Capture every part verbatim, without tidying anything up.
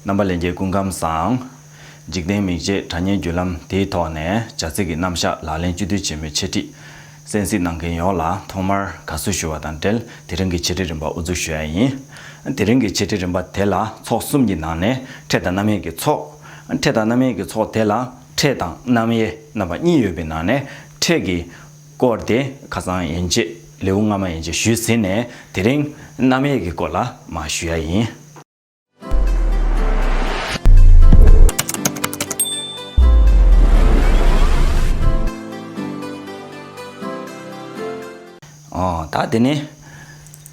རྣམ་པ་ལྷན་རྒྱས་སྐུ་ཁམས་བཟང་། འཇིག་རྟེན་མིག་འབྱེད་དྲ་བརྙན་བརྒྱུད་ལམ་དེའི་ཐོག་ནས་བྱ་ཚིག་གི་རྣམ་གཞག་ལག་ལེན་བཅུད་བསྡུས་ཆེན་མོའི་འཆད་ཁྲིད་གསན་གཟིགས་གནང་མཁན་ཡོངས་ལ་ཐོག་མར་དགའ་བསུ་ཞུ་བ་དང་འབྲེལ། དེ་རིང་གི་འཆད་ཁྲིད་རིམ་པ་དབུ་འཛུགས་ཞུ་ཡ་ཡིན། དེ་རིང་གི་འཆད་ཁྲིད་རིམ་པ་དེ་ལ་ཚོགས་གསུམ་གྱི་ནང་ནས་ཕྲད་དང་རྣམ་དབྱེ་གི་ཚོགས། ཕྲད་དང་རྣམ་དབྱེ་གི་ཚོགས་དེ་ལ་ཕྲད་དང་རྣམ་དབྱེ་རྣམ་པ་གཉིས་ཡོད་པའི་ནང་ནས་ཕྲད་ཀྱི་སྐོར་དེ་ཁ་སང་ཡན་ཆད་ལེའུ་སྔ་མ་ཡན་ཆད་ཞུས་ཟིན་ནས། དེ་རིང་རྣམ་དབྱེ་གི་སྐོར་ལ་མར་ཞུ་ཡ་ཡིན། ཨོ། ད་དེ་ནས་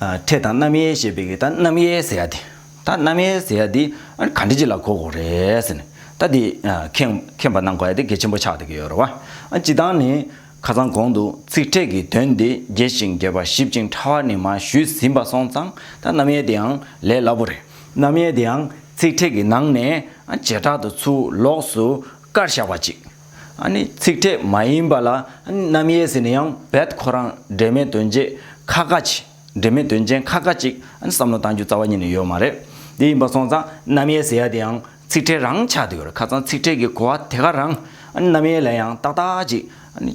ཨ་ཕྲད་དང་རྣམ་དབྱེ་ཞེས་པའི་གི་ད་རྣམ་དབྱེ་ཟེར་ཡ་དེ། ད་རྣམ་དབྱེ་ཟེར་ཡ་དེ་ཨ་ག་འདྲ་ཅིག་ལ་གོ་དགོས་རེད་ཟེར་ནས། ད་དེ་ཨ་མཁྱེན་མཁྱེན་པ་གནང་དགོས་ཡ་དེ་གལ་ཆེན་པོ་ཆགས་བསྡད་ཀྱི་ཡོད་རེད་བ། ཨ་སྤྱིར་བཏང་ནས་ཁ་སང་གོང་དུ་ཚིག་ཕྲད་ཀྱི་དོན་དེ་རྒྱས་ཤིང་རྒྱས་པ་ཞིབ་ཅིང་ཕྲ་བ་ནས་མར་ཞུས་ཟིན་པ་སོང་ཙང་། ད་རྣམ་དབྱེ་དེའང་ལས་སླ་པོ་རེད། རྣམ་དབྱེ་དེའང་ཚིག་ཕྲད་ཀྱི་ནང་ནས་ཨ་བྱེ་བྲག་ཏུ་ཚུར་ལོགས་སུ་བཀར་བཞག་པ་ཅིག། ཨ་ནི་ཚིག་ཕྲད་མ་ཡིན་པ་ལ་ཨ་ནི་རྣམ་དབྱེ་ཟེར་ནས་ཡང་རྦད་ཁོ་རང་འབྲེལ་མེད་དོན་བྱེད་ཁག་ཁག་ཅིག། འབྲེལ་མེད་དོན་ཅན་ཁག་ཁག་ཅིག་ཨ་ནི་བསམ་བློ་གཏང་རྒྱུ་རྩ་བ་ཉིད་ནས་ཡོད་མ་རེད། དེ་ཡིན་པ་སོང་ཙང་རྣམ་དབྱེ་ཟེར་ཡ་དེ་ཡང་ཚིག་ཕྲད་རང་ཆགས་བསྡད་ཡོད་རེད། ཁ་སང་ཚིག་ཕྲད་ཀྱི་གོ་བ་དེ་ག་རང་ཨ་ནི་རྣམ་དབྱེ་ལ་ཡང་ཏག་ཏག་ཅིག་ཨ་ནི་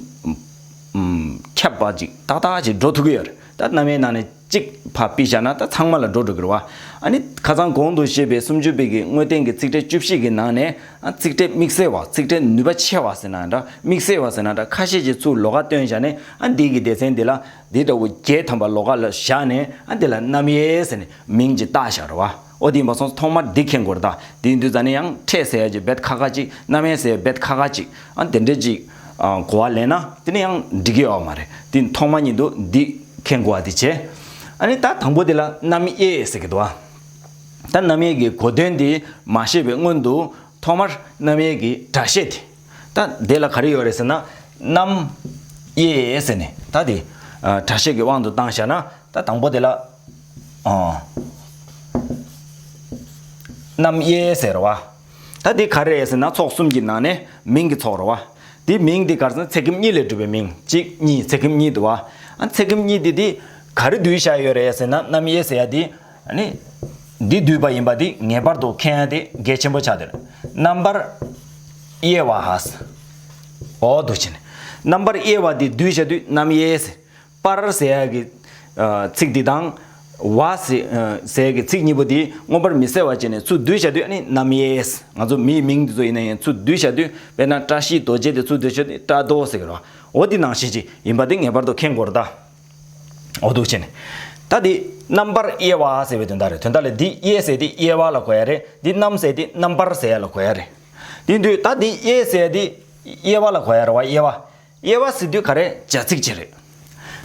ཨམ་ཁྱབ་པ་ཅིག་ཏག་ཏག་ཅིག་འགྲོ་ཐུབ་ཀྱི་ཡོད་རེད། ད་རྣམ་དབྱེ་ནང་ནས་གཅིག་ཕར་ཕུད་བཞག་ན་ད་ཚང་མ་ལ་འགྲོ་འགྲོ་གི་རེད་བ། ཨ་ནི་ཁ་སང་གོང་དུ་བཤད་པའི་སུམ་ཅུ་པའི་གི་དངོས་བསྟན་གྱི་ཚིག་ཕྲད་བཅུ་བཞི་གི་ནང་ནས་ཨ་ཚིག་ཕྲད་དམིགས་བསལ་བ། ཚིག་ཕྲད་ནུས་པ་ཆེ་བ་ཟེར་ན་འདྲ། དམིགས་བསལ་བ་ཟེར་ན་འདྲ། ཁ་ཤས་ཀྱིས་ཚུར་ལོགས་ཀ་བཏོན་བཞག་ནས། ཨ་འདི་གི་སྡེ་ཚན་འདི་ལ་འདི་འདྲ་བོ་བརྒྱད་ཐམ་པ་ལོགས་ཀ་ལ་བཞག་ནས། ཨ་འདི་ལ་རྣམ་དབྱེ་ཟེར་ནས་མིང་ཅིག་བཏགས་བཞག་རེད་བ། འོ་དེ་ཡིན་པ་སོང་ཙང་ཐོག་མར་འདི་མཁྱེན་དགོས་རེད། ད་དེ་ཡིན་དུས་ཙ་ནས་ཡང་ཕྲད་ཟེར་ཡ་ཅིག་རྦད་ཁག་ཁག་ཅིག། རྣམ་དབྱེ་ཟེར་ཡ་རྦད་ཁག་ཁག་ཅིག། ཨ་དེ་འདྲ་ཅིག་ཨ་གོ་བ་ལེན་ན་དེ་ནས་ཡང་འགྲིག་གི་ཡོད་མ་རེད། དེ་ཐོག་མ་ཉིད་དུ་འདི་མཁྱེན་དགོས་པ་དེ་བྱས། ཨ་ནི་ད་དང་པོ་དེ་ལ་རྣམ་དབྱེ་ཟེར་གི་འདུག་བ། ད་རྣམ་དབྱེ་གི་གོ་དོན་དེ་མ་བཤད་པའི་སྔོན་དུ་ཐོག་མར་རྣམ་དབྱེ་གི་སྒྲ་བཤད་དེ། ད་དེ་ལ་ག་རེ་ཡོད་རེད་ཟེར་ན། རྣམ་དབྱེ་ཟེར་ནས། ད་དེ་ཨ་སྒྲ་བཤད་ཀྱི་དབང་དུ་བཏང་བཞག་ན། ད་དང་པོ་དེ་ལ་ཨ་རྣམ་དབྱེ་ཟེར་བ། ད་འདི་ག་རེ་རེད་ཟེར་ན་ཚོགས་གསུམ་གྱི་ནང་ནས་མིང་གི་ཚོགས་རེད་བ། འདི་མིང་འདི་ག་རེ་ཟེར་ན་ཚེག་ཁེམ་གཉིས་ལས་གྲུབ་པའི་མིང་། གཅིག་གཉིས། ཚེག་ཁེམ་གཉིས་འདུག་བ། ཨ་ཚེག་ཁེམ་གཉིས་འདི་འདི་ག་རེ་བསྡུས་བཞག་ཡོད་རེད་ཟེར་ན། རྣམ་དབྱེ་ཟེར་ཡ་འདི་ཨ་ནི་འདི་བསྡུས་པ་ཡིན་པ་འདི་ངེས་པར་དུ་མཁྱེན་ཡ་དེ་གལ་ཆེན་པོ་ཆགས་བསྡད་རེད། རྣམ་པར་དབྱེ་བ་ཧ་ཟེར། འོ་འདུག་བྱས་ནས་རྣམ་པར་དབྱེ་བ་འདི་བསྡུས་བཞག་དུས་རྣམ་དབྱེ་ཟེར། པར་ཟེར་ཡ་གི་ཨ་ཚིག་འདི་དང་། བ་ཟེར་ཨ་ཟེར་ཡ་གི་ཚིག་གཉིས་པོ་འདི་མངོན་པར་མི་གསལ་བ་བྱས་ནས་ཚུར་བསྡུས་བཞག་དུས་ཨ་ནི་རྣམ་དབྱེ། ང་ཚོ་མིའི་མིང་འདི་ཚོ་ཡིན་ན་ཡང་ཚུར་བསྡུས་བཞག་དུས། དཔེར་ན་བཀྲ་ཤིས་རྡོ་རྗེ་དེ་ཚུར་བསྡུས་བཞག་དུས་བཀྲ་རྡོ་ཟེར་གི་རེད་བ། འོ་འདི་ནང་བཞིན་ཅིག་ཡིན་པ་འདི་ངེས་པར་དུ་མཁྱེན་དགོས་རེད་ད། འོ་འདུག་བྱས་ནས། ད་འདི་རྣམ་པར་དབྱེ་བ་ཟེར་བའི་དོན་དག་རེད། དོན་དག་ལ་འདི་དབྱེ་ཟེར་དེ་དབྱེ་བ་ལ་གོ་ཡ་རེད། འདི་རྣམ་ཟེར་དེ་རྣམ་པར་ཟེར་ཡ་ལ་གོ་ཡ་རེད། དེ་དུས་ད་འདི་དབྱེ་ཟེར་དེ་དབྱེ་བ་ལ་གོ་ཡ་རེད་བ། དབྱེ་བ། དབྱེ་བ་ཟེར་དུས་ག་རེ། བྱ་ཚིག་ཅིག་རེད།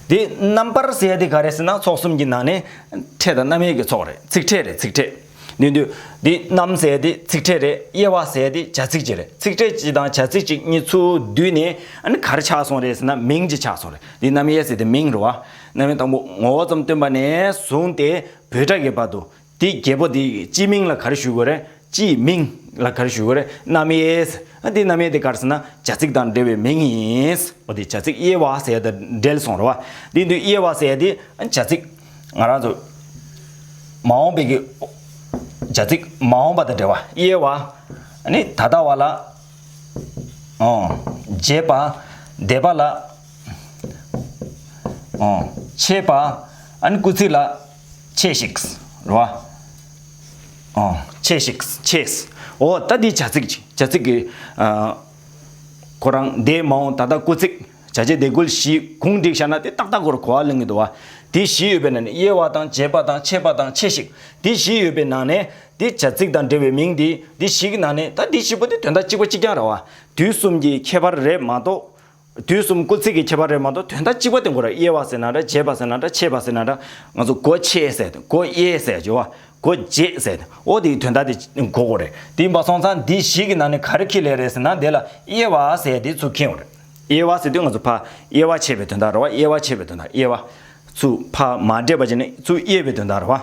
དེ་རྣམ་པར་ཟེར་ཡ་དེ་ག་རེ་ཟེར་ན་ཚོགས་གསུམ་གྱི་ནང་ནས་ཕྲད་དང་རྣམ་དབྱེ་གི་ཚོགས་རེད། ཚིག་ཕྲད་རེད། ཚིག་ཕྲད། དེ་དུས་དེ་རྣམ་ཟེར་ཡ་དེ་ཚིག་ཕྲད་རེད། དབྱེ་བ་ཟེར་ཡ་དེ་བྱ་ཚིག་ཅིག་རེད། ཚིག་ཕྲད་གཅིག་དང་བྱ་ཚིག་གཅིག་གཉིས་ཚུར་བསྡུས་ནས་ཨ་ནི་ག་རེ་ཆགས་སོང་རེད་ཟེར་ན་མིང་ཅིག་ཆགས་སོང་རེད། དེ་རྣམ་དབྱེ་ཟེར་དེ་མིང་རེད་བ། རྣམ་དབྱེ་དང་པོ་ངོ་བོ་ཙམ་སྟོན་པ་ནས་བཟུང་སྟེ་འབོད་སྒྲ་གི་བར་དུ། དེ་བརྒྱད་པོ་དེ་སྤྱི་མིང་ལ་ག་རེ་ཞུ་དགོས་རེད། སྤྱིའི་མིང་ལ་ག་རེ་ཞུ་དགོས་རེད། རྣམ་དབྱེ། ཨ་དེ་རྣམ་དབྱེ་དེ་ག་རེ་ཟེར་ན་བྱ་ཚིག་དང་འབྲེལ་བའི་མིང་ཡིན། འོ་དེ་བྱ་ཚིག་དབྱེ་བ་ཟེར་ཡ་དང་འབྲེལ་སོང་རེད་བ། དེ་དུས་དབྱེ་བ་ཟེར་ཡ་དེ་ཨ་བྱ་ཚིག་ང་རང་ཚོ་མ་འོངས་པའི་གི་བྱ་ཚིག་མ་འོངས་པ་དང་འབྲེལ་བ། དབྱེ་བ་ཨ་ནི་ད་ལྟ་བ་ལ། ཨོ། རྗེས་པ། འདས་པ་ལ། ཨོ། ཆེས་པ། ཨ་ནི་སྐུལ་ཚིག་ལ། ཆེས་ཤིག་རེད་བ། ཨོ། ཆེས་ཤིག་ཆེས། ཨོ་ད་འདི་བྱ་ཚིག་ཅིག་བྱ་ཚིག་གི་ཨ། ཁོ་རང་འདས་མ་འོངས་ད་ལྟ་སྐུལ་ཚིག་བྱ་བྱེད་དེ་ཀུན་བཞི་གུང་བསྒྲིགས་བཞག་ན་དེ་ཏག་ཏག་ཁོ་རང་གོ་བ་ལེན་གི་འདུག་བ། དེ་བཞི་ཡོད་པའི་ནང་ནས་དབྱེ་བ་དང་རྗེས་པ་དང་ཆེས་པ་དང་ཆེས་ཤིག་དེ་བཞི་ཡོད་པའི་ནང་ནས་དེ་བྱ་ཚིག་དང་འབྲེལ་བའི་མིང་དེ་དེ་བཞི་གི་ནང་ནས་ད་དེ་བཞི་པོ་དེ་དོན་དག་གཅིག་པ་གཅིག་རྐྱང་རེད་བ། དུས་གསུམ་གྱི་ཁྱད་པར་རེད་མ་གཏོགས། དུས་གསུམ་སྐུལ་ཚིག་གི་ཁྱད་པར་རེད་མ་གཏོགས་དོན་དག་གཅིག་པ་དེ་གོ་རེད། དབྱེ་བ་ཟེར་ན་འདྲ། རྗེས་པ་ཟེར་ན་འདྲ། ཆེས་པ་ཟེར་ན་འདྲ། ང་ཚོ་གོ་ཆེ་ཟེར་ཏེ་གོ་དབྱེ་ཟེར་བརྗོད་བ། གོ་རྗེས་ཟེར་ཏེ་འོ་དེའི་དོན་དག་དེ་གོ་དགོས་རེད། དེ་ཡིན་པ་སོང་ཙང་འདི་བཞི་གི་ནང་ནས་ག་རེ་ཁྱེར་ལེ་རེད་ཟེར་ན་དེ་ལ་དབྱེ་བ་ཟེར་དེ་ཚུར་ཁྱེར་དགོས་རེད། དབྱེ་བ་ཟེར་དུས་ང་ཚོ་ཕར་དབྱེ་བ་ཕྱེ་བའི་དོན་དག་རེད་བ། དབྱེ་བ་ཕྱེ་བའི་དོན་དག་དབྱེ་བ། ཚུར་ཕར་མ་འདྲེས་པ་བྱས་ནས་ཚུར་དབྱེ་བའི་དོན་དག་རེད་བ།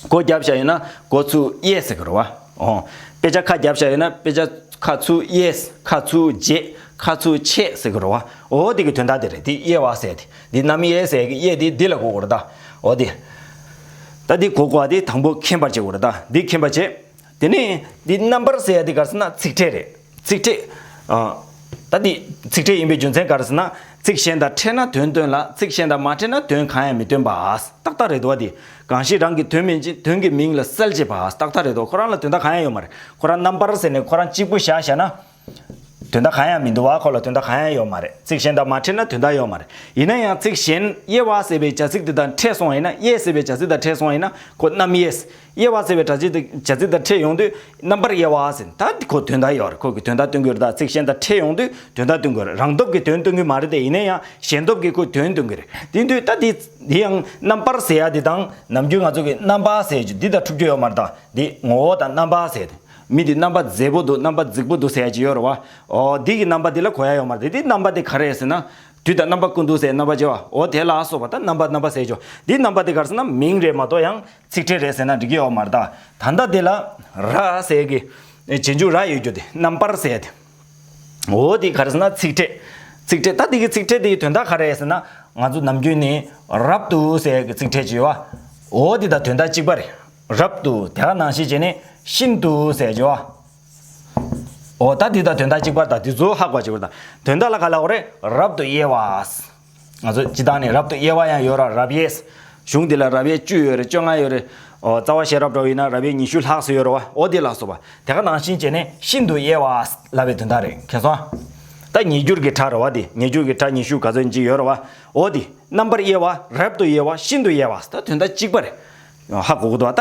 སྒོ་བརྒྱབ་བཞག་ཡོད་ན་སྒོ་ཚུར་དབྱེ་ཟེར་གི་རེད་བ། ཨོ། དཔེ་ཆ་ཁ་བརྒྱབ་བཞག་ཡོད་ན་དཔེ་ཆ་ཁ་ཚུར་དབྱེ། ཁ་ཚུར་རྗེས། ཁ་ཚུར་ཆེ་ཟེར་གི་རེད་བ། ཨོ་དེ་གི་དོན་དག་དེ་རེད། དེ་དབྱེ་བ་ཟེར་དེ། འདི་རྣམ་དབྱེ་ཟེར་གི་དབྱེ་དེ་འདི་ལ་གོ་དགོས་རེད་ད། ཨོ་དེ། ད་འདི་གོ་དགོས་པ་དེ་དང་པོ་མཁྱེན་པར་བྱེད་དགོས་རེད་ད། འདི་མཁྱེན་པར་བྱེད། དེ་ནས་འདི་རྣམ་པར་ཟེར་ཡ་དེ་ག་རེ་ཟེར་ན་ཚིག་ཕྲད་རེད། ཚིག་ཕྲད། ཨ། ད་འདི་ཚིག་ཕྲད་ཡིན་པའི་རྒྱུ་མཚན་ག་རེ་ཟེར་ན། ཚིག་གཞན་དང་ཕྲད་ན་དོན་སྟོན་ལ། ཚིག་གཞན་དང་མ་ཕྲད་ན་དོན་གང་ཡང་མི་སྟོན་པ། ཏག་ཏག་རེད་འདུག་བ། དེ་གང་ཞིག་རང་གི་དོན་མིན་ཅིང་། དོན་གྱི་མིང་ལ་གསལ་བྱེད་པ། ཏག་ཏག་རེད་འདུག་ཁོ་རང་ལ་དོན་དག་གང་ཡང་ཡོད་མ་རེད། ཁོ་རང་རྣམ་པར་ཟེར་ནས་ཁོ་རང་གཅིག་པུ་བཞག་བཞག་ན། དོན་དག་གང་ཡང་མི་འདུག་བ། ཁོ་ལ་དོན་དག་གང་ཡང་ཡོད་མ་རེད། ཚིག་གཞན་དང་མ་ཕྲད་ན་དོན་དག་ཡོད་མ་རེད། ཡིན་ན་ཡང་ཚིག་གཞན་དབྱེ་བ་ཟེར་བའི་བྱ་ཚིག་དེ་དང་ཕྲད་སོང་བ་ཡིན་ན། དབྱེ་ཟེར་བའི་བྱ་ཚིག་དང་ཕྲད་སོང་བ་ཡིན་ན་ཁོ་རྣམ་དབྱེ། དབྱེ་བ་ཟེར་བའི་བྱ་ཚིག་དེ་བྱ་ཚིག་དང་ཕྲད་ཡོང་དུས་རྣམ་པར་དབྱེ་བ་ཟེར། ད་ཁོ་དོན་དག་ཡོད་རེད། ཁོ་གི་དོན་དག་སྟོན་གྱི་རེད། ད་ཚིག་གཞན་དང་ཕྲད་ཡོང་དུས་དོན་དག་སྟོན་གྱི་རེད། རང་སྟོབས་ཀྱིས་དོན་སྟོན་གྱི་མ་རེད་དེ། ཡིན་ན་ཡང་གཞན་སྟོབས་ཀྱིས་ཁོ་དོན་སྟོན་གྱི་རེད། དེ་དུས་ད་དེ་དེ་ཡང་རྣམ་པར་ཟེར་ཡ་དེ་དང་ནམ་རྒྱུན་ང་ཚོ་གི་རྣམ་པ་ཟེར་རྒྱུ་འདི་དང་འཁྲུག་རྒྱུ་ཡོད་མ་རེད། ད་འདི་ངོ་བོ་དང་རྣམ་པ་ཟེར་དེ། མི་འདི་རྣམ་པ་མཛེས་པོ་འདུག་རྣམ་པ་རྫིག་པོ་འདུག་ཟེར་ཡ་ཅིག་ཡོད་རེད་བ། ཨོ་འདི་གི་རྣམ་པ་འདི་ལ་གོ་ཡ་ཡོད་མ་རེད། འདི་རྣམ་པ་འདི་ག་རེ་རེད་ཟེར་ན། དུས་དང་རྣམ་པ་ཀུན་ཏུ་ཟེར་རྣམ་པ་བྱེད་པ། ཨོ་དེ་ལ་སོགས་པ་ད་རྣམ་པ་རྣམ་པ་ཟེར་ཆོག་འདི་རྣམ་པ་འདི་ག་རེ་ཟེར་ན་མིང་རེད་མ་གཏོགས་ཡང་ཚིག་ཕྲད་རེད་ཟེར་ན་འགྲིག་གི་ཡོད་མ་རེད། ད་ད་ལྟ་འདི་ལ་ར་ཟེར་གི་རྗེས་འཇུག་ར་ཡོད་རྒྱུ་དེ་རྣམ་པར་ཟེར་དེ། ཨོ་འདི་ག་རེ་ཟེར་ན་ཚིག་ཕྲད། ཚིག་ཕྲད། ད་འདི་གི་ཚིག་ཕྲད་འདི་གི་དོན་དག་ག་རེ་རེད་ཟེར་ན། ང་ཚོ་ནམ་རྒྱུན་ནས་རབ་ཏུ་ཟེར་གི་ཚིག་ཕྲད་ཅིག་ཡོད་བ། ཨོ་འདི་དང་དོན་དག་གཅིག་པ་རེད། རབ་ཏུ། དེ་ག་ནང་བཞིན་བྱས་ནས་ཤིན་ཏུ་ཟེར་གྱི་བ། ཨོ་ད་འདི་དང་དོན་དག་གཅིག་པར་ད་འདི་ཚོ་ཧ་གོ་བ་བྱེད་དགོས། ད་དོན་དག་ལ་ག་ལབ་དགོས་རེད། རབ་ཏུ་དབྱེ་བ། ང་ཚོ་སྤྱི་བཏང་ནས་རབ་ཏུ་དབྱེ་བ་ཡང་ཡོད་ར། རབ་དབྱེ། གཞུང་འདི་ལ་རབ་དབྱེ་བཅུ་ཡོད་རེད། བཅོ་ལྔ་ཡོད་རེད། ཨོ་རྩ་བ་ཤེས་རབ་འདྲ་བོ་ཡིན་ན་རབ་དབྱེ་ཉི་ཤུ་ལྷག་ཙམ་ཡོད་རེད་བ། ཨོ་འདི་ལ་སོགས་པ། དེ་ག་ནང་བཞིན་བྱས་ནས་ཤིན་ཏུ་དབྱེ་བ་ལབ་པའི་དོན་དག་རེད། མཁྱེན་སོང་། ད་ཉེ་སྦྱོར་གྱི་སྒྲ་རེད་བ། འདི་ཉེ་སྦྱོར་གྱི་སྒྲ་ཉི་ཤུ་ག་ཚོད་ཅིག་ཡོད་རེད་བ། ཨོ་འདི། རྣམ་པར་དབྱེ་བ། རབ་ཏུ་དབྱེ་བ། ཤིན་ཏུ་དབྱེ་བ། ད་དོན་དག་གཅིག་པ་རེད། ཧ་གོ་གི་འདུག་ད་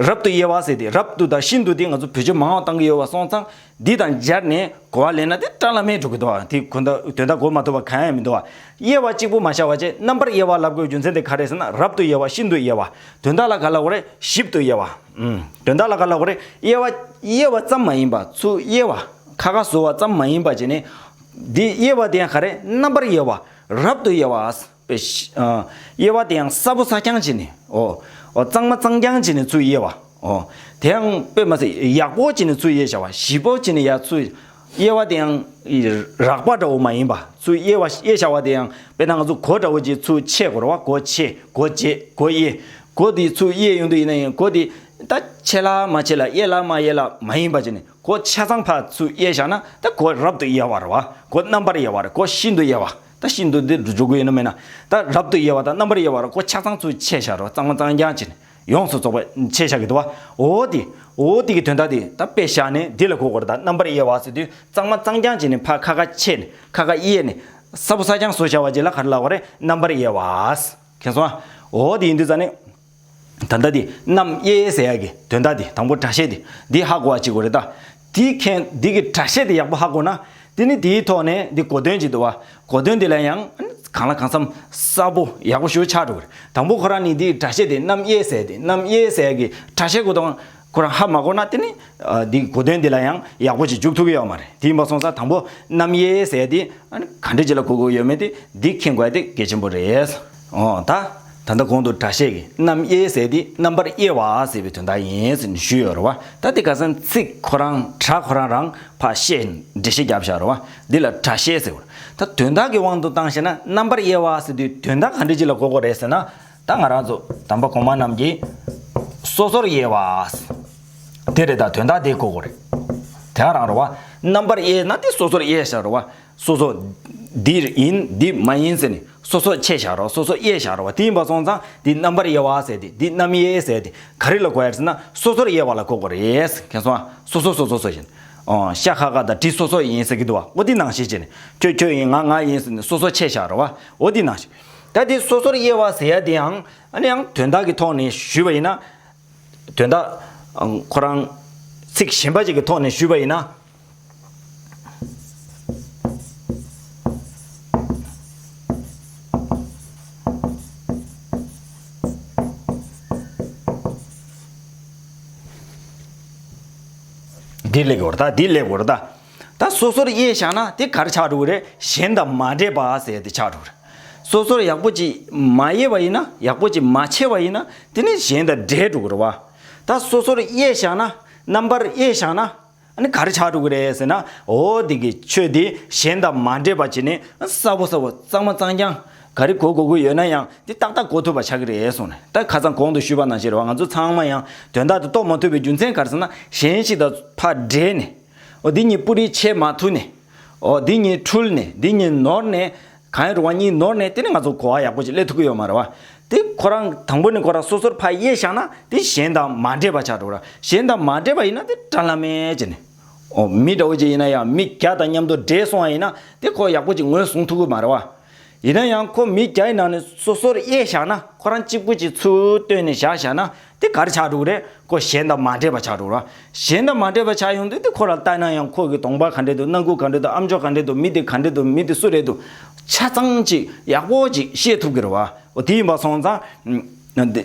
རབ་ཏུ་དབྱེ་བ་ཟེར་དེ་རབ་ཏུ་དང་ཤིན་ཏུ་དེ་ང་ཚོ་བེད་སྤྱོད་མང་བ་བཏང་གི་ཡོད་པ་སོང་ཙང་འདི་དང་སྦྱར་ནས་གོ་བ་ལེན་ན་དེ་སྐྲག་ལ་མེད་འགྲོ་གི་འདུག་དེ་དོན་དག་དོན་དག་གོ་མ་ཐུབ་པ་གང་ཡང་མི་འདུག་དབྱེ་བ་གཅིག་པུ་མ་བཞག་པ་བྱས། རྣམ་པར་དབྱེ་བ་ལབ་དགོས་རྒྱུ་མཚན་དེ་ག་རེ་ཟེར་ན། རབ་ཏུ་དབྱེ་བ། ཤིན་ཏུ་དབྱེ་བ། དོན་དག་ལ་ག་ལབ་དགོས་རེད། ཞིབ་ཏུ་དབྱེ་བ། ཨུམ། དོན་དག་ལ་ག་ལབ་དགོས་རེད། དབྱེ་བ། དབྱེ་བ་ཙམ་མ་ཡིན་པ། ཚུར་དབྱེ་བ། ཁ་ཁ་བཟོ་བ་ཙམ་མ་ཡིན་པ་བྱས་ནས། འདི་དབྱེ་བ་དེ་ཡང་ག་རེ། རྣམ་པར་དབྱེ་བ། རབ་ཏུ་དབྱེ་བ། པའི་ཤ- ཨ། དབྱེ་བ་དེ་ཡང་གསལ་པོ་གསལ་རྐྱང་བྱས་ནས། ཨོ། ཨོ་གཙང་མ་གཙང་རྐྱང་བྱས་ནས་ཚུར་དབྱེ་བ། ཨོ། དེ་ཡང་དཔེ་མ་སྲིད་ཡག་པོ་བྱས་ནས་ཚུར་དབྱེ་བྱ་བ། ཞིབ་པོ་བྱས་ནས་ཡར་ཚུར། དབྱེ་བ་དེ་ཡང་རགས་པ་འདྲ་བོ་མ་ཡིན་པ། ཚུར་དབྱེ་བ་དབྱེ་བྱ་བ་དེ་ཡང་དཔེར་ན་ང་ཚོ་སྒོ་འདྲ་བོ་ཅིག་ཚུར་ཕྱེ་དགོས་རེད་བ། སྒོ་ཕྱེ། སྒོ་འབྱེད། སྒོ་དབྱེ། སྒོ་དེ་ཚུར་དབྱེ་ཡོང་དུས་ཡིན་ན་ཡང་སྒོ་དེ་ད་ཕྱེ་ལ་མ་ཕྱེ་ལ་དབྱེ་ལ་མ་དབྱེ་ལ་མ་ཡིན་པ་བྱས་ནས། སྒོ་ཆ་ཚང་ཕར་ཚུར་དབྱེ་བཞག་ན་ད་སྒོ་རབ་ཏུ་དབྱེ་བ་རེད་བ། སྒོ་རྣམ་པར་དབྱེ་བ་རེད། སྒོ་ཤིན་ཏུ་དབྱེ་བ། ད་ཤིན་ཏུ་འདི་འགྲོ་དགོས་ཡིན་ནམ་མིན་ན། ད་རབ་ཏུ་དབྱེ་བ་དང་རྣམ་པར་དབྱེ་བ་རེད། སྒོ་ཆ་ཚང་ཚུར་ཕྱེ་བཞག་རོགས། གཙང་མ་གཙང་རྐྱང་བྱས་ནས་ཡོངས་སུ་རྫོགས་པ་ཕྱེ་བཞག་གི་འདུག་བ། འོ་དེ། འོ་དེ་གི་དོན་དག་དེ་ད་དཔེ་བཞག་ནས་འདི་ལ་གོ་དགོས་རེད། ད་རྣམ་པར་དབྱེ་བ་ཟེར་དུས་གཙང་མ་གཙང་རྐྱང་བྱས་ནས་ཕར་ཁ་ཁ་ཕྱེ་ནས་ཁ་ཁ་དབྱེ་ནས་གསལ་པོ་གསལ་རྐྱང་བཟོ་བྱ་བ་ཅིག་ལ་ག་རེ་ལབ་དགོས་རེད། རྣམ་པར་དབྱེ་བ། མཁྱེན་སོང་ཨ། འོ་དེ་ཡིན་དུས་ཙང་ནས། ད་ལྟ་དེ་རྣམ་དབྱེ་ཟེར་ཡ་གི་དོན་དག་དེ་དང་པོ་སྒྲ་བཤད་དེ་འདི་ཧ་གོ་བ་བྱེད་དགོས་རེད་ད། དེའི་མཁན་འདི་གི་སྒྲ་བཤད་དེ་ཡག་པོ་ཧ་གོ་ན། དེ་ནི་དེའི་ཐོག་ནས་འདི་གོ་དོན་ཅིག་འདུག་བ། གོ་དོན་དེ་ལ་ཡང་གང་ལ་གང་འཚམ་གསལ་པོ་ཡག་པོ་ཞེ་པོ་ཆགས་འགྲོ་གི་རེད། དང་པོ་ཁོ་རང་ནི་འདི་སྒྲ་བཤད་དེ་རྣམ་དབྱེ་ཟེར་དེ་རྣམ་དབྱེ་ཟེར་ཡ་གི་སྒྲ་བཤད་གོ་དོན་ཁོ་རང་ཧ་མ་གོ་ན་དེ་ནི་འདི་གོ་དོན་དེ་ལ་ཡང་ཡག་པོ་ཅིག་འཇུག་ཐུབ་ཀྱི་ཡོད་མ་རེད། དེ་ཡིན་པ་སོང་ཙང་དང་པོ་རྣམ་དབྱེ་ཟེར་དེ་ག་འདྲ་ཅིག་ལ་གོ་དགོས་ཡོད་མེད་དེ་འདི་མཁྱེན་དགོས་ཡ་དེ་གལ་ཆེན་པོ་རེད། འོ་ད། ད་ལྟ་གོང་དུ་སྒྲ་བཤད་ཀྱི་རྣམ་དབྱེ་ཟེར་དེ་རྣམ་པར་དབྱེ་བ་ཟེར་བའི་དོན་དག་ཡིན་ཟེར་ནས་ཞུས་ཡོད་རེད་བ། ད་དེ་ག་ས་ཚིག་ཁོ་རང་སྒྲ་ཁོ་རང་རང་ཕར་བཤད་འགྲེལ་བཤད་བརྒྱབ་བཞག་རེད་བ། འདི་ལ་སྒྲ་བཤད་ཟེར་བ། ད་དོན་དག་གི་དབང་དུ་བཏང་བྱས་ན་རྣམ་པར་དབྱེ་བ་ཟེར་དུས་དོན་དག་ག་འདྲ་ཅིག་ལ་གོ་དགོས་རེད་ཟེར་ན། ད་ང་རང་ཚོ་དམ་པ་གོང་མ་རྣམས་ཀྱིས་སོ་སོར་དབྱེ་བ། དེ་རེད། ད་དོན་དག་དེ་གོ་དགོས་རེད། དེ་ག་རང་རེད་བ། རྣམ་པར་དབྱེ་ན་དེ་སོ་སོར་དབྱེ་བཞག་རེད་བ། སོ་སོ། འདི་ཡིན་འདི་མ་ཡིན་ཟེར་ནས་སོ་སོ་ཕྱེ་བཞག་རོགས། སོ་སོ་དབྱེ་བཞག་རོགས། དེ་ཡིན་པ་སོང་ཙང་འདི་རྣམ་པར་དབྱེ་བ་ཟེར་ཏེ་འདི་རྣམ་དབྱེ་ཟེར་ཏེ་ག་རེ་ལ་གོ་ཡ་ཟེར་ན་སོ་སོར་དབྱེ་བ་ལ་གོ་དགོས་རེད། མཁྱེན་སོང་ཨ། སོ་སོ་སོ་སོ་སོ་བཞིན། ཨོ་ཤ་ཁ་ཁ་དང་གྲི་སོ་སོ་ཡིན་ཟེར་གི་འདུག་བ། འོ་འདི་ནང་བཞིན་བྱས་ནས་ཁྱོད་ཁྱོད་ཡིན་ང་ང་ཡིན་ཟེར་ནས་སོ་སོ་ཕྱེ་བཞག་རོགས་བ། འོ་འདི་ནང་བཞིན། ད་འདི་སོ་སོར་དབྱེ་བ་ཟེར་ཡ་དེ་ཡང་ཨ་ནི་ཡང་དོན་དག་གི་ཐོག་ནས་ཞུས་པ་ཡིན་ན། དོན་དག་ཁོ་རང་ཚིག་གཞན་པ་ཅིག་གི་ཐོག་ནས་ཞུས་པ་ཡིན་ན། འདི་ལེགས་བར་ད་འདི་ལེགས་བར་ད། ད་སོ་སོར་དབྱེ་བཞག་ན་དེ་ག་རེ་ཆགས་འགྲོ་གི་རེད། གཞན་དང་མ་འདྲེས་པ་ཟེར་དེ་ཆགས་འགྲོ་གི་རེད། སོ་སོར་ཡག་པོ་ཅིག་མ་དབྱེ་བ་ཡིན་ན་ཡག་པོ་ཅིག་མ་ཕྱེ་བ་ཡིན་ན་དེ་ནི་གཞན་དང་འདྲེས་འགྲོ་གི་རེད་བ། ད་སོ་སོར་དབྱེ་བཞག་ན་རྣམ་པར་དབྱེ་བཞག་ན། ཨ་ནི་ག་རེ་ཆགས་འགྲོ་གི་རེད་ཟེར་ན། འོ་འདི་གི་ཆོས་འདི་གཞན་དང་མ་འདྲེས་པ་བྱས་ནས་གསལ་པོ་གསལ་པོ་གཙང་མ་གཙང་རྐྱང་ ག་རེ་གོ་དགོས་ཀྱི་ཡོད་ན་ཡང་དེ་ཏག་ཏག་གོ་ཐུབ་པ་ཆགས་ཀྱི་རེད་གསུངས་ནས། ད་ཁ་སང་གོང་དུ་ཞུས་པ་ནང་བཞིན་རེད་བ། ང་ཚོ་ཚང་མ་ཡང་དོན་དག་དེ་རྟོགས་མ་ཐུབ་པའི་རྒྱུ་མཚན་ག་རེ་ཟེར་ན། གཞན་ཞིག་དང་ཕར་འདྲེས་ནས། འོ་འདི་གཉིས་སྤུ་རིས་ཕྱེ་མ་ཐུབ་ནས། འོ་འདི་གཉིས་འཁྲུལ་ནས། འདི་གཉིས་ནོར་ནས། གང་ཡིན་རུང་བ་གཉིས་ནོར་ནས། དེ་ནི་ང་ཚོ་གོ་བ་ཡག་པོ་ཅིག་སླེབས་ཐུབ་ཀྱི་ཡོད་མ་རེད་བ། དེ་ཁོ་རང་དང་པོ་ནས་ཁོ་རང་སོ་སོར་ཕར་དབྱེ་བཞག་ན་དེ་གཞན་དང་མ་འདྲེས་པ་ཆགས་འགྲོ་གི་རེད། གཞན་དང་མ་འདྲེས་པ་ཡིན་ན་དེ་བཀྲ་ལམ་མེད་ཅིག་ནས། འོ་མི་འདྲ་བོ་ཅིག་ཡིན་ན་ཡང་མི་བརྒྱ་དང་མཉམ་དུ་འདྲེས་སོང་བ་ཡིན་ན་དེ་ཁོ་ཡག་པོ་ཅིག་ངོས་བཟུང་ཐུབ་ཀྱི་མ་རེད་བ། ཡིན་ན་ཡང་ཁོ་མི་བརྒྱ་ཡི་ནང་ནས་སོ་སོར་དབྱེ་བཞག་ན། ཁོ་རང་གཅིག་པུ་ཅིག་ཚུར་བཏོན་ནས་བཞག་བཞག་ན་དེ་ག་རེ་ཆགས་འགྲོ་གི་རེད། ཁོ་གཞན་དང་མ་འདྲེས་པ་ཆགས་འགྲོ་གི་རེད། གཞན་དང་མ་འདྲེས་པ་ཆགས་ཡོང་དུས་དེ་ཁོ་ལ་ལྟ་ན་ཡང་ཁོ་གི་གདོང་པ་ག་འདྲས་འདུག་སྣ་ཁུག་ག་འདྲས་འདུག་ཨ་མཆོག་ག་འདྲས་འདུག་མི་དེ་ག་འདྲས་འདུག་མི་དེ་སུ་རེད་འདུག་ཆ་ཚང་ཅིག་ཡག་པོ་ཅིག་ཤེས་ཐུབ་ཀྱི་རེད་བ། འོ་དེ་ཡིན་པ་སོང་ཙང་། ཨ་འདི་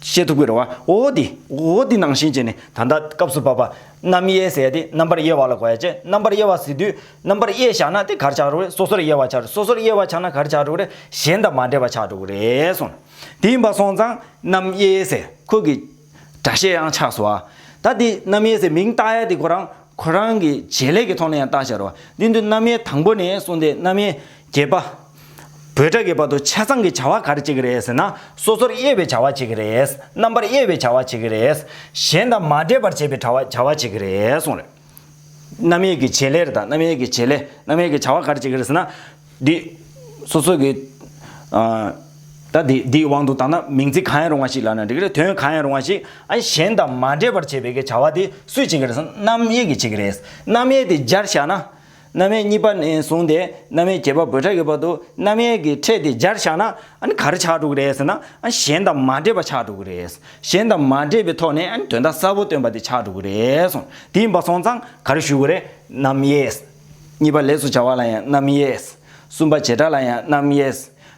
ཤེས་ཐུབ་ཀྱི་རེད་བ། འོ་དེ་འོ་དེ་ནང་བཞིན་བྱས་ནས་ད་ལྟ་སྐབས་སུ་བབ་པ་རྣམ་དབྱེ་ཟེར་ཡ་དེ་རྣམ་པར་དབྱེ་བ་ལ་གོ་ཡ་བྱས། རྣམ་པར་དབྱེ་བ་ཟེར་དུས་རྣམ་པར་དབྱེ་བཞག་ན་དེ་ག་རེ་ཆགས་འགྲོ་གི་རེད། སོ་སོར་དབྱེ་བ་ཆགས་རེད། སོ་སོར་དབྱེ་བ་ཆགས་ན་ག་རེ་ཆགས་འགྲོ་གི་རེད། གཞན་དང་མ་འདྲེས་པ་ཆགས་འགྲོ་གི་རེད་གསུངས། དེ་ཡིན་པ་སོང་ཙང་རྣམ་དབྱེ་ཟེར་ཁོ་གི་སྒྲ་བཤད་ཡང་ཆགས་སོང་ཨ། ད་དེ་རྣམ་དབྱེ་ཟེར་མིང་བཏགས་ཡ་དེ་ཁོ་རང་ཁོ་རང་གི་བྱེད་ལས་ཀྱི་ཐོག་ནས་ཡང་བཏགས་བཞག་རེད་བ། འདི་འདི་རྣམ་དབྱེ་དང་པོ་ནས་གསུངས་ཏེ་རྣམ་དབྱེ་བརྒྱད་པ། འབོད་སྒྲ་བརྒྱད་པ་དང་ཆ་ཚང་གི་བྱ་བ་ག་རེ་བྱེད་ཀྱི་རེད་ཟེར་ན། སོ་སོར་དབྱེ་བའི་བྱ་བ་བྱེད་ཀྱི་རེད། རྣམ་པར་དབྱེ་བའི་བྱ་བ་བྱེད་ཀྱི་རེད། གཞན་དང་མ་འདྲེས་པར་བྱེད་པའི་བྱ་བ་བྱ་བ་བྱེད་ཀྱི་རེད་གསུངས་རེད། རྣམ་དབྱེ་གི་བྱེད་ལས་རེད། ད་རྣམ་དབྱེ་གི་བྱེད་ལས། རྣམ་དབྱེ་གི་བྱ་བ་ག་རེ་བྱེད་ཀྱི་རེད་ཟེར་ན། འདི་སོ་སོ་གི་ཨ་ད་འདི་འདིའི་དབང་དུ་བཏང་ན་མིང་ཚིག་གང་ཡང་རུང་བ་ཞིག་ལབ་ན་འགྲིག་གི་རེད། དོན་གང་ཡང་རུང་བ་ཞིག་ཨ་གཞན་དང་མ་འདྲེས་པར་བྱེད་པའི་གི་བྱ་བ་དེ་སུས་བྱེད་ཀྱི་རེད་ཟེར་ན། རྣམ་དབྱེ་གིས་བྱེད་ཀྱི་རེད། རྣམ་དབྱེ་དེ་སྦྱར་བཞག་ན། རྣམ་དབྱེ་གཉིས་པ་ནས་བཟུང་སྟེ་རྣམ་དབྱེ་བརྒྱད་པ་འབོད་སྒྲ་བརྒྱད་པ་དུ་རྣམ་དབྱེ་གི་ཕྲད་དེ་སྦྱར་བཞག་ན། ཨ་ནི་ག་རེ་ཆགས་འགྲོ་གི་རེད་ཟེར་ན། ཨ་གཞན་དང་མ་འདྲེས་པ་ཆགས་འགྲོ་གི་རེད། གཞན་དང་མ་འདྲེས་པའི་ཐོག་ནས་ཨ་ནི་དོན་དག་གསལ་པོ་སྟོན་པ་དེ་ཆགས་འགྲོ་གི་རེད་གསུངས། དེ་ཡིན་པ་སོང་ཙང་ག་རེ་ཞུ་དགོས་རེད། རྣམ་དབྱེ། གཉིས་པ་ལས་སུ་བྱ་བ་ལ་ཡང་རྣམ་དབྱེ། གསུམ་པ་བྱེད་སྒྲ་ལ་ཡང་རྣམ་དབྱེ།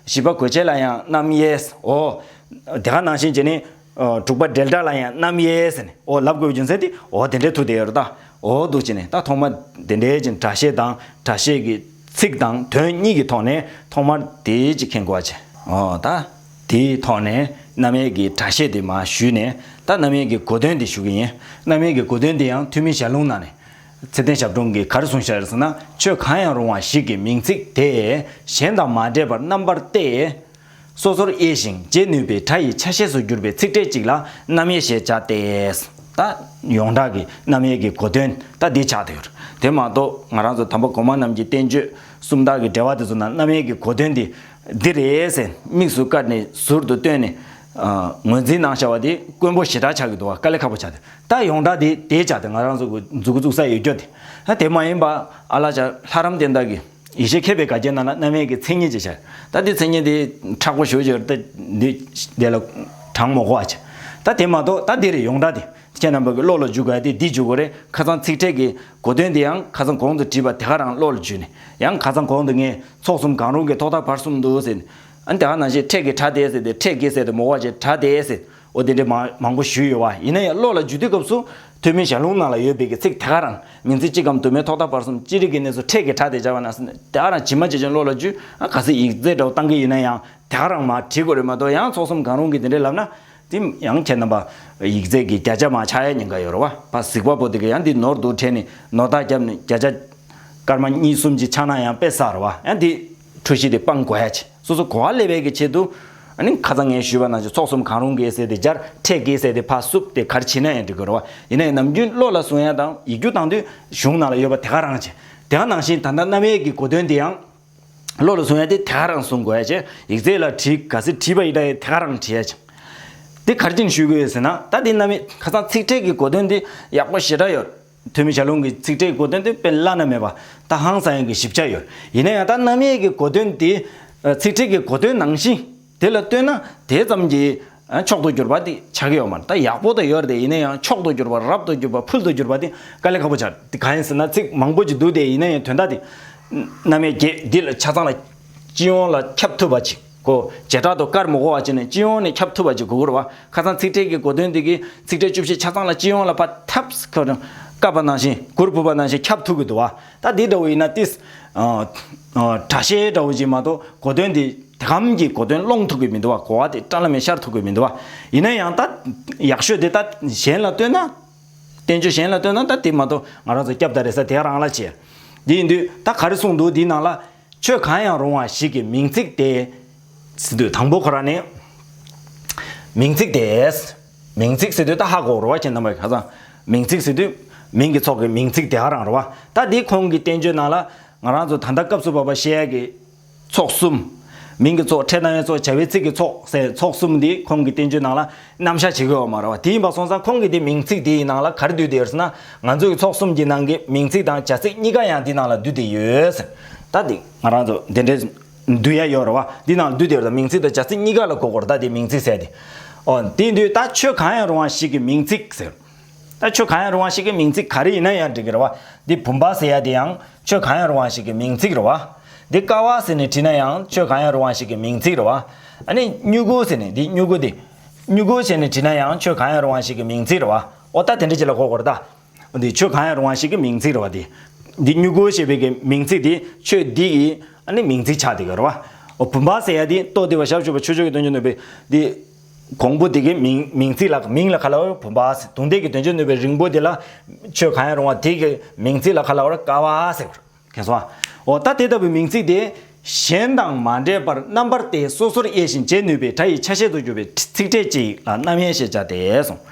བཞི་པ་དགོས་བྱེད་ལ་ཡང་རྣམ་དབྱེ། འོ། དེ་ག་ནང་བཞིན་བྱས་ནས། ཨ་དྲུག་པ་འབྲེལ་སྒྲ་ལ་ཡང་རྣམ་དབྱེ་ཟེར་ནས། འོ་ལབ་དགོས་པའི་རྒྱུ་མཚན་དེ་འོ་དེ་འདྲའི་ཐུག་བསྡད་ཡོད་རེད་ད། འོ་འདུག་བྱས་ནས་ད་ཐོག་མ་དེ་འདྲའི་ཅིག་སྒྲ་བཤད་དང་སྒྲ་བཤད་ཀྱི་ཚིག་དང་དོན་གཉིས་ཀྱི་ཐོག་ནས་ཐོག་མར་དེའི་ཅིག་མཁྱེན་དགོས་པ་བྱས། འོ་ད་དེའི་ཐོག་ནས་རྣམ་དབྱེ་གི་སྒྲ་བཤད་དེ་མར་ཞུས་ནས། ད་རྣམ་དབྱེ་གི་གོ་དོན་དེ་ཞུ་གི་ཡིན། རྣམ་དབྱེ་གི་གོ་དོན་དེ་ཡང་ཐོན་མིའི་ཞལ་ལུང་ནང་ནས། ཚེ་བརྟན་ཞབས་དྲུང་གིས་ག་རེ་གསུངས་བཞག་རེད་ཟེར་ན། ཆོས་གང་ཡང་རུང་བ་ཞིག་གི་མིང་ཚིག་དེ་གཞན་དང་མ་འདྲེས་པར་རྣམ་པར་བལྟས། སོ་སོར་དབྱེ་ཞིང་འབྱེད་ནུས་པའི་སྒྲ་ཡི་ཆ་ཤས་སུ་གྱུར་པའི་ཚིག་ཕྲད་ཅིག་ལ་རྣམ་དབྱེ་ཞེས་བྱ་སྟེ། ད་ཡོངས་གྲགས་ཀྱི་རྣམ་དབྱེ་གི་གོ་དོན་ད་འདི་ཆགས་བསྡད་ཡོད་རེད། དེ་མ་གཏོགས་ང་རང་ཚོ་དམ་པ་གོང་མ་རྣམས་ཀྱི་བསྟན་བཅོས་སུམ་རྟགས་ཀྱི་འགྲེལ་པ་དེ་ཚོ་ནང་རྣམ་དབྱེ་གི་གོ་དོན་འདི་འདི་རེད་ཟེར་དམིགས་སུ་བཀར་ནས་ཟུར་དུ་བཏོན་ནས་ངོས་འཛིན་གནང་བཞག་པ་དེ་དཀོན་པོ་ཞེ་དྲག་ཆགས་ཀྱི་འདུག་བ། དཀའ་ལས་ཁག་པོ་ཆགས་འདུག་ད་ཡོངས་གྲགས་དེ་དེ་ཆགས་ཏེ་ང་རང་ཚོ་གི་མཛུབ་གུ་བཙུགས་ས་ཡོད་རྒྱུ་དེ། ད་དེ་མ་ཡིན་པ་ཨ་ལ་ཅག་ལྷ་རམས་བསྟན་དར་གྱི་ཡེ་ཤེས་མཁས་པའི་བཀའ་རྒྱན་ནང་ལ་རྣམ་དབྱེ་གི་མཚན་ཉིད་ཅེས་བྱ། ད་དེ་མཚན་ཉིད་དེ་མཁྲེགས་པོ་ཞེ་པོ་ཅིག་ཡོད་རེད། ད་འདི་དེ་ལ་དྲང་མོ་གོ་བ་བྱེད། ད་དེ་མ་གཏོགས་ད་འདི་རེད། ཡོངས་གྲགས་དེ་ཁྱེད་རྣམ་པ་གི་བློ་ལ་འཇུག་དགོས་ཡ་དེ་འདི་འཇུག་དགོས་རེད། ཁ་སང་ཚིག་ཕྲད་ཀྱི་གོ་དོན་དེ་ཡང་ཁ་སང་གོང་དུ་བྲིས་པ་དེ་ག་རང་བློ་ལ་འཇུས་ནས། ཡང་ཁ་སང་གོང་དུ་ངས་ཚོགས་གསུམ་གང་རུང་གི་ཐོག་མཐའ་བར་གསུམ་དུ་ཟེར། ཨ་ནི་དེ་ག་ནང་བཞིན་ཕྲད་ཀྱི་སྒྲ་དེ་ཟེར་ཏེ་ཕྲད་ཀྱི་ཟེར་ཏེ་མོ་བ་ཅེས་སྒྲ་དེ་ཟེར། འོ་དེ་འདྲའི་མང་མང་པོ་ཞུས་ཡོད་བ། ཡིན་ན་ཡང་བློ་ལ་འཇུ་དུས་སྐབས་སུ་ཐོན་མིའི་ཞལ་ལུང་ནང་ལ་ཡོད་པའི་གི་ཚིག་དེ་ག་རང་མིང་ཚིག་གཅིག་གམ་དུ་མའི་ཐོག་མཐའ་བར་གསུམ་ཅི་རིགས་ཀྱི་གནས་སུ་ཕྲད་ཀྱི་སྒྲ་དེ་སྦྱར་བ་ན་ཟེར་ནས་དེ་ག་རང་ཇི་མ་ཇི་བཞིན་བློ་ལ་འཇུ། ཨ་ག་ཚོད་ཡིག་ཚད་འདྲ་བོ་བཏང་གི་ཡིན་ན་ཡང་དེ་ག་རང་མར་བྲིས་དགོས་རེད་མ་གཏོགས། ཡང་ཚོགས་གསུམ་གང་རུང་གི་དེ་འདྲའི་ལབ་ན་དེ་ཡང་ཁྱེད་རྣམ་པ་ཡིག་ཚད་ཀྱི་བརྒྱ་ཆ་མར་ཆག་ཡ་ཉེན་ཁ་ཡོད་རེད་བ། ཕ་གཟིགས་པ་པོ་དེ་ག་ཡང་འདི་ནོར་འདུག་དྲན་ནས་ནོར་བདག་བརྒྱབ་ནས་བརྒྱ་ཆ་སྐར་མ་གཉིས་གསུམ་ཅིག་ཆག་ན་ཡང་དཔེ་བསགས་རེད་བ། ཡང་དེ་འཁྲུལ་གཞི་དེ་སྤང་དགོས་ཡ་ཆེ། སོ་སོ་གོ་བ་སླེབས་པའི་གི་ཆེད་དུ། ཨ་ནི་ཁ་སང་ངས་ཞུས་པ་ནང་བཞིན་ཚོགས་གསུམ་གང་རུང་གི་ཟེར་ཏེ་སྦྱར། ཕྲད་ཀྱི་ཟེར་ཏེ་ཕར་བསུབས་ཏེ་ག་རེ་བྱེད་ན་ཡང་འགྲིག་གི་རེད་བ། ཡིན་ན་ཡང་ནམ་རྒྱུན་བློ་ལ་བཟུང་ཡ་དང་ཡིག་རྒྱུགས་བཏང་དུས་གཞུང་ནང་ལ་ཡོད་པ་དེ་ག་རང་བྱེད། དེ་ག་ནང་བཞིན་ད་ལྟ་རྣམ་དབྱེ་གི་གོ་དོན་དེ་ཡང་བློ་ལ་བཟུང་ཡ་དེ་དེ་ག་རང་བཟུང་དགོས་ཡ་ཆེ། ཡིག་ཚད་ལ་བྲིས་ག་ཚོད་བྲིས་པ་ཡིན་ན་ཡང་དེ་ག་རང་བྲིས་ཡ་ཆེ། དེ་ག་རེ་བྱས་ནས་ཞུ་གི་ཡོད་ཟེར་ན། ད་དེ་རྣམ་དབྱེ་ཁ་སང་ཚིག་ཕྲད་ཀྱི་གོ་དོན་དེ་ཡག་པོ་ཞེ་དྲག་ཡོད། ཐོན་མིའི་ཞལ་ལུང་གི་ཚིག་ཕྲད་གོ་དོན་དེ་དཔེ་བླ་ན་མེད་པ། ད་ཧང་སང་ཡག་གི་ཞིབ་ཆ་ཡོད། ཡིན་ན་ཡང་ད་རྣམ་དབྱེ་གི་གོ་དོན་དེ་ཚིག་ཕྲད་ཀྱི་གོ་དོན་ནང་བཞིན་དེ་ལ་ལྟོས་ན་དེ་ཙམ་གྱིས་མཆོག་ཏུ་གྱུར་པ་དེ་ཆགས་ཀྱི་ཡོད་མ་རེད། ད་ཡག་པོ་དེ་ཡོད་རེད་དེ། ཡིན་ན་ཡང་མཆོག་ཏུ་གྱུར་པ། རབ་ཏུ་གྱུར་པ། ཕུལ་དུ་གྱུར་པ་དེ་དཀའ་ལས་ཁག་པོ་ཆགས། དེ་གང་ཡིན་ཟེར་ན་ཚིག་མང་པོ་ཅིག་འདུག་དེ། ཡིན་ན་ཡང་དོན་དག་དེ་རྣམ་དབྱེ་བརྒྱད་འདི་ལ་ཆ་ཚང་ལ་སྤྱི་ཡོངས་ལ་ཁྱབ་ཐུབ་པ་ཅིག་ཁོ་བྱེ་བྲག་ཏུ་བཀར་མི་དགོས་པ་བྱས་ནས་སྤྱི་ཡོངས་ནས་ཁྱབ་ཐུབ་པ་ཅིག་དགོས་ཀྱི་རེད་བ། ཁ་སང་ཚིག་ཕྲད་ཀྱི་གོ་དོན་འདི་གིས་ཚིག་ཕྲད་བཅུ་བཞི་ཆ་ཚང་ལ་སྤྱི་ཡོངས་ལ་ཕར་ཐབས་ཁོ་བཀབ་པ་ནང་བཞིན་གུར་ཕུབ་པ་ནང་བཞིན་ཁྱབ་ཐུབ་ཀྱི་འདུག་བ། ད་འདི་འདྲ་བོ་ཡིན་ན་ཏིས་སྒྲ་བཤད་འདྲ་བོ་ཅིག་མ་གཏོགས་གོ་དོན་འདི་དེ་གམ་གྱི་གོ་དོན་སློང་ཐུབ་ཀྱི་མི་འདུག་བ། གོ་བ་དེ་བཀྲ་ལམ་མེ་ཤར་ཐུབ་ཀྱི་མི་འདུག་བ། ཡིན་ན་ཡང་ད་ཡག་ཤོས་དེ་ད་གཞན་ལ་ལྟོས་ན། བསྟན་བཅོས་གཞན་ལ་ལྟོས་ན་ད་དེ་མ་གཏོགས་ང་རང་ཚོ་སྐྱབས་དང་རེ་ས་དེ་རང་ལ་བྱེད། འདི་ཡིན་དུས་ད་ག་རེ་གསུངས་འདུག་འདིའི་ནང་ལ། ཆོས་གང་ཡང་རུང་བ་ཞིག་གི་མིང་ཚིག་དེ་ ཟེར་དུས་དང་པོ་ཁོ་རང་ནི་མིང་ཚིག་དེ། མིང་ཚིག་ཟེར་དུས་ད་ཧ་གོ་རེད་བ། ཁྱེད་རྣམ་པ་ཁ་སང་མིང་ཚིག་ཟེར་དུས་མིང་གི་ཚོགས་ཀྱི་མིང་ཚིག་དེ་ག་རང་རེད་བ། ད་འདི་ཁོང་གི་བསྟན་བཅོས་ནང་ལ་ང་རང་ཚོ་ད་ལྟ་སྐབས་སུ་བབ་པ་བཤད་ཡ་གི་ཚོགས་གསུམ། མིང་གི་ཚོགས། ཕྲད་སྣང་བའི་ཚོགས། བྱ་བའི་ཚིག་གི་ཚོགས་ཟེར་ཚོགས་གསུམ་འདི་ཁོང་གི་བསྟན་བཅོས་ནང་ལ་རྣམ་གཞག་བྱེད་ཀྱི་ཡོད་མ་རེད་བ། དེ་ཡིན་པ་སོང་ཙང་ཁོང་གི་འདི་མིང་ཚིག་འདི་ཡི་ནང་ལ་ག་རེ་འདུས་བསྡད་ཡོད་ཟེར་ན། ང་ཚོ་གི་ཚོགས་གསུམ་གྱི་ནང་གི་མིང་ཚིག་དང་བྱ་ཚིག་གཉིས་ཀ་ཡང་འདི་ནང་ལ་འདུས་བསྡད་ཡོད་ཟེར། ད་འདི་ང་རང་ཚོ་འདི་འདྲའི་འདུས་ཡ་ཡོད་རེད་བ། འདི་ནང་ལ་འདུས་བསྡད་ཡོད་རེད། མིང་ཚིག་དང་བྱ་ཚིག་གཉིས་ཀ་ལ་གོ་དགོས་རེད། ད་འདི་མིང་ཚིག་ཟེར་ཏེ། ཨོ་དེ་ཡིན་དུས་ད་ཆོས་གང་ཡང་རུང་བ་ཞིག་གི་མིང་ཚིག་ཟེར། ད་ཆོས་གང་ཡང་རུང་བ་ཞིག་གི་མིང་ཚིག་ག་རེ་ཡིན་ན་ཡང་འགྲིག་གི་རེད་བ། འདི་བུམ་པ་ཟེར་ཡ་དེ་ཡང་ཆོས་གང་ཡང་རུང་བ་ཞིག་གི་མིང་ཚིག་རེད་བ། འདི་ཀ་བ་ཟེར་ནས་བྲིས་ན་ཡང་ཆོས་གང་ཡང་རུང་བ་ཞིག་གི་མིང་ཚིག་རེད་བ། ཨ་ནི་སྨྱུ་གུ་ཟེར་ནས་འདི་སྨྱུ་གུ་འདི་སྨྱུ་གུ་བྱས་ནས་བྲིས་ན་ཡང་ཆོས་གང་ཡང་རུང་བ་ཞིག་གི་མིང་ཚིག་རེད་བ། ཨོ་ད་དེ་འདྲ་ཅིག་ལ་གོ་དགོས་རེད་ད། འདི་ཆོས་གང་ཡང་རུང་བ་ཞིག་གི་མིང་ཚིག་རེད་བ། འདི་འདི་སྨྱུ་གུ་ཞེས་པའི་གི་མིང་ཚིག་འདི་ཆོས་འདི་ཡི་ཨ་ནི་མིང་ཚིག་ཆགས་བསྡད་ཀྱི་རེད་བ། ཨོ་བུམ་པ་ཟེར་ཡ་འདི་ལྟོ་ལྡིར་བ་ཞབས་ཞུ་བ་ཆོས་ཕྱོགས་ཀྱི་སྟོན་ཆ་ནོད་པའི་འདི། གོང་བུ་དེ་གི་མིང་མིང་ཚིག་ལ་མིང་ལ་ག་ལབ་བ། བུམ་པ་ཟེར། གདུང་འདེགས་ཀྱི་དོན་བྱེད་ནུས་པའི་རིང་པོ་དེ་ལ་ཆོས་གང་ཡང་རུང་བ་དེ་གི་མིང་ཚིག་ལ་ག་ལབ་བ། ཀ་བ་ཟེར། མཁྱེན་སོང་ཨ། འོ་ད་དེ་ལྟ་བུའི་མིང་ཚིག་དེ་གཞན་དང་མ་འདྲེས་པར་རྣམ་པར་དེ་སོ་སོར་དབྱེ་ཞིང་འབྱེད་ནུས་པའི་སྒྲ་ཡི་ཆ་ཤས་སུ་གྱུར་པའི་ཚིག་ཕྲད་ཅིག་ལ་རྣམ་དབྱེ་ཞེས་བྱ་སྟེ་གསུངས།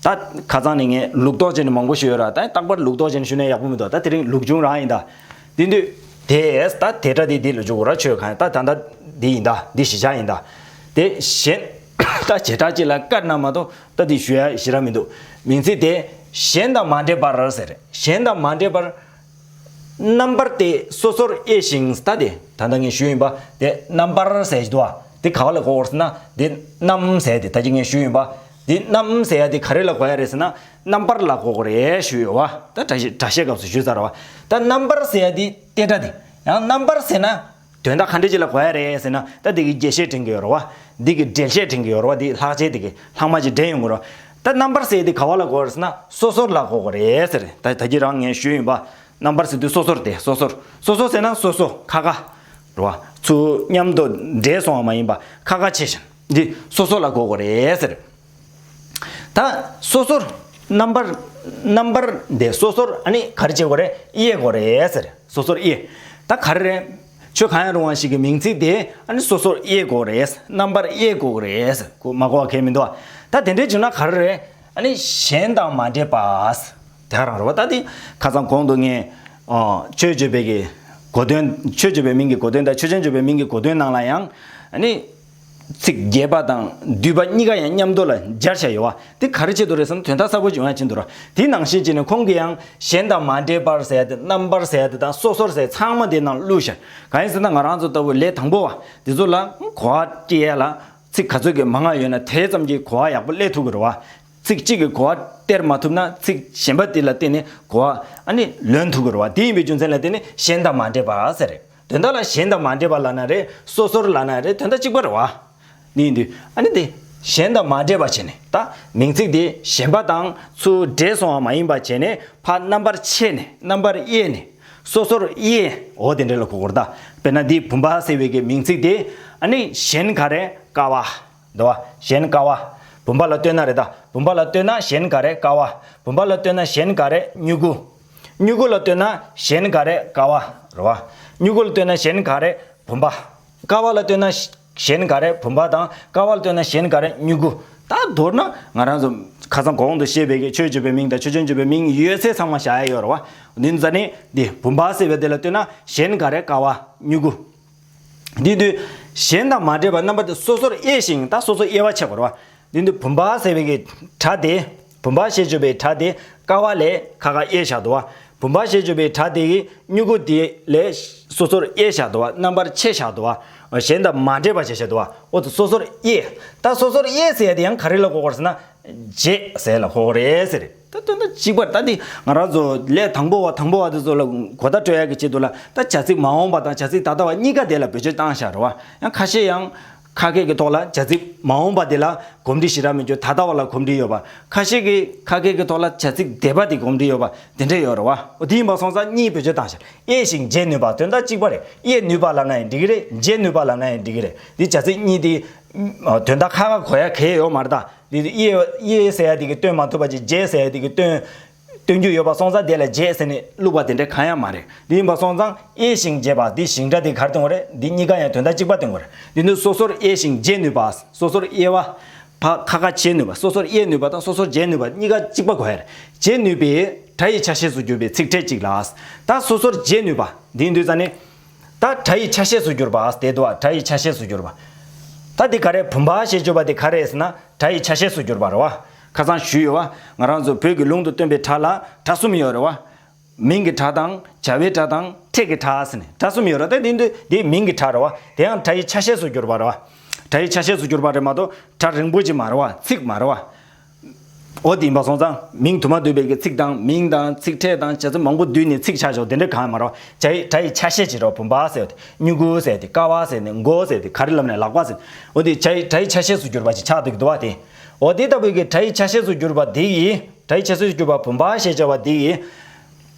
ད་ཁ་སང་ནས་ངས་ལུགས་ལྡོག་བྱས་ནས་མང་པོ་ཞུས་ཡོད་ར། ད་རྟག་པར་ལུགས་ལྡོག་བྱས་ནས་ཞུས་ན་ཡག་པོ་མི་འདུག་ད་དེ་རིང་ལུགས་འབྱུང་རང་ཡིན་ད། དེ་དུས་དེས་ད་དེ་སྒྲ་དེ་འདི་ལ་འཇུག་གོ་ར། ཆོས་གང་ཡང་ད་ད་ལྟ་འདི་ཡིན་ད། འདི་གཞི་བཞག་ཡིན་ད། དེ་གཞན་ད་བྱེ་བྲག་གཅིག་ལ་བཀར་ན་མ་གཏོགས་ད་འདི་ཞུ་ཡ་ཞེ་དྲག་མི་འདུག་མིང་ཚིག་དེ་གཞན་དང་མ་འདྲེས་པར་ཟེར། གཞན་དང་མ་འདྲེས་པར་རྣམ་པར་དེ་སོ་སོར་དབྱེ་ཞིང་། ད་དེ་ད་ལྟ་ངས་ཞུས་ཡིན་པ། དེ་རྣམ་པར་ཟེར་གྱི་འདུག་བ། དེ་ག་བ་ལ་གོ་དགོས་ཟེར་ན། དེ་རྣམ་ཟེར་དེ་ད་ཅི་ངས་ཞུས་ཡིན་པ། དེ་རྣམ་ཟེར་ཡ་དེ་ག་རེ་ལ་གོ་ཡ་རེད་ཟེར་ན། རྣམ་པར་ལ་གོ་དགོས་རེད་ཞུས་ཡོད་བ། ད་སྒྲ་བཤད་སྒྲ་བཤད་སྐབས་སུ་ཞུས་ཚར་བ། ད་རྣམ་པར་ཟེར་ཡ་དེ་དེ་སྒྲ་དེ་ཡང་རྣམ་པར་ཟེར་ན། དོན་དག་ག་འདྲ་ཅིག་ལ་གོ་ཡ་རེད་ཟེར་ན། ད་འདི་གི་རྒྱས་བཤད་དྲན་གྱི་ཡོད་རེད་བ། འདི་གི་འགྲེལ་བཤད་དྲན་གྱི་ཡོད་རེད་བ། འདི་ལྷག་བཅས་འདི་གི་ལྷག་མ་ཅིག་འདྲེན་ཡོང་གི་རེད་བ། ད་རྣམ་པར་ཟེར་འདི་ག་བ་ལ་གོ་རེད་ཟེར་ན། སོ་སོར་ལ་གོ་གི་རེད་ཟེར། ད་ད་གི་རང་ངས་ཞུས་ཡིན་པ། རྣམ་པར་ཟེར་དུས་སོ་སོར་དེ་སོ་སོར། སོ་སོ་ཟེར་ན་སོ་སོ་ཁ་ཁ་རེད་བ། ཚུར་མཉམ་དུ་འདྲེས་སོང་བ་མ་ཡིན་པ། ཁ་ཁ་ཕྱེ་ཞིང་འདི་སོ་སོ་ལ་གོ་གི་རེད་ཟེར། ད་སོ་སོར་རྣམ་པར་རྣམ་པར་དེ་སོ་སོར་ཨ་ནི་ག་རེ་བྱེད་དགོས་རེད། དབྱེ་དགོས་རེད་ཟེར། སོ་སོར་དབྱེ། ད་ག་རེ་རེད། ཆོས་གང་ཡང་རུང་བ་ཞིག་གི་མིང་ཚིག་དེ་ཨ་ནི་སོ་སོར་དབྱེ་དགོས་རེད། རྣམ་པར་དབྱེ་དགོས་རེད། གོ་མ་གོ་བ་གལ་མི་འདུག་བ། ད་དེ་འདྲའི་བྱུང་ན་ག་རེ་རེད། ཨ་ནི་གཞན་དང་མ་འདྲེས་པ། དེ་ག་རང་རེད་བ། ད་དེ་ཁ་སང་གོང་དུ་ངས་ཨ་ཆོས་བརྗོད་པའི་གི་གོ་དོན། ཆོས་བརྗོད་པའི་མིང་གི་གོ་དོན་དང་ཆོས་ཅན་བརྗོད་པའི་མིང་གི་གོ་དོན་ནང་ལ་ཡང་ཨ་ནི། ཚིག་རྒྱས་པ་དང་བསྡུས་པ་གཉིས་ཀ་ཡང་མཉམ་དུ་ལ་སྦྱར་བྱ་ཡོད་བ། དེ་ག་རེ་བྱེད་དུ་རེད་ཟེར་ན། དོན་དག་གསལ་པོ་ཅིག་ཡོང་ཡ་ཅིག་འདུག་ར། དེ་ནང་བཞིན་བྱས་ནས་ཁོང་གིས་ཡང་གཞན་དང་མ་འདྲེས་པར་ཟེར་ཡ་དེ། རྣམ་པར་ཟེར་ཡ་དེ་དང་སོ་སོར་ཟེར་ཚང་མ་དེ་ནང་བླུགས་ཤག་གང་ཡིན་ཟེར་ན། ང་རང་ཚོ་ལྟ་བུ་ལས་དང་པོ་བ་དེ་ཚོ་ལ་གོ་བ་སྐྱེ་ཡ་ལ་ཚིག་ག་ཚོད་ཀྱི་མང་ང་ཡོད་ན་དེ་ཙམ་གྱིས་གོ་བ་ཡག་པོ་སླེབས་ཐུབ་ཀྱི་རེད་བ། ཚིག་གཅིག་གིས་གོ་བ་སྟེར་མ་ཐུབ་ན་ཚིག་གཞན་པ་དེ་ལ་བརྟེན་ནས་གོ་བ་ཨ་ནི་ལོན་ཐུབ་ཀྱི་རེད་བ། དེ་ཡིན་པའི་རྒྱུ་མཚན་ལ་བརྟེན་ནས་གཞན་དང་མ་འདྲེས་པ་ཟེར་རེད། དོན་དག་ལ་གཞན་དང་མ་འདྲེས་པ་ལབ་ན་རེད། སོ་སོར་ལབ་ན་རེད། དོན་དག་གཅིག་པ་རེད་བ། འདི་ཡིན་དུས་ཨ་ནི་དེ་གཞན་དང་མ་འདྲེས་པ་བྱས་ནས། ད་མིང་ཚིག་དེ་གཞན་པ་དང་ཚུར་འདྲེས་སོང་བ་མ་ཡིན་པ་བྱས་ནས། ཕར་རྣམ་པར་ཕྱེ་ནས། རྣམ་པར་དབྱེ་ནས། སོ་སོར་དབྱེ། འོ་དེ་འདྲ་ལ་གོ་དགོས་རེད་ད། དཔེར་ན་འདི་བུམ་པ་ཟེར་བའི་གི་མིང་ཚིག་དེ་ཨ་ནི་གཞན་ག་རེ། ཀ་བ། འདུག་བ། གཞན་ཀ་བ། བུམ་པ་ལ་ལྟོས་ན་རེད་ད། བུམ་པ་ལ་ལྟོས་ན་གཞན་ག་རེ། ཀ་བ། བུམ་པ་ལ་ལྟོས་ན་གཞན་ག་རེ། སྨྱུ་གུ། སྨྱུ་གུ་ལ་ལྟོས་ན་གཞན་ག་རེ། ཀ་བ་རེད་བ། སྨྱུ་གུ་ལ་ལྟོས་ན་གཞན་ག་རེ། བུམ་པ། ཀ་བ་ལ་ལྟོས་ན་གཞན་ག་རེ། བུམ་པ་དང་། ཀ་བ་ལ་ལྟོས་ན་གཞན་ག་རེ། སྨྱུ་གུ། ད་མདོར་ན་ང་རང་ཚོ་ཁ་སང་གོང་དུ་བཤད་པའི་གི་ཆོས་བརྗོད་པའི་མིང་དང་ཆོས་ཅན་བརྗོད་པའི་མིང་ཡོད་ཚད་ཚང་མ་བཞག་ཡ་ཡོད་རེད་བ། འདི་ནི་ཙ་ནི་འདི་བུམ་པ་ཟེར་བའི་དེ་ལ་ལྟོས་ན་གཞན་ག་རེ། ཀ་བ། སྨྱུ་གུ། འདི་དུས་གཞན་དང་མ་འདྲེས་པར་རྣམ་པར་དེ་སོ་སོར་དབྱེ་ཞིང་། ད་སོ་སོ་དབྱེ་བ་ཕྱེ་དགོས་རེད་བ། འདི་དུས་བུམ་པ་ཟེར་བའི་གི་སྒྲ་དེ། བུམ་པ་ཞེས་བརྗོད་པའི་སྒྲ་དེ་ཀ་བ་ལས་ཁ་ཁ་དབྱེ་བཞག་འདུག་བ། བུམ་པ་ཞེས་བརྗོད་པའི་སྒྲ་དེ་གིས་སྨྱུ་གུ་དེ་ལས་སོ་སོར་དབྱེ་བཞག་འདུག་བ། རྣམ་པར་ཕྱེ་བཞག་འདུག་བ། གཞན་དང་མ་འདྲེས་པ་བྱས་བཞག་འདུག་བ། འོ་དེ་སོ་སོར་དབྱེ། ད་སོ་སོར་དབྱེ་ཟེར་ཡ་དེ་ཡང་ག་རེ་ལ་གོ་དགོས་རེད་ཟེར་ན། འབྱེད་ཟེར་ལ་གོ་དགོས་རེད་ཟེར། ད་དོན་དག་གཅིག་པ་རེད། ད་འདི་ང་རང་ཚོ་ལས་དང་པོ་བ་དང་པོ་བ་དེ་ཚོ་ལ་གོ་བརྡ་སྤྲོད་ཡག་གི་ཆེད་དུ་ལ། ད་བྱ་ཚིག་མ་འོངས་པ་དང་བྱ་ཚིག་ད་ལྟ་བ་གཉིས་ཀ་དེ་ལ་བེད་སྤྱོད་བཏང་བཞག་རེད་བ། ཡང་ཁ་ཤས་ཡང་ཁ་སྐད་ཀྱི་ཐོག་ལ་བྱ་ཚིག་མ་འོངས་པ་དེ་ལ་གོམས་འདྲིས་ཞེ་དྲག་མི་འཇུག་ད་ལྟ་བ་ལ་གོམས་འདྲིས་ཡོད་པ། ཁ་ཤས་ཀྱིས་ཁ་སྐད་ཀྱི་ཐོག་ལ་བྱ་ཚིག་འདས་པ་དེ་གོམས་འདྲིས་ཡོད་པ་དེ་འདྲ་ཡོད་རེད་བ། འོ་དེ་ཡིན་པ་སོང་ཙང་གཉིས་བེད་སྤྱོད་བཏང་བཞག་དབྱེ་ཞིང་འབྱེད་ནུས་པ། དོན་དག་གཅིག་པ་རེད། དབྱེ་ནུས་པ་ལབ་ན་ཡང་འགྲིག་གི་རེད། འབྱེད་ནུས་པ་ལབ་ན་ཡང་འགྲིག་གི་རེད། འདི་བྱ་ཚིག་གཉིས་དེ་དོན་དག་ཁ་ཁ་གོ་ཡ་གལ་ཡོད་མ་རེད་ད། དེ་དེ་དབྱེ་དབྱེ་ཟེར་ཡ་དེ་གི་སྟོན་མ་ཐུབ་པ་ཅིག་འབྱེད་ཟེར་ཡ་དེ་གི་སྟོན། སྟོན་རྒྱུ་ཡོད་པ་སོང་ཙང་དེ་ལ་བྱས་ཟེར་ནས་བླུགས་པ་དེ་འདྲ་གང་ཡང་མ་རེད། དེ་ཡིན་པ་སོང་ཙང་དབྱེ་ཞིང་བྱས་པ་འདི་ཞིང་སྒྲ་དེ་ག་རེ་སྟོན་པ་རེད། འདི་གཉིས་ཀ་ཡང་དོན་དག་གཅིག་པ་སྟོན་པ་རེད། འདི་ནི་སོ་སོར་དབྱེ་ཞིང་བྱེད་ནུས་པ། སོ་སོར་དབྱེ་བ། ཕ་ཁ་ཁ་བྱེད་ནུས་པ། སོ་སོར་དབྱེ་ནུས་པ་དང་སོ་སོར་བྱེད་ནུས་པ་གཉིས་ཀ་གཅིག་པ་གོ་ཡ་རེད། བྱེད་ནུས་པའི་སྒྲ་ཡི་ཆ་ཤས་སུ་གྱུར་པའི་ཚིག་ཕྲད་གཅིག་ལ། ད་སོ་སོར་བྱེད་ནུས་པ་འདི་ཡིན་དུས་ཙ་ནི། ད་སྒྲ་ཡི་ཆ་ཤས་སུ་གྱུར་པ་དེ་འདུག་བ། སྒྲ་ཡི་ཆ་ཤས་སུ་གྱུར་པ། ད་འདི་ག་རེ་བུམ་པ་ཞེས་བརྗོད་པ་དེ་ག་རེ་ཟེར་ན་སྒྲ་ཡི་ཆ་ཤས་སུ་གྱུར་པ་རེད་བ། ཁ་སང་ཞུས་ཡོད་བ། ང་རང་ཚོ་བོད་ཀྱི་ལུང་དུ་སྟོན་པའི་སྒྲ་ལ་སྒྲ་གསུམ་ཡོད་རེད་བ། མིང་གི་སྒྲ་དང་བྱ་བའི་སྒྲ་དང་ཕྲད་ཀྱི་སྒྲ་ཟེར་ནས་སྒྲ་གསུམ་ཡོད་རེད། ད་དེ་འདི་དེ་མིང་གི་སྒྲ་རེད་བ། དེ་ཡང་སྒྲ་ཡི་ཆ་ཤས་སུ་གྱུར་པ་རེད་བ། སྒྲ་ཡི་ཆ་ཤས་སུ་གྱུར་པ་རེད་མ་གཏོགས་སྒྲ་རིང་པོ་ཅིག་མ་རེད་བ། ཚིག་མ་རེད་བ། འོ་དེ་ཡིན་པ་སོང་ཙང་མིང་དུ་མ་འདུས་པའི་གི་ཚིག་དང་མིང་དང་ཚིག་ཕྲད་དང་བྱ་ཚིག་མང་པོ་བསྡུས་ནས་ཚིག་ཆགས་ཆོག་དེ་འདྲ་གང་ཡང་མ་རེད་བ། སྒྲ་ཡི་སྒྲ་ཡི་ཆ་ཤས་ཅིག་རེད་བ། བུམ་པ་ཟེར་ཏེ་སྨྱུ་གུ་ཟེར་ཏེ་ཀ་བ་ཟེར་ནས་མགོ་ཟེར་ཏེ་ག་རེ་ལབ་ནས་ལག་པ་ཟེར། འོ་དེ་སྒྲ་ཡི་སྒྲ་ཡི་ཆ་ཤས་སུ་གྱུར་པ་ཅིག་ཆགས་འདུག་འདུག་བ་དེ། འོ་དེ་ལྟ་བུའི་གི་སྒྲ་ཡི་ཆ་ཤས་སུ་གྱུར་པ་དེ་ཡིས། སྒྲ་ཡི་ཆ་ཤས་སུ་གྱུར་པ་བུམ་པ་ཞེས་བྱ་བ་དེ་ཡིས།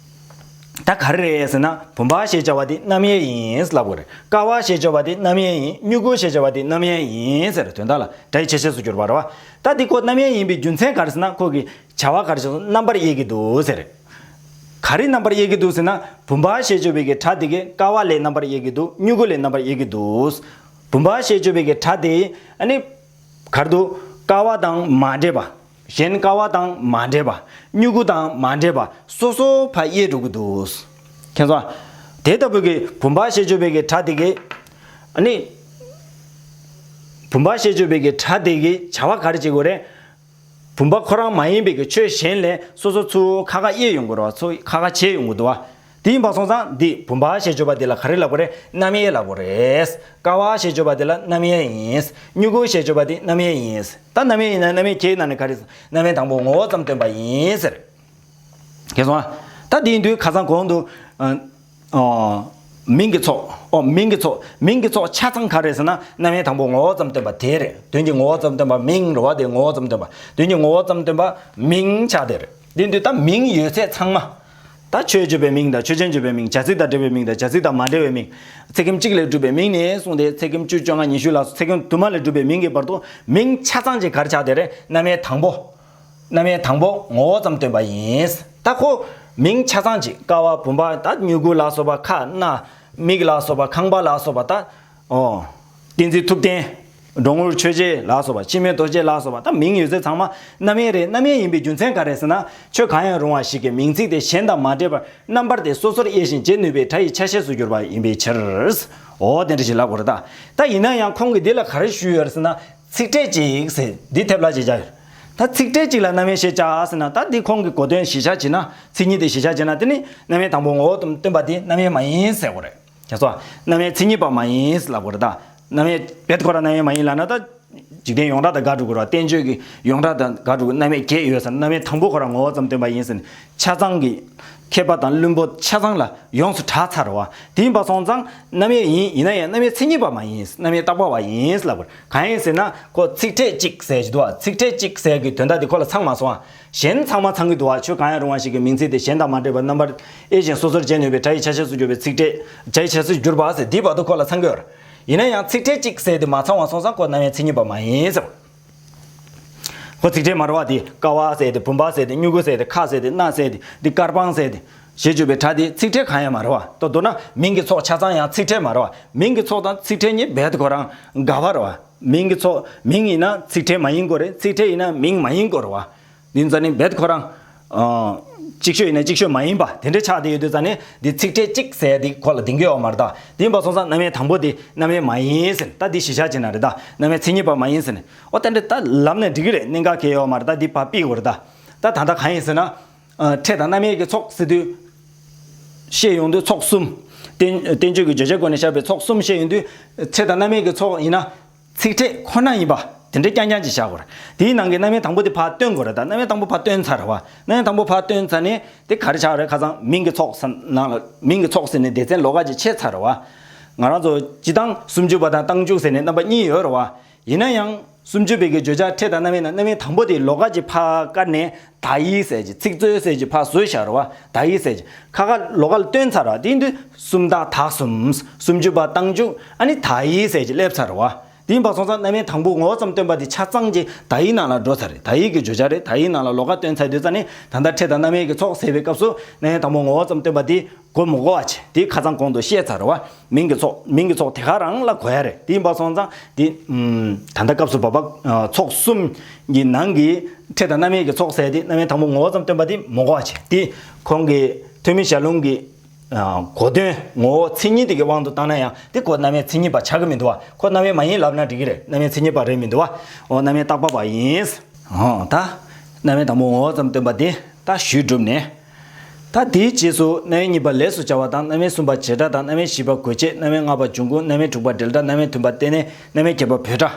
ད་ག་རེ་རེད་ཟེར་ན་བུམ་པ་ཞེས་བྱ་བ་དེ་རྣམ་དབྱེ་ཡིན་ལབ་དགོས་རེད། ཀ་བ་ཞེས་བྱ་བ་དེ་རྣམ་དབྱེ་ཡིན། སྨྱུ་གུ་ཞེས་བྱ་བ་དེ་རྣམ་དབྱེ་ཡིན་ཟེར། དོན་དག་ལ་སྒྲ་ཡི་ཆ་ཤས་སུ་གྱུར་པ་རེད་བ། ད་འདི་ཁོ་རྣམ་དབྱེ་ཡིན་པའི་རྒྱུ་མཚན་ག་རེ་ཟེར་ན་ཁོ་གི་བྱ་བ་ག་རེ་བྱེད་སོང་རྣམ་པར་དབྱེ་གི་འདུག་ཟེར། ག་རེ་རྣམ་པར་དབྱེ་གི་འདུག་ཟེར་ན་བུམ་པ་ཞེས་བརྗོད་པའི་གི་སྒྲ་དེ་གི་ཀ་བ་ལས་རྣམ་པར་དབྱེ་གི་འདུག་སྨྱུ་གུ་ལས་རྣམ་པར་དབྱེ་གི་འདུག་བུམ་པ་ཞེས་བརྗོད་པའི་གི་སྒྲ་དེ་ཨ་ནི་ག་རེ་འདུག་ཀ་བ་དང་མ་འདྲེས་པ། གཞན་ཀ་བ་དང་མ་འདྲེས་པ། སྨྱུ་གུ་དང་མ་འདྲེས་པ་སོ་སོ་ཕར་དབྱེ་འགྲོ་གི་འདུག་མཁྱེན་སོང་། དེ་ལྟ་བུ་གི་བུམ་པ་ཞེས་བརྗོད་པའི་གི་སྒྲ་དེ་གི། ཨ་ནི། བུམ་པ་ཞེས་བརྗོད་པའི་གི་སྒྲ་དེ་གི་བྱ་བ་ག་རེ་བྱེད་དགོས་རེད། བུམ་པ་ཁོ་རང་མ་ཡིན་པའི་གི་ཆོས་གཞན་ལས་སོ་སོ་ཚུར་ཁ་ཁ་དབྱེ་ཡོང་གི་རེད་བ། ཚུར་ཁ་ཁ་བྱེད་ཡོང་གི་འདུག་བ། དེ་ཡིན་པ་སོང་ཙང་འདི་བུམ་པ་ཞེས་བརྗོད་པ་འདི་ལ་ག་རེ་ལབ་དགོས་རེད། རྣམ་དབྱེ་ལབ་དགོས་རེད། ཀ་བ་ཞེས་བརྗོད་པ་འདི་ལ་རྣམ་དབྱེ་ཡིན། སྨྱུ་གུ་ཞེས་བརྗོད་པ་འདི་རྣམ་དབྱེ་ཡིན། ད་རྣམ་དབྱེ་ཡིན་ན་རྣམ་དབྱེ་ཁྱེད་ནང་ནས་ག་རེ། རྣམ་དབྱེ་དང་པོ་ངོ་བོ་ཙམ་སྟོན་པ་ཡིན་ཟེར། ཁྱེད་སོང་ཨ། ད་དེ་ཡིན་དུས་ཁ་སང་གོང་དུ། ཨ། ཨོ། མིང་གི་ཚོགས། ཨོ། མིང་གི་ཚོགས། མིང་གི་ཚོགས་ཆ་ཚང་ག་རེ་ཟེར་ན་རྣམ་དབྱེ་དང་པོ་ངོ་བོ་ཙམ་སྟོན་པ་དེ་རེད། དོན་གྱི་ངོ་བོ་ཙམ་སྟོན་པ་མིང་རེད་བ། དེ་ངོ་བོ་ཙམ་སྟོན་པ། དོན་གྱི་ངོ་བོ་ཙམ་སྟོན་པ་མིང་ཆགས་དེ་རེད། དེ་ཡིན་དུས་ད་མིང་ཡོད་ཚད་ཚང་མ། ད་ཆོས་བརྗོད་པའི་མིང་དང་ཆོས་ཅན་བརྗོད་པའི་མིང་། བྱ་ཚིག་དང་འབྲེལ་བའི་མིང་དང་བྱ་ཚིག་དང་མ་འབྲེལ་བའི་མིང་། ཚིག་ཁེམ་གཅིག་ལས་གྲུབ་པའི་མིང་ནས་བཟུང་སྟེ་ཚིག་ཁེམ་བཅུ་བཅོ་ལྔ་ཉི་ཤུ་ལ་སོགས་ཚིག་ཁེམ་དུ་མ་ལས་གྲུབ་པའི་མིང་གི་བར་དུ་མིང་ཆ་ཚང་ཅིག་ག་རེ་ཆགས་དེ་རེད། རྣམ་དབྱེ་དང་པོ། རྣམ་དབྱེ་དང་པོ་ངོ་བོ་ཙམ་སྟོན་པ་ཡིན། ད་ཁོ་མིང་ཆ་ཚང་ཅིག་ཀ་བ་བུམ་པ་ད་སྨྱུ་གུ་ལ་སོགས་པ་ཁ་སྣ་མིག་ལ་སོགས་པ་ཁང་པ་ལ་སོགས་པ་ད། ཨོ། ཏིང་འཛིན་ཐུབ་བསྟན། འགྲོ་ངུར་ཆོས་རྗེ་ལ་སོགས་པ་འཆི་མེད་རྡོ་རྗེ་ལ་སོགས་པ་ད་མིང་ཡོད་ཚད་ཚང་མ་རྣམ་དབྱེ་རེད། རྣམ་དབྱེ་ཡིན་པའི་རྒྱུ་མཚན་ག་རེ་ཟེར་ན་ཆོས་གང་ཡང་རུང་བ་ཞིག་གི་མིང་ཚིག་དེ་གཞན་དང་མ་འདྲེས་པར་རྣམ་པར་དེ་སོ་སོར་དབྱེ་ཞིང་བྱེད་ནུས་པའི་སྒྲ་ཡི་ཆ་ཤས་སུ་གྱུར་པ་ཡིན་པའི་ཕྱིར། ཨོ་དེ་འདྲ་ཞིག་ལབ་དགོས་རེད་ད། ད་ཡིན་ན་ཡང་ཁོང་གིས་འདི་ལ་ག་རེ་ཞུས་ཡོད་རེད་ཟེར་ན། ཚིག་ཕྲད་གཅིག་ཟེར་འདི་ཐེབས་ལ་ཅིག་བྱ་ཡོད། ད་ཚིག་ཕྲད་གཅིག་ལ་རྣམ་དབྱེ་ཞེས་བྱ་ཟེར་ན་ད་འདི་ཁོང་གི་གོ་དོན་གཞི་བཞག་བྱས་ན་མཚན་ཉིད་དེ་གཞི་བཞག་བྱས་ན་དེ་ནི་རྣམ་དབྱེ་དང་པོ་ངོ་བོ་སྟོན་པ་དེ་རྣམ་དབྱེ་མ་ཡིན་ཟེར་དགོས་རེད། ཁྱེད་ཚོ། རྣམ་དབྱེ་མཚན་ཉིད་པ་མ་ཡིན་ལབ་དགོས་རེད་ད། རྣམ་དབྱེ་རྦད་ཁོ་རང་རྣམ་དབྱེ་མ་ཡིན་ལབ་ན་ད། འཇིག་རྟེན་ཡོངས་གྲགས་དང་འགལ་འགྲོ་གི་རེད་བ། བསྟན་བཅོས་ཀྱི་ཡོངས་གྲགས་དང་འགལ་འགྲོ་གི་རྣམ་དབྱེ་བརྒྱད་ཡོད་ཟེར་ན་རྣམ་དབྱེ་དང་པོ་ཁོ་རང་ངོ་བོ་ཙམ་སྟོན་པ་ཡིན་ཟེར་ནས་ཆ་ཚང་གི་མཁས་པ་དང་བླུན་པོ་ཆ་ཚང་ལ་ཡོངས་སུ་གྲགས་ཚར་བ། དེ་ཡིན་པ་སོང་ཙང་རྣམ་དབྱེ་ཡིན། ཡིན་ན་ཡང་རྣམ་དབྱེ་མཚན་ཉིད་པ་མ་ཡིན། རྣམ་དབྱེ་བཏགས་པ་བ་ཡིན་ལབ་དགོས། གང་ཡིན་ཟེར་ན་ཁོ་ཚིག་ཕྲད་གཅིག་ཟེར་གྱི་འདུག་བ། ཚིག་ཕྲད་གཅིག་ཟེར་གྱི་དོན་དག་དེ་ཁོ་ལ་ཚང་མ་སོང་བ། གཞན་ཚང་མ་ཚང་གི་འདུག་བ། ཆོས་གང་ཡང་རུང་བ་ཞིག་གི་མིང་ཚིག་དེ་གཞན་དང་མ་འདྲེས་པར་རྣམ་པར་དབྱེ་ཞིང་སོ་སོར་བྱེད་ནུས་པའི་སྒྲ་ཡི་ཆ་ཤས་སུ་གྱུར་པའི་ཚིག་ཕྲད། སྒྲ་ཡི་ཆ་ཤས་སུ་གྱུར་པ་ཟེར་འདི་བར་དུ་ཁོ་ལ་ཚང་གི་ཡོད་རེད། ཡིན་ན་ཡང་ཚིག་ཕྲད་གཅིག་ཟེར་དེ་མ་ཚང་བ་སོང་ཙང་ཁོ་རྣམ་དབྱེ་མཚན་ཉིད་པ་མ་ཡིན་ཟེར། ཁོ་ཚིག་ཕྲད་མ་རེད་བ། དེ་ཀ་བ་ཟེར་དེ་བུམ་པ་ཟེར་དེ་སྨྱུ་གུ་ཟེར་དེ་ཁ་ཟེར་དེ་སྣ་ཟེར་དེ་འདི་དཀར་པང་ཟེར་དེ་ཞེས་བརྗོད་པའི་སྒྲ་དེ་ཚིག་ཕྲད་གང་ཡང་མ་རེད་བ། ད་མདོར་ན་མིང་གི་ཚོགས་ཆ་ཚང་ཡང་ཚིག་ཕྲད་མ་རེད་བ། མིང་གི་ཚོགས་དང་ཚིག་ཕྲད་གཉིས་རྦད་དེ་ཁོ་རང་འགལ་བ་རེད་བ། མིང་གི་ཚོགས་མིང་ཡིན་ན་ཚིག་ཕྲད་མ་ཡིན་དགོས་རེད། ཚིག་ཕྲད་ཡིན་ན་མིང་མ་ཡིན་དགོས་རེད་བ། འདི་ཚོ་ནི་རྦད་ཁོ་རང་། ཨ། གཅིག་ཤོས་ཡིན་ན་གཅིག་ཤོས་མ་ཡིན་པ་དེ་འདྲ་ཆགས་བསྡད་ཡོད་དུས་ཙང་ནས་འདི་ཚིག་ཕྲད་གཅིག་ཟེར་འདི་ཁོ་ལ་ལྡིང་གི་ཡོད་མ་རེད་ད། དེ་ཡིན་པ་སོང་ཙང་རྣམ་དབྱེ་དང་པོ་དེ་རྣམ་དབྱེ་མ་ཡིན་ཟེར། ད་འདི་གཞི་བཞག་བྱས་ན་རེད་ད། རྣམ་དབྱེ་མཚན་ཉིད་པ་མ་ཡིན་ཟེར་ནས། ཨོ་དེ་འདྲ་ད་ལབ་ནས་འགྲིག་གི་རེད། གནད་འགག་གང་ཡང་ཡོད་མ་རེད་ད། འདི་ཕར་ཕུད་དགོས་རེད་ད། ད་ད་ལྟ་གང་ཡིན་ཟེར་ན། ཨ། ཕྲད་དང་རྣམ་དབྱེ་གི་ཚོགས་ཟེར་དུས། བཤད་ཡོང་དུས་ཚོགས་གསུམ། བསྟན་བསྟན་བཅོས་ཀྱི་བརྗོད་བྱའི་སྒོ་ནས་བཤད་པའི་ཚོགས་གསུམ་བཤད་ཡོང་དུས། ཕྲད་དང་རྣམ་དབྱེ་གི་ཚོགས་ཡིན་ན། ཚིག་ཕྲད་ཁོ་ན་ཡིན་པ་དེ་འདྲ་རྐྱང་རྐྱང་ཅིག་བཞག་དགོས་རེད། དེའི་ནང་གི་རྣམ་དབྱེ་དང་པོ་དེ་ཕར་བཏོན་དགོས་རེད་ད། རྣམ་དབྱེ་དང་པོ་ཕར་བཏོན་ཚར་རེད་བ། རྣམ་དབྱེ་དང་པོ་ཕར་བཏོན་ཚར་ནས་དེ་ག་རེ་ཆགས་རེད། ཁ་སང་མིང་གི་ཚོགས་ཟེར་ནང་ལ་མིང་གི་ཚོགས་ཟེར་ནས་སྡེ་ཚན་ལོགས་ཀ་ཅིག་ཕྱེ་ཚར་རེད་བ། ང་རང་ཚོ་སྤྱིར་བཏང་སུམ་ཅུ་པ་དང་རྟགས་འཇུག་ཟེར་ནས་རྣམ་པ་གཉིས་ཡོད་རེད་བ། ཡིན་ན་ཡང་སུམ་ཅུ་པའི་གི་བརྗོད་བྱ་ཕྲད་དང་རྣམ་དབྱེ་ན་རྣམ་དབྱེ་དང་པོ་དེ་ལོགས་ཀ་ཅིག་ཕར་བཀར་ནས་དག་ཡིག་ཟེར་ཅིག་ཚིག་མཛོད་ཟེར་ཅིག་ཕར་བཟོས་བཞག་རེད་བ། དག་ཡིག་ཟེར་ཅིག་ཁ་ཁ་ལོགས་ཀ་ལ་བཏོན་ཚར་རེད་བ། དེ་ཡིན་དུས་སུམ་རྟགས་དག་གསུམ། སུམ་ཅུ་པ་རྟགས་འཇུག་ཨ་ནི་དག་ཡིག་ཟེར་ཅིག་སླེབས་ཚར་རེད་བ། དེ་ཡིན་པ་སོང་ཙང་རྣམ་དབྱེ་དང་པོ་ངོ་བོ་ཙམ་སྟོན་པ་དེ་ཆ་ཚང་གི་དག་ཡིག་ནང་ལ་འགྲོ་ཚར་རེད། དག་ཡིག་གི་བརྗོད་བྱ་རེད། དག་ཡིག་ནང་ལ་ལོགས་ཀ་སྟོན་ཚར་དུས་ཙ་ནས་ད་ལྟ་ཕྲད་དང་རྣམ་དབྱེ་གི་ཚོགས་ཟེར་བའི་སྐབས་སུ་རྣམ་དབྱེ་དང་པོ་ངོ་བོ་ཙམ་སྟོན་པ་དེ་གོ་མི་དགོས་པ་བྱས། དེ་ཁ་སང་གོང་དུ་བཤད་ཚར་རེད་བ། མིང་གི་ཚོགས། མིང་གི་ཚོགས་དེ་ག་རང་ལ་གོ་ཡ་རེད། དེ་ཡིན་པ་སོང་ཙང་དེ་ད་ལྟ་སྐབས་སུ་བབ་པ་ཚོགས་གསུམ་གྱི་ནང་གི་ཕྲད་དང་རྣམ་དབྱེ་གི་ཚོགས་ཟེར་དེ་རྣམ་དབྱེ་དང་པོ་ངོ་བོ་ཙམ་སྟོན་པ་དེ་མི་དགོས་པ་བྱས། དེ་ཁོང་གི་ཐོན་མི་ཞལ་ལུང་གི་གོ་དོན་ངོ་བོ་མཚན་ཉིད་དེ་གི་དབང་དུ་བཏང་ན་ཡང་དེ་ཁོ་རྣམ་དབྱེ་མཚན་ཉིད་པ་ཆགས་ཀྱི་མི་འདུག་བ། ཁོ་རྣམ་དབྱེ་མ་ཡིན་ལབ་ན་འགྲིག་གི་རེད། རྣམ་དབྱེ་མཚན་ཉིད་པ་རེད་མི་འདུག་བ། འོ་རྣམ་དབྱེ་བརྟག་པ་པ་ཡིན། འོ་ད་རྣམ་དབྱེ་དང་པོ་ངོ་བོ་ཙམ་སྟོན་པ་དེ་ད་ཞུས་གྲུབ་ནས། ད་དེའི་རྗེས་སུ་རྣམ་དབྱེ་གཉིས་པ་ལས་སུ་བྱ་བ་དང་། རྣམ་དབྱེ་གསུམ་པ་བྱེ་བྲག་དང་། རྣམ་དབྱེ་བཞི་པ་དགོས་ཆེད། རྣམ་དབྱེ་ལྔ་པ་འབྱུང་ཁུངས། རྣམ་དབྱེ་དྲུག་པ་འབྲེལ་སྒྲ། རྣམ་དབྱེ་བདུན་པ་རྟེན་གནས། རྣམ་དབྱེ་བརྒྱད་པ་བོད་སྒྲ།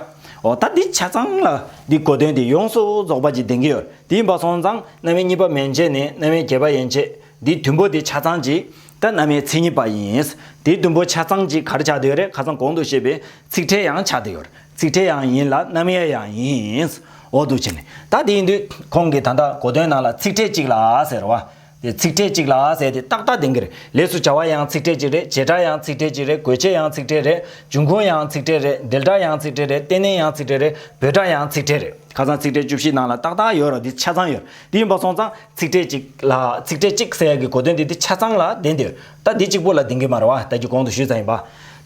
འོ་ད་འདི་ཆ་ཚང་ལ་འདི་གོ་དོན་དེ་ཡོངས་སུ་རྫོགས་པ་ཅིག་ལྡན་གྱི་ཡོད། དེ་ཡིན་པ་སོང་ཙང་རྣམ་དབྱེ་གཉིས་པ་མན་ཆད་ནས་རྣམ་དབྱེ་བརྒྱད་པ་ཡན་ཆད། འདི་བདུན་པོ་འདི་ཆ་ཚང་ཅིག་ད་རྣམ་དབྱེ་མཚན་ཉིད་པ་ཡིན། འདི་བདུན་པོ་ཆ་ཚང་ཅིག་ག་རེ་ཆགས་བསྡད་ཡོད་རེད། ཁ་སང་གོང་དུ་བཤད་པའི་ཚིག་ཕྲད་ཡང་ཆགས་བསྡད་ཡོད་རེད། ཚིག་ཕྲད་ཡང་ཡིན་ལ་རྣམ་དབྱེ་ཡང་ཡིན། འོ་འདུག་བྱས་ནས་ད་དེ་ཡིན་དུས་ཁོང་གིས་ད་ལྟ་གོ་དོན་ནང་ལ་ཚིག་ཕྲད་གཅིག་ལ་ཟེར་བ། དེ་ཚིག་ཕྲད་གཅིག་ལ་ཟེར་དེ་ཏག་ཏག་ལྡན་གྱི་རེད། ལས་སུ་བྱ་བ་ཡང་ཚིག་ཕྲད་གཅིག་རེད། བྱེ་བྲག་ཡང་ཚིག་ཕྲད་གཅིག་རེད། དགོས་ཆེད་ཡང་ཚིག་ཕྲད་རེད། འབྱུང་ཁུངས་ཡང་ཚིག་ཕྲད་རེད། འབྲེལ་སྒྲ་ཡང་ཚིག་ཕྲད་རེད། རྟེན་གནས་ཡང་ཚིག་ཕྲད་རེད། བོད་སྒྲ་ཡང་ཚིག་ཕྲད་རེད། ཁ་སང་ཚིག་ཕྲད་བཅུ་བཞི་ནང་ལ་ཏག་ཏག་ཡོད་རེད། འདི་ཆ་ཚང་ཡོད་རེད། དེ་ཡིན་པ་སོང་ཙང་ཚིག་ཕྲད་གཅིག་ལ་ཚིག་ཕྲད་གཅིག་ཟེར་ཡ་གི་གོ་དོན་དེ་འདི་ཆ་ཚང་ལ་ལྡན་དེ་ཡོད། ད་འདི་གཅིག་པོ་ལ་ལྡན་གྱི་མ་རེད་བ། ད་ཀྱི་གོང་དུ་ཞུས་ཚར་ཡིན་པ།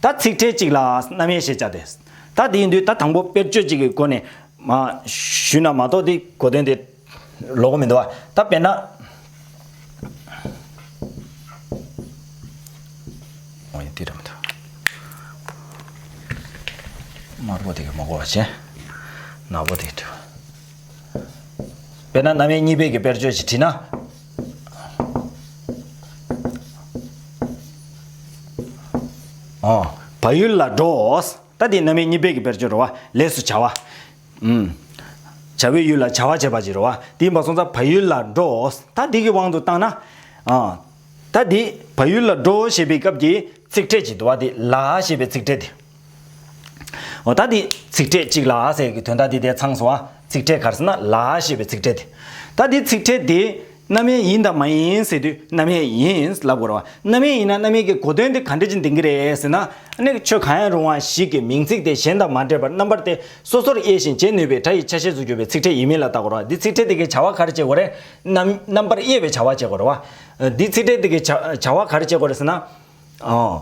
ད་ཚིག་ཕྲད་གཅིག་ལ་རྣམ་དབྱེ་ཞེས་བྱ་སྟེ། ད་དེ་ཡིན་དུས་ད་དང་པོ་དཔེར་བརྗོད་གཅིག་གི་སྒོ་ནས་མ་ཞུས་ན་མ་གཏོགས་དེ་གོ་དོན་དེ་ལོག་གི་མི་འདུག་བ། ད་དཔེར་ན། འོ་ཡ་དེ་རེད་མི་འདུག་དམར་པོ་དེ་གི་མ་གོ་བ་བྱས། ནག་པོ་དེ་འདྲ། དཔེར་ན་རྣམ་དབྱེ་གཉིས་པའི་གི་དཔེར་བརྗོད་ཅིག་བྲིས་ན། འོ། བལ་ཡུལ་ལ་འགྲོ། ད་དེ་རྣམ་དབྱེ་གཉིས་པའི་གི་དཔེར་བརྗོད་རེད་བ། ལས་སུ་བྱ་བ། ཨུམ། བྱ་བའི་ཡུལ་ལ་བྱ་བ་བྱེད་པ་ཅིག་རེད་བ། དེ་ཡིན་པ་སོང་ཙང་བལ་ཡུལ་ལ་འགྲོ། ད་དེ་གི་དབང་དུ་བཏང་ན། ཨ། ད་དེ་བལ་ཡུལ་ལ་འགྲོ་ཞེས་པའི་སྐབས་ཀྱི་ཚིག་ཕྲད་ཅིག་འདུག་བ། དེ་ལ་ཞེས་པའི་ཚིག་ཕྲད་དེ། འོ་ད་དེ་ཚིག་ཕྲད་གཅིག་ལ་ཟེར་གི་དོན་དག་དེ་དེ་ཚང་སོང་བ། ཚིག་ཕྲད་ག་རེ་ཟེར་ན་ལ་ཞེས་པའི་ཚིག་ཕྲད་དེ། ད་དེ་ཚིག་ཕྲད་དེ་རྣམ་དབྱེ་ཡིན་དང་མ་ཡིན་ཟེར་དུས་རྣམ་དབྱེ་ཡིན་ལབ་དགོས་རེད་བ། རྣམ་དབྱེ་ཡིན་ན་རྣམ་དབྱེ་གི་གོ་དོན་དེ་ག་འདྲ་ཅིག་ལྡན་གྱི་རེད་ཟེར་ན། ཨ་ནི་ཆོས་གང་ཡང་རུང་བ་ཞིག་གི་མིང་ཚིག་དེ་གཞན་དང་མ་འདྲེས་པར་རྣམ་པར་དེ་སོ་སོར་དབྱེ་ཞིང་འབྱེད་ནུས་པའི་སྒྲ་ཡི་ཆ་ཤས་སུ་གྱུར་པའི་ཚིག་ཕྲད་ཡིན་མིན་ལ་བལྟ་དགོས་རེད་བ། འདི་ཚིག་ཕྲད་དེ་གའི་བྱ་བ་ག་རེ་བྱེད་དགོས་རེད། རྣམ་རྣམ་པར་དབྱེ་བའི་བྱ་བ་བྱེད་དགོས་རེད་བ། འདི་ཚིག་ཕྲད་དེ་གའི་བྱ་བྱ་བ་ག་རེ་བྱེད་དགོས་རེད་ཟེར་ན། ཨོ།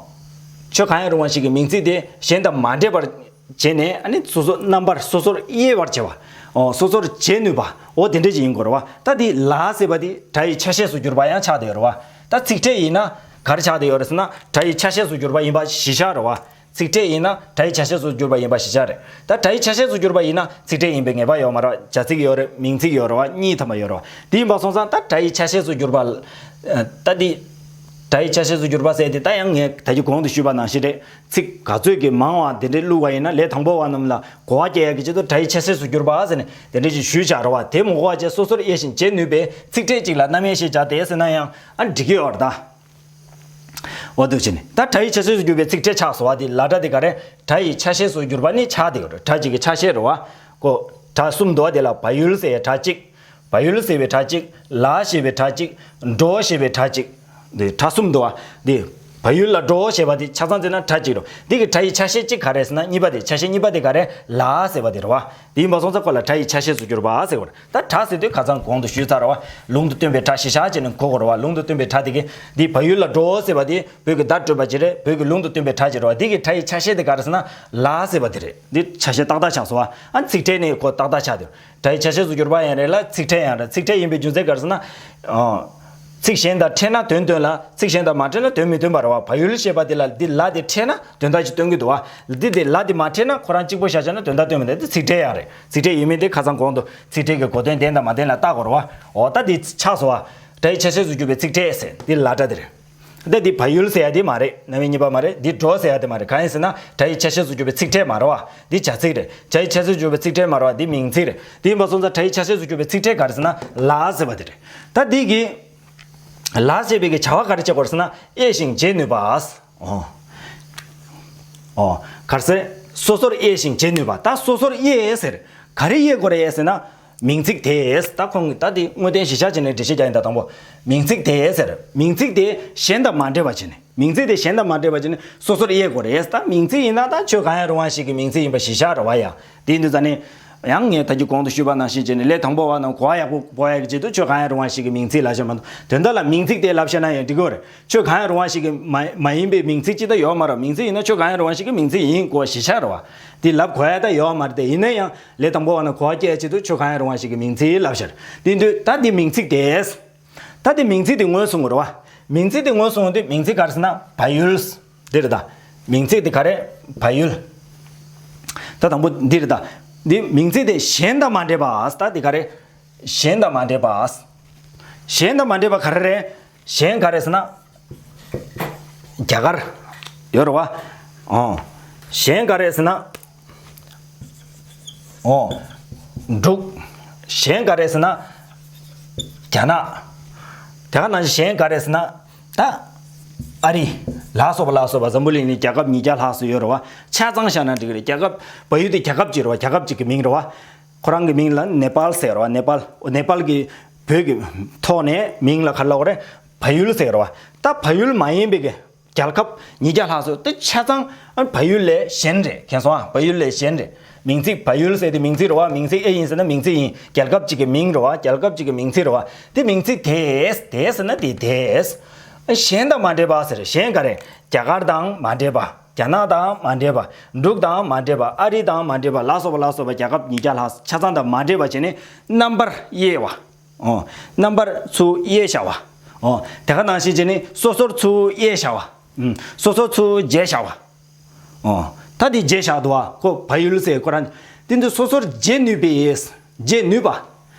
ཆོས་གང་ཡང་རུང་བ་ཞིག་གི་མིང་ཚིག་དེ་གཞན་དང་མ་འདྲེས་པར་བྱས་ནས། ཨ་ནི་སོ་སོ་རྣམ་པར་སོ་སོར་དབྱེ་བར་བྱེད་པ། ཨོ། སོ་སོར་འབྱེད་ནུས་པ། འོ་དེ་འདྲ་ཅིག་ཡིན་དགོས་རེད་བ། ད་དེ་ལ་ཟེར་བ་དེ་སྒྲ་ཡི་ཆ་ཤས་སུ་གྱུར་པ་ཡང་ཆགས་བསྡད་ཡོད་རེད་བ། ད་ཚིག་ཕྲད་ཡིན་ན་ག་རེ་ཆགས་བསྡད་ཡོད་རེད་ཟེར་ན། སྒྲ་ཡི་ཆ་ཤས་སུ་གྱུར་པ་ཡིན་པ་གཞི་བཞག་རེད་བ། ཚིག་ཕྲད་ཡིན་ན་སྒྲ་ཡི་ཆ་ཤས་སུ་གྱུར་པ་ཡིན་པ་གཞི་བཞག་རེད། ད་སྒྲ་ཡི་ཆ་ཤས་སུ་གྱུར་པ་ཡིན་ན་ཚིག་ཕྲད་ཡིན་པའི་ངེས་པ་ཡོད་མ་རེད། བྱ་ཚིག་ཡོད་རེད། མིང་ཚིག་ཡོད་རེད་བ། གཉིས་ཐམ་པ་ཡོད་རེད་བ། དེ་ཡིན་པ་སོང་ཙང་ད་སྒྲ་ཡི་ཆ་ཤས་སུ་གྱུར་པ། ད་དེ། སྒྲ་ཡི་ཆ་ཤས་སུ་གྱུར་པ་ཟེར་དེ་ད་ཡང་ངས་ད་ཀྱི་གོང་དུ་ཞུས་པ་ནང་བཞིན་རེད། ཚིག་ག་ཚོད་ཀྱི་མང་བ་དེ་འདྲའི་བླུགས་པ་ཡིན་ན་ལས་དང་པོ་བ་རྣམས་ལ་གོ་བ་སྐྱེ་ཡག་གི་ཆེད་དུ་སྒྲ་ཡི་ཆ་ཤས་སུ་གྱུར་པ་ཟེར་ནས་དེ་འདྲ་ཞིག་ཞུས་བཞག་རེད་བ། དེ་མི་གོ་བ་བྱས་སོ་སོར་དབྱེ་ཞིང་འབྱེད་ནུས་པའི་ཚིག་ཕྲད་ཅིག་ལ་རྣམ་དབྱེ་ཞེས་བྱ་སྟེ་ཟེར་ན་ཡང་ཨ་འགྲིག་གི་ཡོད་རེད་ད། འོ་འདུག་བྱས་ནས་ད་སྒྲ་ཡི་ཆ་ཤས་སུ་གྱུར་པའི་ཚིག་ཕྲད་ཆགས་སོང་བ། དེ་ལ་སྒྲ་དེ་ག་རེ། སྒྲ་ཡི་ཆ་ཤས་སུ་གྱུར་པ་ནི་ཆགས་བསྡད་ཡོད་རེད། སྒྲ་གཅིག་གི་ཆ་ཤས་རེད་བ། ཀོ། སྒྲ་གསུམ་འདུག་བ། དེ་ལ་བལ་ཡུལ་ཟེར་བའི་སྒྲ་གཅིག་བལ་ཡུལ་ཟེར་བའི་སྒྲ་གཅིག་ལ་ཞེས་པའི་སྒྲ་གཅིག་འགྲོ་ཞེས་པའི་སྒྲ་གཅིག་འདི་སྒྲ་གསུམ་འདུག་བ། འདི་བལ་ཡུལ་ལ་འགྲོ་ཞེས་པ་འདི་ཆ་ཚང་བརྩིས་ན་སྒྲ་གཅིག་རེད། འདི་གི་སྒྲ་ཡི་ཆ་ཤས་གཅིག་ག་རེ་ཟེར་ན་གཉིས་པ་དེ། ཆ་ཤས་གཉིས་པ་དེ་ག་རེ། ལ་ཟེར་བ་དེ་རེད་བ། དེ་ཡིན་པ་སོང་ཙང་ཁོ་ལ་སྒྲ་ཡི་ཆ་ཤས་སུ་གྱུར་པ་ཟེར་བ་རེད། ད་སྒྲ་ཟེར་དུས་ཁ་སང་གོང་དུ་ཞུས་ཚར་རེད་བ། ལུང་དུ་སྟོན་པའི་སྒྲ་གཞི་བཞག་བྱས་ནས་གོ་དགོས་རེད་བ། ལུང་དུ་སྟོན་པའི་སྒྲ་དེ་གི་འདི་བལ་ཡུལ་ལ་འགྲོ་ཟེར་བ་དེ་བོད་ཀྱི་བརྡ་སྤྲོད་པ་ཅིག་རེད། བོད་ཀྱི་ལུང་དུ་སྟོན་པའི་སྒྲ་ཅིག་རེད་བ། འདི་གི་སྒྲ་ཡི་ཆ་ཤས་དེ་ག་རེ་ཟེར་ན་ལ་ཟེར་བ་དེ་རེད། འདི་ཆ་ཤས་ཏག་ཏག་ཆགས་སོང་བ། ཨ་ཚིག་ཕྲད་ནི་ཁོ་ཏག་ཏག་ཆགས་དེ། སྒྲ་ཡི་ཆ་ཤས་སུ་གྱུར་པ་ཡང་རེད་ལ་ཚིག་ཕྲད་ཡང་རེད། ཚིག་ཕྲད་ཡིན་པའི་རྒྱུ་མཚན་ག་རེ་ཟེར་ན། ཨ། ཚིག་གཞན་དང་ཕྲད་ན་དོན་སྟོན་ལ་ཚིག་གཞན་དང་མ་ཕྲད་ན་དོན་མི་སྟོན་པ་རེད་བ། བལ་ཡུལ་ཞེས་པ་དེ་ལ་འདི་ལ་དེ་ཕྲད་ན་དོན་དག་ཅིག་སྟོན་གྱི་འདུག་བ། འདི་དེ་ལ་དེ་མ་ཕྲད་ན་ཁོ་རང་གཅིག་པོ་བཞག་བྱས་ན་དོན་དག་སྟོན་མི་འདུག་འདི་ཚིག་ཕྲད་ཡང་རེད། ཚིག་ཕྲད་ཡིན་མིན་དེ་ཁ་སང་གོང་དུ་ཚིག་ཕྲད་ཀྱི་གོ་དོན་ལྡན་དང་མ་ལྡན་ལ་བལྟ་དགོས་རེད་བ། འོ་ད་འདི་ཆགས་སོང་བ། སྒྲ་ཡི་ཆ་ཤས་སུ་གྱུར་པའི་ཚིག་ཕྲད་ཟེར་འདི་ལ་སྒྲ་དེ་རེད། འདི་འདི་བལ་ཡུལ་ཟེར་ཡ་དེ་མ་རེད། རྣམ་དབྱེ་གཉིས་པ་མ་རེད། འདི་འགྲོ་ཟེར་ཡ་དེ་མ་རེད། གང་ཡིན་ཟེར་ན་སྒྲ་ཡི་ཆ་ཤས་སུ་གྱུར་པའི་ཚིག་ཕྲད་མ་རེད་བ། འདི་བྱ་ཚིག་རེད། སྒྲ་ཡི་ཆ་ཤས་སུ་གྱུར་པའི་ཚིག་ཕྲད་མ་རེད་བ། འདི་མིང་ཚིག་རེད། དེ་ཡིན་པ་སོང་ཙང་སྒྲ་ཡི་ཆ་ཤས་སུ་གྱུར་པའི་ཚིག་ཕྲད་ག་རེ་ཟེར་ན་ལ་ཟེར་བ་དེ་རེད། ད་འདི་གི་ལ་ཟེར་བའི་གི་བྱ་བ་ག་རེ་བྱེད་དགོས་རེད་ཟེར་ན་དབྱེ་ཞིང་འབྱེད་ནུས་པ། ཨོ། ཨོ། ག་རེ་ཟེར། སོ་སོར་དབྱེ་ཞིང་འབྱེད་ནུས་པ། ད་སོ་སོར་དབྱེ་ཟེར། ག་རེ་དབྱེ་དགོས་རེད་ཟེར་ན། མིང་ཚིག་དེ། ད་ཁོང་གིས་ད་དེ་དངོས་བསྟན་གཞི་བཞག་བྱས་ནས་འགྲེལ་བཤད་རྒྱག་ཡིན་ད་དང་པོ། མིང་ཚིག་དེ་ཟེར། མིང་ཚིག་དེ་གཞན་དང་མ་འདྲེས་པ་བྱས་ནས། མིང་ཚིག་དེ་གཞན་དང་མ་འདྲེས་པ་བྱས་ནས་སོ་སོར་དབྱེ་དགོས་རེད། ད་མིང་ཚིག་ཡིན་ན་ད་ཆོས་གང་ཡང་རུང་བ་ཞིག་གི་མིང་ཚིག་ཡིན་པ་གཞི་བཞག་རེད་བ་ཡ། དེ་ཡིན་དུས་ཙ་ནས། ཡང་ངས་ད་གིན་གོང་དུ་ཞུས་པ་ནང་བཞིན་བྱས་ནས་ལས་དང་པོ་བ་ནང་གོ་བ་ཡག་པོ་སྤོ་ཡག་གི་ཆེད་དུ་ཆོས་གང་ཡང་རུང་བ་ཞིག་གི་མིང་ཚིག་ལབ་བཞག་མ་གཏོགས་དོན་དག་ལ་མིང་ཚིག་དེ་ལབ་བཞག་ན་ཡང་འགྲིག་གི་རེད། ཆོས་གང་ཡང་རུང་བ་ཞིག་གི་མ་མ་ཡིན་པའི་མིང་ཚིག་ཅིག་ད་ཡོད་མ་རེད། མིང་ཚིག་ཡིན་ན་ཆོས་གང་ཡང་རུང་བ་ཞིག་གི་མིང་ཚིག་ཡིན་དགོས་གཞི་བཞག་རེད་བ། དེ་ལབ་དགོས་ཡ་ད་ཡོད་མ་རེད། དེ་ཡིན་ན་ཡང་ལས་དང་པོ་བ་ནང་གོ་བ་སྐྱེ་ཡག་ཆེད་དུ་ཆོས་གང་ཡང་རུང་བ་ཞིག་གི་མིང་ཚིག་ལབ་བཞག་རེད། དེ་དུས་ད་དེ་མིང་ཚིག་དེ། ད་དེ་མིང་ཚིག་དེ་ངོས་བཟུང་དགོས་རེད་བ། མིང་ཚིག་དེ་ངོས་བཟུང་དུས་མིང་ཚིག་ག་རེ་ཟེར་ན་བལ་ཡུལ། འདི་རེད་ད། མིང་ཚིག་དེ་ག་རེ། བལ་ཡུལ། ད་དང་པོ་འདི་རེད་ད། འདི་མིང་ཚིག་དེ་གཞན་དང་མ་འདྲེས་པ། ད་དེ་ག་རེ། གཞན་དང་མ་འདྲེས་པ། གཞན་དང་མ་འདྲེས་པ་ག་རེ་རེད། གཞན་ག་རེ་ཟེར་ན། རྒྱ་གར། ཡོད་རེད་བ། ཨོ། གཞན་ག་རེ་ཟེར་ན། ཨོ། འབྲུག་གཞན་ག་རེ་ཟེར་ན། རྒྱ་ནག་དེ་ག་ནང་བཞིན་གཞན་ག་རེ་ཟེར་ན། ད། ཨ་རི། ལ་སོགས་པ་ལ་སོགས་པ་འཛམ་བུ་གླིང་ནི་རྒྱལ་ཁབ་ཉིས་བརྒྱ་ལྷག་ཙམ་ཡོད་རེད་བ། ཆ་ཚང་བཞག་ན་འགྲིག་གི་རེད། རྒྱལ་ཁབ་བལ་ཡུལ་དེ་རྒྱལ་ཁབ་ཅིག་རེད་བ། རྒྱལ་ཁབ་ཅིག་གི་མིང་རེད་བ། ཁོ་རང་གི་མིང་ལ་ནེ་པཱལ་ཟེར་བ། ནེ་པཱལ། ནེ་པཱལ་གྱི་བོད་ཀྱི་ཐོག་ནས་མིང་ལ་ག་རེ་ལབ་དགོས་རེད། བལ་ཡུལ་ཟེར་བ། ད་བལ་ཡུལ་མ་ཡིན་པའི་གི་རྒྱལ་ཁབ་ཉིས་བརྒྱ་ལྷག་ཙམ་དེ་ཆ་ཚང་བལ་ཡུལ་ལས་གཞན་རེད། མཁྱེན་སོང་ཨ། བལ་ཡུལ་ལས་གཞན་རེད། མིང་ཚིག་བལ་ཡུལ་ཟེར་དེ་མིང་ཚིག་རེད་བ། མིང་ཚིག་ཨེ་ཡིན་ཟེར་ན་མིང་ཚིག་ཡིན། རྒྱལ་ཁབ་ཅིག་གི་མིང་རེད་བ། རྒྱལ་ཁབ་ཅིག་གི་མིང་ཚིག་རེད་བ། དེ་མིང་ཚིག་དེས། དེས་ཟེར་ན་དེ་དེས། གཞན་དང་མ་འདྲེས་པ་ཟེར། གཞན་ག་རེ། རྒྱ་གར་དང་མ་འདྲེས་པ། རྒྱ་ནག་དང་མ་འདྲེས་པ། འབྲུག་དང་མ་འདྲེས་པ། ཨ་རི་དང་མ་འདྲེས་པ། ལ་སོགས་པ་ལ་སོགས་པ་རྒྱལ་ཁབ་ཉིས་བརྒྱ་ལྷག་ཆ་ཚང་དང་མ་འདྲེས་པ་བྱས་ནས་རྣམ་པར་དབྱེ་བ། ཨོ། རྣམ་པར་ཚུར་དབྱེ་བྱ་བ། ཨོ། དེ་ག་ནང་བཞིན་བྱས་ནས་སོ་སོར་ཚུར་དབྱེ་བྱ་བ། ཨུམ། སོ་སོར་ཚུར་འབྱེད་བྱ་བ། ཨོ། ད་དེ་འབྱེད་བྱ་འདུག་བ། ཁོ་བལ་ཡུལ་ཟེར་ཁོ་རང་། དེ་འདི་སོ་སོར་འབྱེད་ནུས་པའི། འབྱེད་ནུས་པ།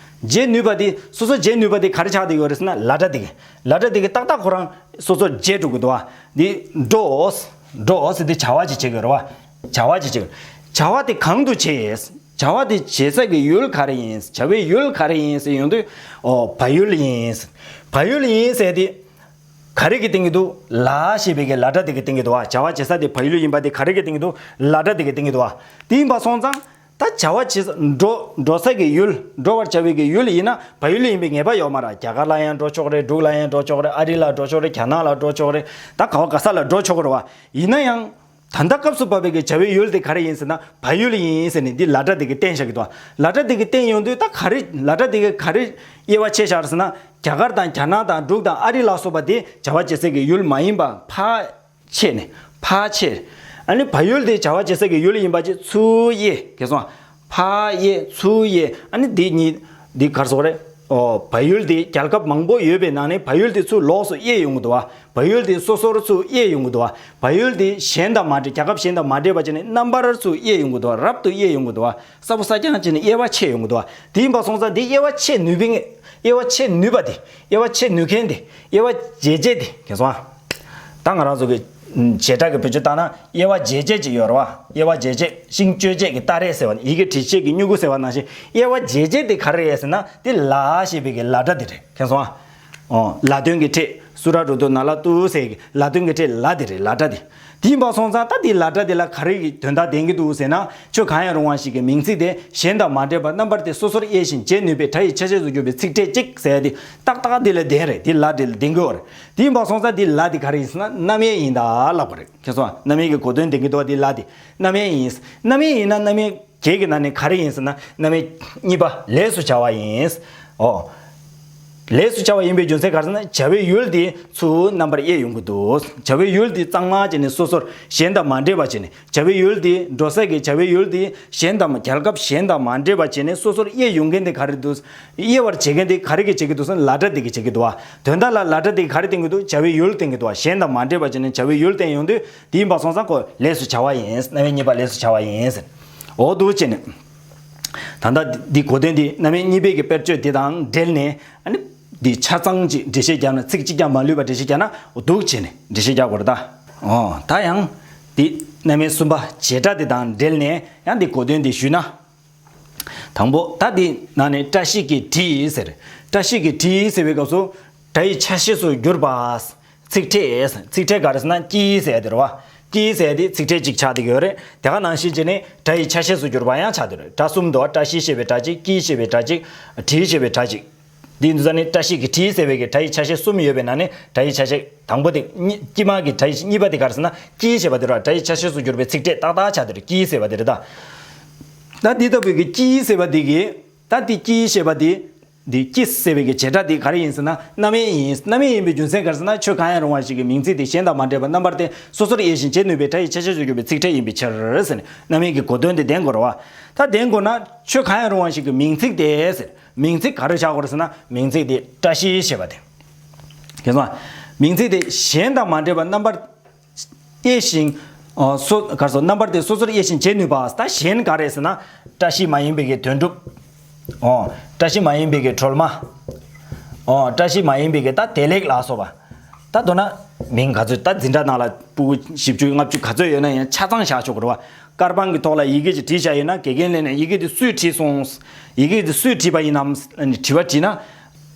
འབྱེད་ནུས་པ་དེ་སོ་སོ་འབྱེད་ནུས་པ་དེ་ག་རེ་ཆགས་བསྡད་ཡོད་རེད་ཟེར་ན་ལ་སྒྲ་དེ་གི། ལ་སྒྲ་དེ་གི་ཏག་ཏག་ཁོ་རང་སོ་སོར་འབྱེད་འགྲོ་གི་འདུག་བ། འདི་འགྲོ། འགྲོ་ཟེར་དེ་བྱ་བ་ཅིག་བྱེད་དགོས་རེད་བ། བྱ་བ་ཅིག་བྱེད་དགོས། བྱ་བ་དེ་གང་དུ་བྱེད། བྱ་བ་དེ་བྱེད་ས་གི་ཡུལ་ག་རེ་ཡིན། བྱ་བའི་ཡུལ་ག་རེ་ཡིན་ཟེར་ཡོང་དུས། ཨོ། བལ་ཡུལ་ཡིན། བལ་ཡུལ་ཡིན་ཟེར་དེ། ག་རེ་གི་སྟེང་གི་འདུག་ལ་ཞེས་པའི་གི་ལ་སྒྲ་དེ་གི་སྟེང་གི་འདུག་བ། བྱ་བ་བྱེད་ས་དེ་བལ་ཡུལ་ཡིན་པ་དེ་ག་རེ་གི་སྟེང་གི་འདུག་ལ་སྒྲ་དེ་གི་སྟེང་གི་འདུག་བ། དེ་ཡིན་པ་སོང་ཙང་། ད་བྱ་བ་བྱེད་ས་འགྲོ་འགྲོ་ས་གི་ཡུལ། འགྲོ་བར་བྱ་བའི་གི་ཡུལ་ཡིན་ན་བལ་ཡུལ་ཡིན་པའི་ངེས་པ་ཡོད་མ་རེད། རྒྱ་གར་ལ་ཡང་འགྲོ་ཆོག་རེད། འབྲུག་ལ་ཡང་འགྲོ་ཆོག་རེད། ཨ་རི་ལ་འགྲོ་ཆོག་རེད། རྒྱ་ནག་ལ་འགྲོ་ཆོག་རེད། ད་ག་བ་ག་ས་ལ་འགྲོ་ཆོག་གི་རེད་བ། ཡིན་ན་ཡང་། ད་ལྟ་སྐབས་སུ་བབས་པའི་གི་བྱ་བའི་ཡུལ་དེ་ག་རེ་ཡིན་ཟེར་ན་བལ་ཡུལ་ཡིན་ཟེར་ནས་འདི་ལ་སྒྲ་དེ་གི་བསྟན་བཞག་གི་འདུག་ལ་སྒྲ་དེ་གི་བསྟན་ཡོང་དུས་ད་ག་རེ་ལ་སྒྲ་དེ་གི་ག་རེ་དབྱེ་བ་ཕྱེ་བཞག་ཟེར་ན་རྒྱ་གར་དང་རྒྱ་ནག་དང་འབྲུག་དང་ཨ་རི་ལ་སོགས་པ་དེ་བྱ་བ་བྱེད་ས་གི་ཡུལ་མ་ཡིན་པ་ཕར་ཕྱེ་ནས་ཕར་ཕྱེ། ཨ་ནི་བལ་ཡུལ་དེ་བྱ་བ་བྱེད་ས་གི་ཡུལ་ཡིན་པ་ཅིག་ཚུར་དབྱེ། གལ་སོང་ཕར་དབྱེ་ཚུར་དབྱེ། ཨ་ནི་འདི་གཉིས་འདི་ག་རེ་ཟེར་དགོས་རེད། ཨོ། བལ་ཡུལ་དེ་རྒྱལ་ཁབ་མང་པོ་ཡོད་པའི་ནང་ནས་བལ་ཡུལ་དེ་ཚུར་ལོགས་སུ་དབྱེ་ཡོང་གི་འདུག་བ། བལ་ཡུལ་དེ་སོ་སོར་ཚུར་དབྱེ་ཡོང་གི་འདུག་བ། བལ་ཡུལ་དེ་གཞན་དང་མ་འདྲེས། རྒྱལ་ཁབ་གཞན་དང་མ་འདྲེས་པ་བྱས་ནས་རྣམ་པར་ཚུར་དབྱེ་ཡོང་གི་འདུག་བ། རབ་ཏུ་དབྱེ་ཡོང་གི་འདུག་བ། གསལ་པོ་གསལ་རྐྱང་བྱས་ནས་དབྱེ་བ་ཕྱེ་ཡོང་གི་འདུག་བ། དེ་ཡིན་པ་སོང་ཙང་དེ་དབྱེ་བ་ཕྱེ་ནུས་པའི་དབྱེ་བ་ཕྱེ་ནུས་པ་དེ། དབྱེ་བ་ཕྱེ་ནུས་མཁན་དེ། དབྱེ་བ་འབྱེད་བྱེད་དེ། གལ་སོང་ཨ། ད་ང་རང་ཚོ་གི་བྱེ་བྲག་གི་བེད་སྤྱོད་བཏང་ན་དབྱེ་བ་འབྱེད་བྱེད་ཅིག་ཡོད་རེད་བ། དབྱེ་བ་འབྱེད་བྱེད། ཤིང་གཅོད་བྱེད་ཀྱི་སྟ་རེ་ཟེར་བ་ནི་ཡི་གེ་བྲི་བྱེད་ཀྱི་སྨྱུ་གུ་ཟེར་བ་ནང་བཞིན་དབྱེ་བ་འབྱེད་བྱེད་དེ་ག་རེ་རེད་ཟེར་ན་དེ་ལ་ཞེས་པའི་གི་ལ་སྒྲ་དེ་རེད། མཁྱེན་སོང་ཨ། ཨོ། ལ་དོན་གྱི་ཕྲད། སུ་ར་རུ་དུ་ན་ལ་ཏུ་ཟེར་གི་ལ་དོན་གྱི་ཕྲད་ལ་དེ་རེད། ལ་སྒྲ་དེ། དེ་ཡིན་པ་སོང་ཙང་ད་དེ་ལ་སྒྲ་དེ་ལ་ག་རེ་གི་དོན་དག་ལྡན་གྱི་འདུག་ཟེར་ན་ཆོས་གང་ཡང་རུང་བ་ཞིག་གི་མིང་ཚིག་དེ་གཞན་དང་མ་འདྲེས་པར་རྣམ་པར་དེ་སོ་སོར་དབྱེ་ཞིང་འབྱེད་ནུས་པའི་སྒྲ་ཡི་ཆ་ཤས་སུ་གྱུར་པའི་ཚིག་ཕྲད་གཅིག་ཟེར་ཡ་དེ་ཏག་ཏག་དེ་ལ་ལྡན་རེད། དེ་ལ་དེ་ལ་ལྡན་གྱི་ཡོད་རེད། དེ་ཡིན་པ་སོང་ཙང་དེ་ལ་དེ་ག་རེ་ཡིན་ཟེར་ན་རྣམ་དབྱེ་ཡིན་ད་ལབ་དགོས་རེད། མཁྱེན་སོང་ཨ། རྣམ་དབྱེ་གི་གོ་དོན་ལྡན་གྱི་འདུག་བ། དེ་ལ་དེ་རྣམ་དབྱེ་ཡིན། རྣམ་དབྱེ་ཡིན་ན་རྣམ་དབྱེ་བརྒྱད་ཀྱི་ནང་ནས་ག་རེ་ཡིན་ཟེར་ན་རྣམ་དབྱེ་གཉིས་པ་ལས་སུ་བྱ་བ་ཡིན། ཨོ། ལས་སུ་བྱ་བ་ཡིན་པའི་རྒྱུ་མཚན་ག་རེ་ཟེར་ན་བྱ་བའི་ཡུལ་དེ་ཚུར་རྣམ་པར་དབྱེ་ཡོང་གི་འདུག་བྱ་བའི་ཡུལ་དེ་གཙང་མ་བྱས་ནས་སོ་སོར་གཞན་དང་མ་འདྲེས་པ་བྱས་ནས་བྱ་བའི་ཡུལ་དེ་འགྲོ་ས་གི་བྱ་བའི་ཡུལ་དེ་གཞན་དང་རྒྱལ་ཁབ་གཞན་དང་མ་འདྲེས་པ་བྱས་ནས་སོ་སོར་དབྱེ་ཡོང་མཁན་དེ་ག་རེ་འདུག་དབྱེ་བར་བྱེད་མཁན་དེ་ག་རེ་གིས་བྱེད་ཀྱི་འདུག་ཟེར་ན་ལ་སྒྲ་དེ་གིས་བྱེད་ཀྱི་འདུག་བ། དོན་དག་ལ་ལ་སྒྲ་དེ་གིས་ག་རེ་བསྟན་གྱི་འདུག་བྱ་བའི་ཡུལ་བསྟན་གྱི་འདུག་བ། གཞན་དང་མ་འདྲེས་པ་བྱས་ནས་བྱ་བའི་ཡུལ་བསྟན་ཡོང་དུས་དེ་ཡིན་པ་སོང་ཙང་ཁོ་ལས་སུ་བྱ་བ་ཡིན། རྣམ་དབྱེ་གཉིས་པ་ལས་སུ་བྱ་བ་ཡིན་ཟེར། འོ་འདུག་བྱས་ནས། ད་ལྟ་འདི་གོ་དོན་འདི་རྣམ་དབྱེ་གཉིས་པའི་གི་དཔེར་བརྗོད་འདི་དང་འབྲེལ་ནས་ཨ་ནི་འདི་ཆ་ཚང་ཅིག་འགྲེལ་བཤད་རྒྱབ་ན་ཚིག་གཅིག་ཀྱང་མ་ལུས་པ་འགྲེལ་བཤད་རྒྱབ་ན་འོ་འདུག་བྱས་ནས་འགྲེལ་བཤད་རྒྱག་དགོས་རེད་ད། འོ་ད་ཡང་འདི་རྣམ་དབྱེ་གསུམ་པ་བྱེ་བྲག་འདི་དང་འབྲེལ་ནས་ཡང་འདི་གོ་དོན་འདི་ཞུས་ན། དང་པོ་ད་འདི་ནང་ནས་བཀྲ་ཤིས་ཀྱིས་བྲིས་ཟེར། བཀྲ་ཤིས་ཀྱིས་བྲིས་ཟེར་བའི་སྐབས་སུ་སྒྲ་ཡི་ཆ་ཤས་སུ་གྱུར་པ། ཚིག་ཕྲད། ཚིག་ཕྲད་ག་རེ་ཟེར་ན་ཀྱིས་ཟེར་ཡ་དེ་རེད་བ། ཀྱིས་ཟེར་ཡ་དེ་ཚིག་ཕྲད་ཅིག་ཆགས་བསྡད་ཀྱི་ཡོད་རེད། དེ་ག་ནང་བཞིན་བྱས་ནས་སྒྲ་ཡི་ཆ་ཤས་སུ་གྱུར་པ་ཡང་ཆགས་བསྡད་རེད། སྒྲ་གསུམ་འདུག་བ། བཀྲ་ཤིས་ཞེས་པའི་སྒྲ་གཅིག་ཀྱིས་ཞེས་པའི་སྒྲ་གཅིག་བྲིས་ཞེས་པའི་སྒྲ་གཅིག་འདི་འདུག་ས་ནི་བཀྲ་ཤིས་ཀྱི་བཀྲིས་ཟེར་བའི་གི་སྒྲ་ཡི་ཆ་ཤས་གསུམ་ཡོད་པའི་ནང་ནས་སྒྲ་ཡི་ཆ་ཤས་དང་པོ་དེ་གཉིས་དཀྱིལ་མ་གི་སྒྲ་ཡི་གཉིས་པ་དེ་ག་རེ་ཟེར་ན་ཀྱིས་ཞེས་པ་དེ་རེད་བ། སྒྲ་ཡི་ཆ་ཤས་སུ་གྱུར་པའི་ཚིག་ཕྲད་ཏག་ཏག་ཆགས་དེ་རེད། ཀྱིས་ཟེར་བ་དེ་རེད་ད། ད་འདི་ལྟ་བུའི་གི་ཀྱིས་ཟེར་བ་དེ་གི་ད་འདི་ཀྱིས་ཞེས་པ་དེ། འདི་ཀྱིས་ཟེར་བའི་གི་བྱེད་སྒྲ་དེ་ག་རེ་ཡིན་ཟེར་ན་རྣམ་དབྱེ་ཡིན། རྣམ་དབྱེ་ཡིན་པའི་རྒྱུ་མཚན་ག་རེ་ཟེར་ན་ཆོས་གང་ཡང་རུང་བ་ཞིག་གི་མིང་ཚིག་དེ་གཞན་དང་མ་འདྲེས་པ་རྣམ་པར་ཏེ་སོ་སོར་དབྱེ་ཞིང་བྱེད་ནུས་པའི་སྒྲ་ཡི་ཆ་ཤས་སུ་གྱུར་པའི་ཚིག་ཕྲད་ཡིན་པའི་ཕྱིར་ཟེར་ནས་རྣམ་དབྱེ་གི་གོ་དོན་དེ་ལྡན་དགོས་རེད་བ། ད་ལྡན་དགོས་ན་ཆོས་གང་ཡང་རུང་བ་ཞིག་གི་མིང་ཚིག་དེ་ཟེར། མིང་ཚིག་ག་རེ་ཆགས་དགོས་རེད་ཟེར་ན་མིང་ཚིག་དེ་བཀྲ་ཤིས་ཞེས་པ་དེ། དེ་སོང་། མིང་ཚིག་དེ་གཞན་དང་མ་འདྲེས་པ་རྣམ་པར་དབྱེ་ཞིང་། ཨ་སོ་ག་རེ་ཟེར། རྣམ་པར་དེ་སོ་སོར་དབྱེ་ཞིང་བྱེད་ནུས་པ། ད་གཞན་ག་རེ་ཟེར་ན་བཀྲ་ཤིས་མ་ཡིན་པའི་གི་དོན་གྲུབ། ཨོ། བཀྲ་ཤིས་མ་ཡིན་པའི་གི་སྒྲོལ་མ། ཨོ། བཀྲ་ཤིས་མ་ཡིན་པའི་གི་ད་བདེ་ལེགས་ལ་སོགས་པ། ད་མདོར་ན་མིང་ག་ཚོད་ད་འཛིན་གྲྭ་ནང་ལ་ཕྲུ་གུ་བཞི་བཅུ་ལྔ་བཅུ་ག་ཚོད་ཡོད་ན་ཡང་ཆ་ཚང་བཞག་ཆོག་གི་རེད་བ། དཀར་པང་གི་ཐོག་ལ་ཡི་གེ་ཅིག་བྲིས་བཞག་ཡོད་ན་དགེ་རྒན་ལབ་ནས་ཡི་གེ་དེ་སུས་བྲིས་སོང་། ཡི་གེ་དེ་སུས་བྲིས་པ་ཡིན་ནམ་ཟེར་ནས་དྲི་བ་དྲིས་ན།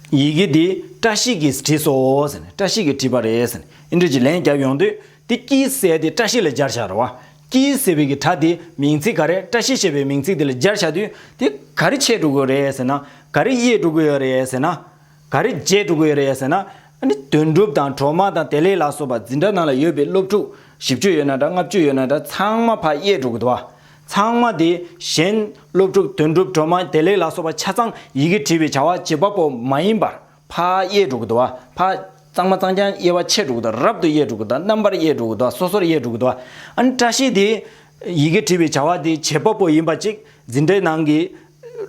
ཡི་གེ་དེ་བཀྲ་ཤིས་ཀྱིས་བྲིས་སོང་ཟེར་ནས་བཀྲ་ཤིས་ཀྱིས་བྲིས་པ་རེད་ཟེར་ནས་ཨིན་འགྲིག་ཅིག་ལན་རྒྱབ་ཡོང་དུས་དེ་ཀྱིས་ཟེར་དེ་བཀྲ་ཤིས་ལ་སྦྱར་བཞག་རེད་བ། ཀྱིས་ཟེར་བའི་གི་སྒྲ་དེ་མིང་ཚིག་ག་རེ་བཀྲ་ཤིས་ཞེས་པའི་མིང་ཚིག་དེ་ལ་སྦྱར་བཞག་དུས་དེ་ག་རེ་ཆད་འགྲོ་གི་ཡོད་རེད་ཟེར་ན། ག་རེ་དབྱེ་འགྲོ་གི་ཡོད་རེད་ཟེར་ན། ག་རེ་བརྗེད་འགྲོ་གི་ཡོད་རེད་ཟེར་ན། ཨ་ནི་དོན་གྲུབ་དང་སྒྲོལ་མ་དང་བདེ་ལེགས་ལ་སོགས་པ་འཛིན་གྲྭ་ནང་ལ་ཡོད་པའི་སློབ་ཕྲུག་བཞི་བཅུ་ཡོད་ན་འདྲ་ལྔ་བཅུ་ཡོད་ན་འདྲ་ཚང་མ་ཕར་དབྱེ་འགྲོ་གི་འདུག་བ། ཚང་མ་དེ་གཞན་སློབ་ཕྲུག་དོན་གྲུབ་སྒྲོལ་མ་བདེ་ལེགས་ལ་སོགས་པ་ཆ་ཚང་ཡི་གེ་བྲིས་པའི་བྱ་བ་བྱེད་པ་པོ་མ་ཡིན་པར་ཕར་དབྱེ་འགྲོ་གི་འདུག་བ། ཕར་གཙང་མ་གཙང་རྐྱང་དབྱེ་བ་ཕྱེ་འགྲོ་གི་འདུག་རབ་ཏུ་དབྱེ་འགྲོ་གི་འདུག་རྣམ་པར་དབྱེ་འགྲོ་གི་འདུག་སོ་སོར་དབྱེ་འགྲོ་གི་འདུག་ཨ་ནི་བཀྲ་ཤིས་དེ་ཡི་གེ་བྲིས་པའི་བྱ་བ་དེ་བྱེད་པ་པོ་ཡིན་པ་ཅིག་འཛིན་གྲྭའི་ནང་གི་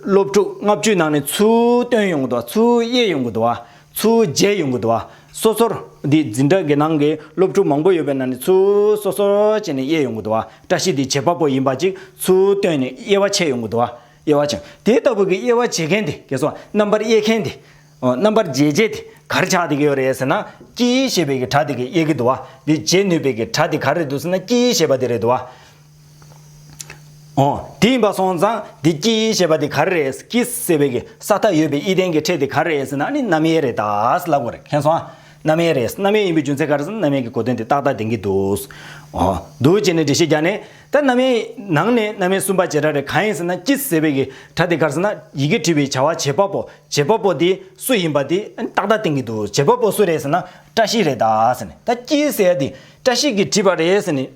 སློབ་ཕྲུག་ལྔ་བཅུའི་ནང་ནས་ཚུར་བཏོན་ཡོང་གི་འདུག་ཚུར་དབྱེ་ཡོང་གི་འདུག་བ། ཚུར་བརྗེ་ཡོང་གི་འདུག་བ། སོ་སོར་འདི་འཛིན་གྲྭ་གི་ནང་གི་སློབ་ཕྲུག་མང་པོ་ཡོད་པའི་ནང་ནས་ཚུར་སོ་སོར་བྱས་ནས་དབྱེ་ཡོང་གི་འདུག་བ། བཀྲ་ཤིས་འདི་བྱེད་པ་པོ་ཡིན་པ་ཅིག་ཚུར་བཏོན་ནས་དབྱེ་བ་ཕྱེ་ཡོང་གི་འདུག་བ། དབྱེ་བ་ཕྱེ། དེ་ལྟ་བུ་གི་དབྱེ་བ་ཕྱེ་མཁན་དེ་གལ་སྲིད་རྣམ་པར་དབྱེ་མཁན་དེ། ཨོ། རྣམ་པར་འབྱེད་བྱེད་དེ་ག་རེ་ཆགས་བསྡད་ཀྱི་ཡོད་རེད་ཟེར་ན། ཀྱིས་ཞེས་པའི་གི་སྒྲ་དེ་གིས་དབྱེ་གི་འདུག་བ། འདི་འབྱེད་ནུས་པའི་གི་སྒྲ་དེ་ག་རེ་རེད་འདུག་ཟེར་ན་ཀྱིས་ཞེས་པ་དེ་རེད་འདུག་བ། ཨོ། དེ་ཡིན་པ་སོང་ཙང་འདི་ཀྱིས་ཞེས་པ་དེ་ག་རེ་རེད། ཀྱིས་ཟེར་བའི་གི་ས་མཐའ་ཡོད་པའི་དབྱེ་ལྡན་གྱི་ཕྲད་དེ་ག་རེ་རེད་ཟེར་ན་ནི་རྣམ་དབྱེ་རེད་ད་ལབ་དགོས་རེད། མཁྱེན་སོང་ཨ། རྣམ་དབྱེ་རེད། རྣམ་དབྱེ་ཡིན་པའི་རྒྱུ་མཚན་ག་རེ་ཟེར་ན་རྣམ་དབྱེ་གི་གོ་དོན་དེ་ཏག་ཏག་ལྡན་གྱི་འདུག་ཨོ། འདུག་བྱས་ནས་འགྲེལ་བཤད་རྒྱག་ནས། ད་རྣམ་དབྱེ་ནང་ནས་རྣམ་དབྱེ་གསུམ་པ་བྱེད་སྒྲ་རེད། གང་ཡིན་ཟེར་ན་ཀྱིས་ཟེར་བའི་གི་སྒྲ་དེ་ག་རེ་ཟེར་ན་ཡི་གེ་བྲིས་པའི་བྱ་བ་བྱེད་པ་པོ། བྱེད་པ་པོ་དེ་སུ་ཡིན་པ་དེ་ཏག་ཏག་བསྟན་གྱི་འདུག་བྱེད་པ་པོ་སུ་རེད་ཟེར་ན་བཀྲ་ཤིས་རེད་ད་ཟེར་ནས། ད་ཀྱིས་ཟེར་ཡ་དེ་བཀྲ་ཤིས་ཀྱིས་བྲིས་པ་རེད་ཟེར་ནས་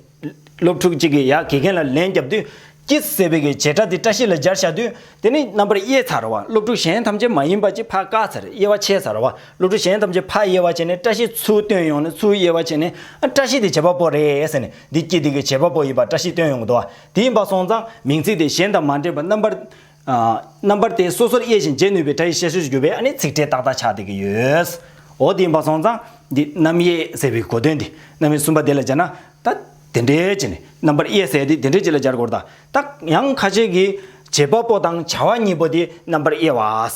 སློབ་ཕྲུག་ཅིག་གིས་ཡ་དགེ་རྒན་ལ་ལན་བརྒྱབ་དུས་ཀྱིས་ཟེར་བའི་གི་བྱེད་སྒྲ་དེ་བཀྲ་ཤིས་ལ་སྦྱར་བཞག་དུས་དེ་ནི་རྣམ་པར་དབྱེ་ཚར་བ། སློབ་ཕྲུག་གཞན་ཐམས་ཅད་མ་ཡིན་པ་ཅིག་ཕར་བཀག་ཚར། དབྱེ་བ་ཕྱེ་ཚར་བ། སློབ་ཕྲུག་གཞན་ཐམས་ཅད་ཕར་དབྱེ་བ་བྱས་ནས་བཀྲ་ཤིས་ཚུར་བཏོན་ཡོང་ནས་ཚུར་དབྱེ་བ་བྱས་ནས་ཨ་བཀྲ་ཤིས་དེ་བྱེད་པ་པོ་རེད་ཟེར་ནས་འདི་ཀྱིས་དེ་གི་བྱེད་པ་པོ་ཡིན་པ་བཀྲ་ཤིས་བཏོན་ཡོང་གི་འདུག་བ། དེ་ཡིན་པ་སོང་ཙང་མིང་ཚིག་དེ་གཞན་དང་མ་འདྲེས་པ་རྣམ་པར། ཨ། རྣམ་པར་དེ་སོ་སོར་དབྱེ་ཞིང་འབྱེད་ནུས་པའི་སྒྲ་ཡི་ཆ་ཤས་སུ་གྱུར་པའི་ཨ་ནི་ཚིག་ཕྲད་ཏག་ཏག་ཆགས་བསྡད་ཀྱི་ཡོད། འོ་དེ་ཡིན་པ་སོང་ཙང་འདི་རྣམ་དབྱེ་ཟེར་བའི་གོ་དོན་འདི་རྣམ་དབྱེ་གསུམ་པ་དེ་ལ་སྦྱར་ན་ད་དེ་འདྲའི་བྱས་ནས་རྣམ་པར་དབྱེ་ཟེར་དེ་དེ་འདྲའི་ཅིག་ལ་སྦྱར་དགོས་རེད་ད། ད་ཡང་ཁ་ཤས་ཀྱིས་བྱེད་པ་པོ་དང་བྱ་བ་གཉིས་པོ་དེ་རྣམ་པར་དབྱེ་བ།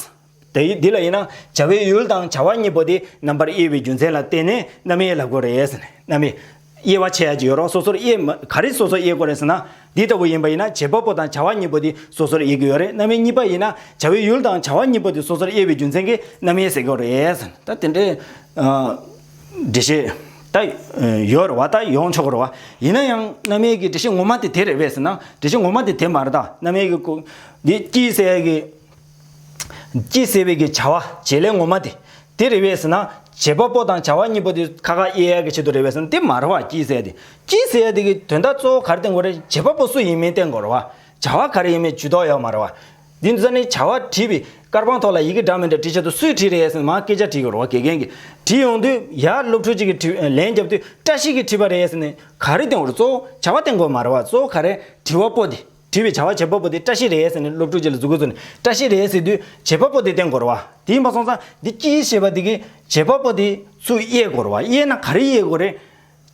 དེ་འདི་ལ་ཡིན་ན་བྱ་བའི་ཡུལ་དང་བྱ་བ་གཉིས་པོ་དེ་རྣམ་པར་དབྱེ་བའི་རྒྱུ་མཚན་ལ་བརྟེན་ནས་རྣམ་དབྱེ་ལབ་དགོས་རེད་ཟེར་ནས་རྣམ་དབྱེ། དབྱེ་བ་ཕྱེ་ཡ་ཅིག་ཡོད་རེད། སོ་སོར་དབྱེ་མ་ག་རེ་སོ་སོར་དབྱེ་དགོས་རེད་ཟེར་ན། འདི་ལྟ་བུ་ཡིན་པ་ཡིན་ན་བྱེད་པ་པོ་དང་བྱ་བ་གཉིས་པོ་དེ་སོ་སོར་དབྱེ་གི་ཡོད་རེད། རྣམ་དབྱེ་གཉིས་པ་ཡིན་ན་བྱ་བའི་ཡུལ་དང་བྱ་བ་གཉིས་པོ་དེ་སོ་སོར་དབྱེ་བའི་རྒྱུ་མཚན་གྱིས་རྣམ་དབྱེ་ཟེར་གི་ཡོད་རེད་ཟེར་ན། ད་དེ་འདྲའི་ཨ་འགྲེལ་བཤད་ད་ཡོད་རེད་བ། ད་ཡོང་ཆོག་གི་རེད་བ། ཡིན་ན་ཡང་རྣམ་དབྱེ་གི་འགྲེལ་བཤད་ངོ་མ་དེ་དེ་རེད་པས་ཟེར་ན་འགྲེལ་བཤད་ངོ་མ་དེ་དེ་མ་རེད། ད་རྣམ་དབྱེ་གི་ཀུ་འདི་ཀྱིས་ཟེར་ཡ་གི་ཀྱིས་ཟེར་བའི་གི་བྱ་བ་བྱེད་ལས་ངོ་མ་དེ། དེ་རེད་པས་ཟེར་ན། བྱེད་པ་པོ་དང་བྱ་བ་གཉིས་པོ་དེ་ཁ་ཁ་དབྱེ་ཡག་གི་ཆེད་དུ་རེད་པས་ཟེར་ན་དེ་མ་རེད་བ། ཀྱིས་ཟེར་ཡ་དེ། ཀྱིས་ཟེར་ཡ་དེ་གི་དོན་དག་གཙོ་བོ་ག་རེ་བསྟན་དགོས་རེད། བྱེད་པ་པོ་སུ་ཡིན་མིན་བསྟན་དགོས་རེད་བ། བྱ་བ་ག་རེ་ཡིན་མིན་ཇུས་གཏོགས་ཡོད་མ་རེད་བ། འདི་ཚོ་ནི་བྱ་བ་བྲིས་པའི་དཀར་པང་ཐོག་ལ་ཡི་གེ་འདྲ་མི་འདྲ་བྲིས་ཆེད་དུ་སུས་བྲིས་རེད་ཟེར་ན་མར་སྐད་ཆ་དྲིས་དགོས་རེད་བ། དགེ་རྒན་གྱིས་བྲིས་ཡོང་དུས་ཡར་སློབ་ཕྲུག་ཅིག་གིས་བྲིས་ལན་བརྒྱབ་དུས་བཀྲ་ཤིས་ཀྱིས་བྲིས་པ་རེད་ཟེར་ནས་ག་རེ་བསྟན་དགོས་རེད། གཙོ་བོ་བྱ་བ་བསྟན་དགོས་མ་རེད་བ། གཙོ་བོ་ག་རེ་དྲི་བ་པོ་དེ། དྲི་བའི་བྱ་བ་བྱེད་པ་པོ་དེ་བཀྲ་ཤིས་རེད་ཟེར་ནས་སློབ་ཕྲུག་ཅིག་ལ་མཛུབ་གུ་བཙུགས་ནས་བཀྲ་ཤིས་རེད་ཟེར་དུས་བྱེད་པ་པོ་དེ་བསྟན་དགོས་རེད་བ། དེ་ཡིན་པ་སོང་ཙང་འདི་ཀྱིས་ཞེས་པ་དེ་གིས་བྱེད་པ་པོ་དེ་ཚུར་དབྱེ་དགོས་རེད་བ། དབྱེ་ན་ག་རེ་དབྱེ་དགོས་རེད།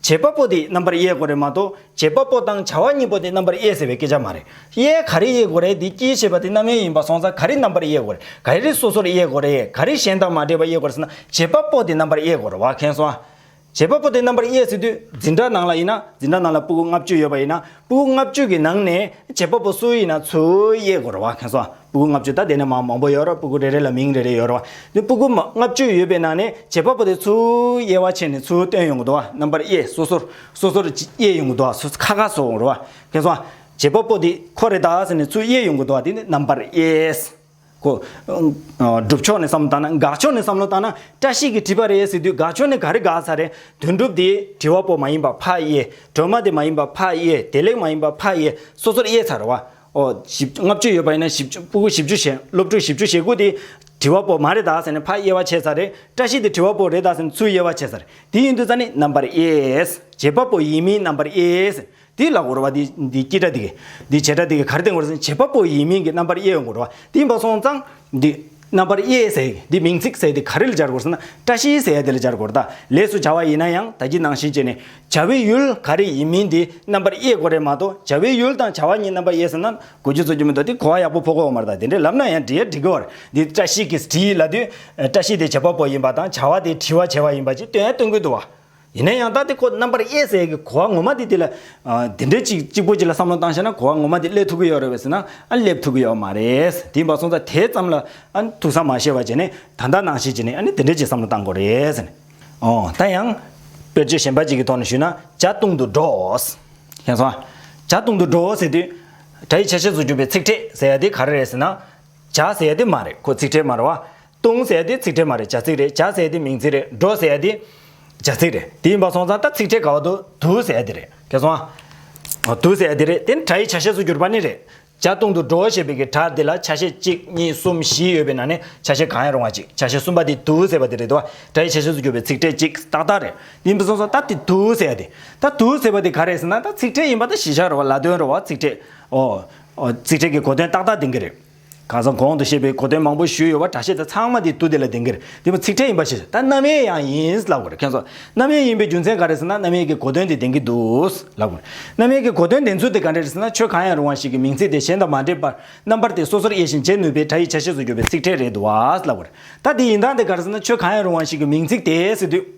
བྱེད་པ་པོ་དེ་རྣམ་པར་དབྱེ་དགོས་རེད་མ་གཏོགས་བྱེད་པ་པོ་དང་བྱ་བ་གཉིས་པོ་དེ་རྣམ་པར་དབྱེ་ཟེར་བའི་སྐད་ཆ་མ་རེད། དབྱེ་ག་རེ་དབྱེ་དགོས་རེད། འདི་ཀྱིས་ཞེས་པ་དེ་རྣམ་དབྱེ་ཡིན་པ་སོང་ཙང་ག་རེ་རྣམ་པར་དབྱེ་དགོས་རེད། ག་རེ་སོ་སོར་དབྱེ་དགོས་རེད། ག་རེ་གཞན་དང་མ་འདྲེས་པ་དབྱེ་དགོས་རེད་ཟེར་ན་བྱེད་པ་པོ་དེ་རྣམ་པར་དབྱེ་དགོས་རེད་བ། མཁྱེན་སོང་ཨ། བྱེད་པ་པོ་དེ་རྣམ་པར་དབྱེ་ཟེར་དུས་འཛིན་གྲྭ་ནང་ལ་ཡིན་ན་འཛིན་གྲྭ་ནང་ལ་ཕྲུ་གུ་ལྔ་བཅུ་ཡོད་པ་ཡིན་ན་ཕྲུ་གུ་ལྔ་བཅུ་གི་ནང་ནས་བྱེད་པ་པོ་སུ་ཡིན་ན་ཚུར་དབྱེ་དགོས་རེད་བ། མཁྱེན་སོང་། ཕྲུ་གུ་ལྔ་བཅུ་ད་དེ་ནས་མང་མང་པོ་ཡོད་རེད། ཕྲུ་གུ་རེ་རེ་ལ་མིང་རེ་རེ་ཡོད་རེད་བ། དེ་ཕྲུ་གུ་མ་ལྔ་བཅུ་ཡོད་པའི་ནང་ནས་བྱེད་པ་པོ་དེ་ཚུར་དབྱེ་བ་ཕྱེ་ནས་ཚུར་བཏོན་ཡོང་གི་འདུག་བ། རྣམ་པར་དབྱེ་སོ་སོར་སོ་སོར་དབྱེ་ཡོང་གི་འདུག་བ། སོ་སོ་ཁ་ཁ་སོ་ཡོང་རེད་བ། མཁྱེན་སོང་། བྱེད་པ་པོ་དེ་ཁོ་རེད་ད་ཟེར་ནས་ཚུར་དབྱེ་ཡོང་གི་འདུག་བ། དེ་ནི་རྣམ་པར་དབྱེ། ཁོ། ཨ། སྒྲུབ་ཕྱོགས་ནས་བསམ་བློ་བཏང་ན། དགག་ཕྱོགས་ནས་བསམ་བློ་བཏང་ན། བཀྲ་ཤིས་ཀྱིས་བྲིས་པ་རེད་ཟེར་དུས། དགག་ཕྱོགས་ནས་ག་རེ་དགག་ཚར་རེད། དོན་གྲུབ་དེ་དྲི་བ་པོ་མ་ཡིན་པ་ཕ་ཡེ། སྒྲོལ་མ་དེ་མ་ཡིན་པ་ཕ་ཡེ། བདེ་ལེགས་མ་ཡིན་པ་ཕ་ཡེ། སོ་སོར་དབྱེ་ཚར་བ། ཨོ། བཞི་བཅུ་ལྔ་བཅུ་ཡོད་པ་ཡིན་ན། བཞི་བཅུ། སྤུ་གུ་བཞི་བཅུ་ཞེ། སློབ་ཕྲུག་བཞི་བཅུ་ཞེ་དགུ་དེ་དྲི་བ་པོ་མ་རེད་ད་ཟེར་ནས་ཕར་དབྱེ་བ་ཕྱེ་ཚར་རེད། བཀྲ་ཤིས་དེ་དྲི་བ་པོ་རེད་ད་ཟེར་ནས་ཚུར་དབྱེ་བ་ཕྱེ་ཚར་རེད། དེ་ཡིན་དུས་ཙང་ནི་རྣམ་པར་དབྱེ། བྱེད་པ་པོ་ཡིན་མིན་རྣམ་པར་དབྱེ་ཟེར། དེ་ལབ་དགོས་རེད་བ། དེ་དེ་སྐད་གྲགས་དེ་གི། དེ་བྱེད་སྒྲ་དེ་གི་ག་རེ་བསྟན་དགོས་རེད་ཟེར་ན། བྱེད་པ་པོ་ཡིན་མིན་གྱི་རྣམ་པར་དབྱེ་ཡོང་དགོས་རེད་བ། དེ་ཡིན་པ་སོང་ཙང་། འདི་རྣམ་པར་དབྱེ་ཟེར་གི། འདི་མིང་ཚིག་ཟེར་དེ་ག་རེ་ལ་སྦྱར་དགོས་ཟེར་ན། བཀྲ་ཤིས་ཟེར་ཡ་དེ་ལ་སྦྱར་དགོས་རེད་ད། ལས་སུ་བྱ་བ་ཡིན་ན་ཡང་ད་གིན་ནང་བཞིན་བྱས་ནས། བྱ་བའི་ཡུལ་ག་རེ་ཡིན་མིན་དེ་རྣམ་པར་དབྱེ་དགོས་རེད་མ་གཏོགས། བྱ་བའི་ཡུལ་དང་བྱ་བ་གཉིས་རྣམ་པར་དབྱེ་ཟེར་ན་གོ་རྒྱུ་ཚོར་རྒྱུ་མི་འདུག་དེ་གོ་བ་ཡག་པོ་ཕོག་གི་ཡོད་མ་རེད་ད། དེ་འདྲས་ལབ་ན་ཡང་འགྲིག་ཡ་འགྲིག་གི་ཡོད་རེད། འདི་བཀྲ་ཤིས་ཀྱིས་བྲིས་ལབ་དུས། བཀྲ་ཤིས་དེ་བྱེད་པ་པོ་ཡིན་པ་དང་། བྱ་བ་དེ་དྲི་བ་བྱས་པ་ཡིན་པ་ཅིག་སྟོན་ཡ་སྟོན་གི་འདུག་བ། ཡིན་ན་ཡང་ད་དེ་ཁོ་རྣམ་པར་དབྱེ་ཟེར་གི་གོ་བ་ངོ་མ་དེ་དེ་ལ། ཨ། དེ་འདྲའི་གཅིག་གཅིག་པོ་གཅིག་ལ་བསམ་བློ་བཏང་བྱས་ན་གོ་བ་ངོ་མ་དེ་སླེབས་ཐུབ་ཀྱི་ཡོད་རེད་པས་ཟེར་ན། ཨ། སླེབས་ཐུབ་ཀྱི་ཡོད་མ་རེད། དེ་ཡིན་པ་སོང་ཙང་དེ་ཙམ་ལ། ཨ། ཐུགས་བསམ་མ་བཞེས་པ་བྱས་ནས། ད་ལྟ་ནང་བཞིན་བྱས་ནས། ཨ་ནི་དེ་འདྲའི་གཅིག་བསམ་བློ་བཏང་དགོས་རེད་ཟེར་ནས། ཨོ། ད་ཡང་དཔེར་བརྗོད་གཞན་པ་གཅིག་གི་ཐོག་ནས་ཞུས་ན། ཇ་བཏུང་དུ་འགྲོ། མཁྱེན་སོང་ཨ། ཇ་བཏུང་དུ་འགྲོ་ཟེར་དུས། སྒྲ་ཡི་ཆ་ཤས་སུ་གྱུར་པའི་ཚིག་ཕྲད་ཟེར་ཡ་དེ་ག་རེ་རེད་ཟེར་ན། ཇ་ཟེར་ཡ་དེ་མ་རེད། ཁོ་ཚིག་ཕྲད་མ་རེད་བ། བཏུང་ཟེར་ཡ་དེ་ཚིག་ཕྲད་མ་རེད། བྱ་ཚིག་རེད། ཇ་ཟེར་ཡ་དེ་མིང་ཚིག་རེད། འགྲོ་ཟེར་ཡ་དེ་བྱ་ཚིག་རེད། དེ་ཡིན་པ་སོང་ཙང་ད་ཚིག་ཕྲད་ག་བ་འདུག་དུ་ཟེར་ཡ་དེ་རེད། མཁྱེན་སོང་ཨ། འོ། དུ་ཟེར་ཡ་དེ་རེད། དེ་ནི་སྒྲ་ཡི་ཆ་ཤས་སུ་གྱུར་པ་ནི་རེད། ཇ་བཏུང་དུ་འགྲོ་ཞེས་པའི་གི་སྒྲ་དེ་ལ་ཆ་ཤས་གཅིག་གཉིས་གསུམ་བཞི་ཡོད་པའི་ནང་ནས་ཆ་ཤས་གང་ཡང་རུང་བ་གཅིག་ཆ་ཤས་གསུམ་པ་དེ་དུ་ཟེར་བ་དེ་རེད་དོ། སྒྲ་ཡི་ཆ་ཤས་སུ་གྱུར་པའི་ཚིག་ཕྲད་གཅིག་ཏག་ཏག་རེད། དེ་ཡིན་པ་སོང་ཙང་ད་དེ་དུ་ཟེར་ཡ་དེ། ད་དུ་ཟེར་བ་དེ་ག་རེད་ཟེར་ན། ད་ཚིག་ཕྲད་ཡིན་པ་ད་གཞི་བཞག་རེད་བ། ལ་དོན་རེད་བ། ཚིག་ཕྲད། ཨོ། ཨོ། ཚིག་ཕྲད་ཀྱི་གོ་དོན་ཏག་ཏག་ལྡན་གྱི་རེད། ཁ་སང་གོང་དུ་བཤད་པའི་གོ་དོན་མང་པོ་ཞུས་ཡོད་པ། སྒྲ་བཤད་དེ་ཚང་མ་དེ་དུ་དེ་ལ་ལྡན་གྱི་རེད། དེ་མོ་ཚིག་ཕྲད་ཡིན་པ་ཞིག་ད་རྣམ་དབྱེ་ཡང་ཡིན་ལབ་དགོས་རེད། མཁྱེན་སོང་། རྣམ་དབྱེ་ཡིན་པའི་རྒྱུ་མཚན་ག་རེ་ཟེར་ན། རྣམ་དབྱེ་གི་གོ་དོན་དེ་ལྡན་གྱི་འདུག་ལབ་དགོས་རེད། རྣམ་དབྱེ་གི་གོ་དོན་ལྡན་ཚུལ་དེ་ག་འདྲ་རེད་ཟེར་ན། ཆོས་གང་ཡང་རུང་བ་ཞིག་གི་མིང་ཚིག་དེ་གཞན་དང་མ་འདྲེས་པར་རྣམ་པར་དེ་སོ་སོར་དབྱེ་ཞིང་འབྱེད་ནུས་པའི་སྒྲ་ཡི་ཆ་ཤས་སུ་གྱུར་པའི་ཚིག་ཕྲད་རེད་འདུག་བ་ལབ་དགོས་རེད། ད་དེ་ཡིན་སྟངས་དེ་ག་རེ་ཟེར་ན། ཆོས་གང་ཡང་རུང་བ་ཞིག་གི་མིང་ཚིག་དེ་ཟེར་དུས།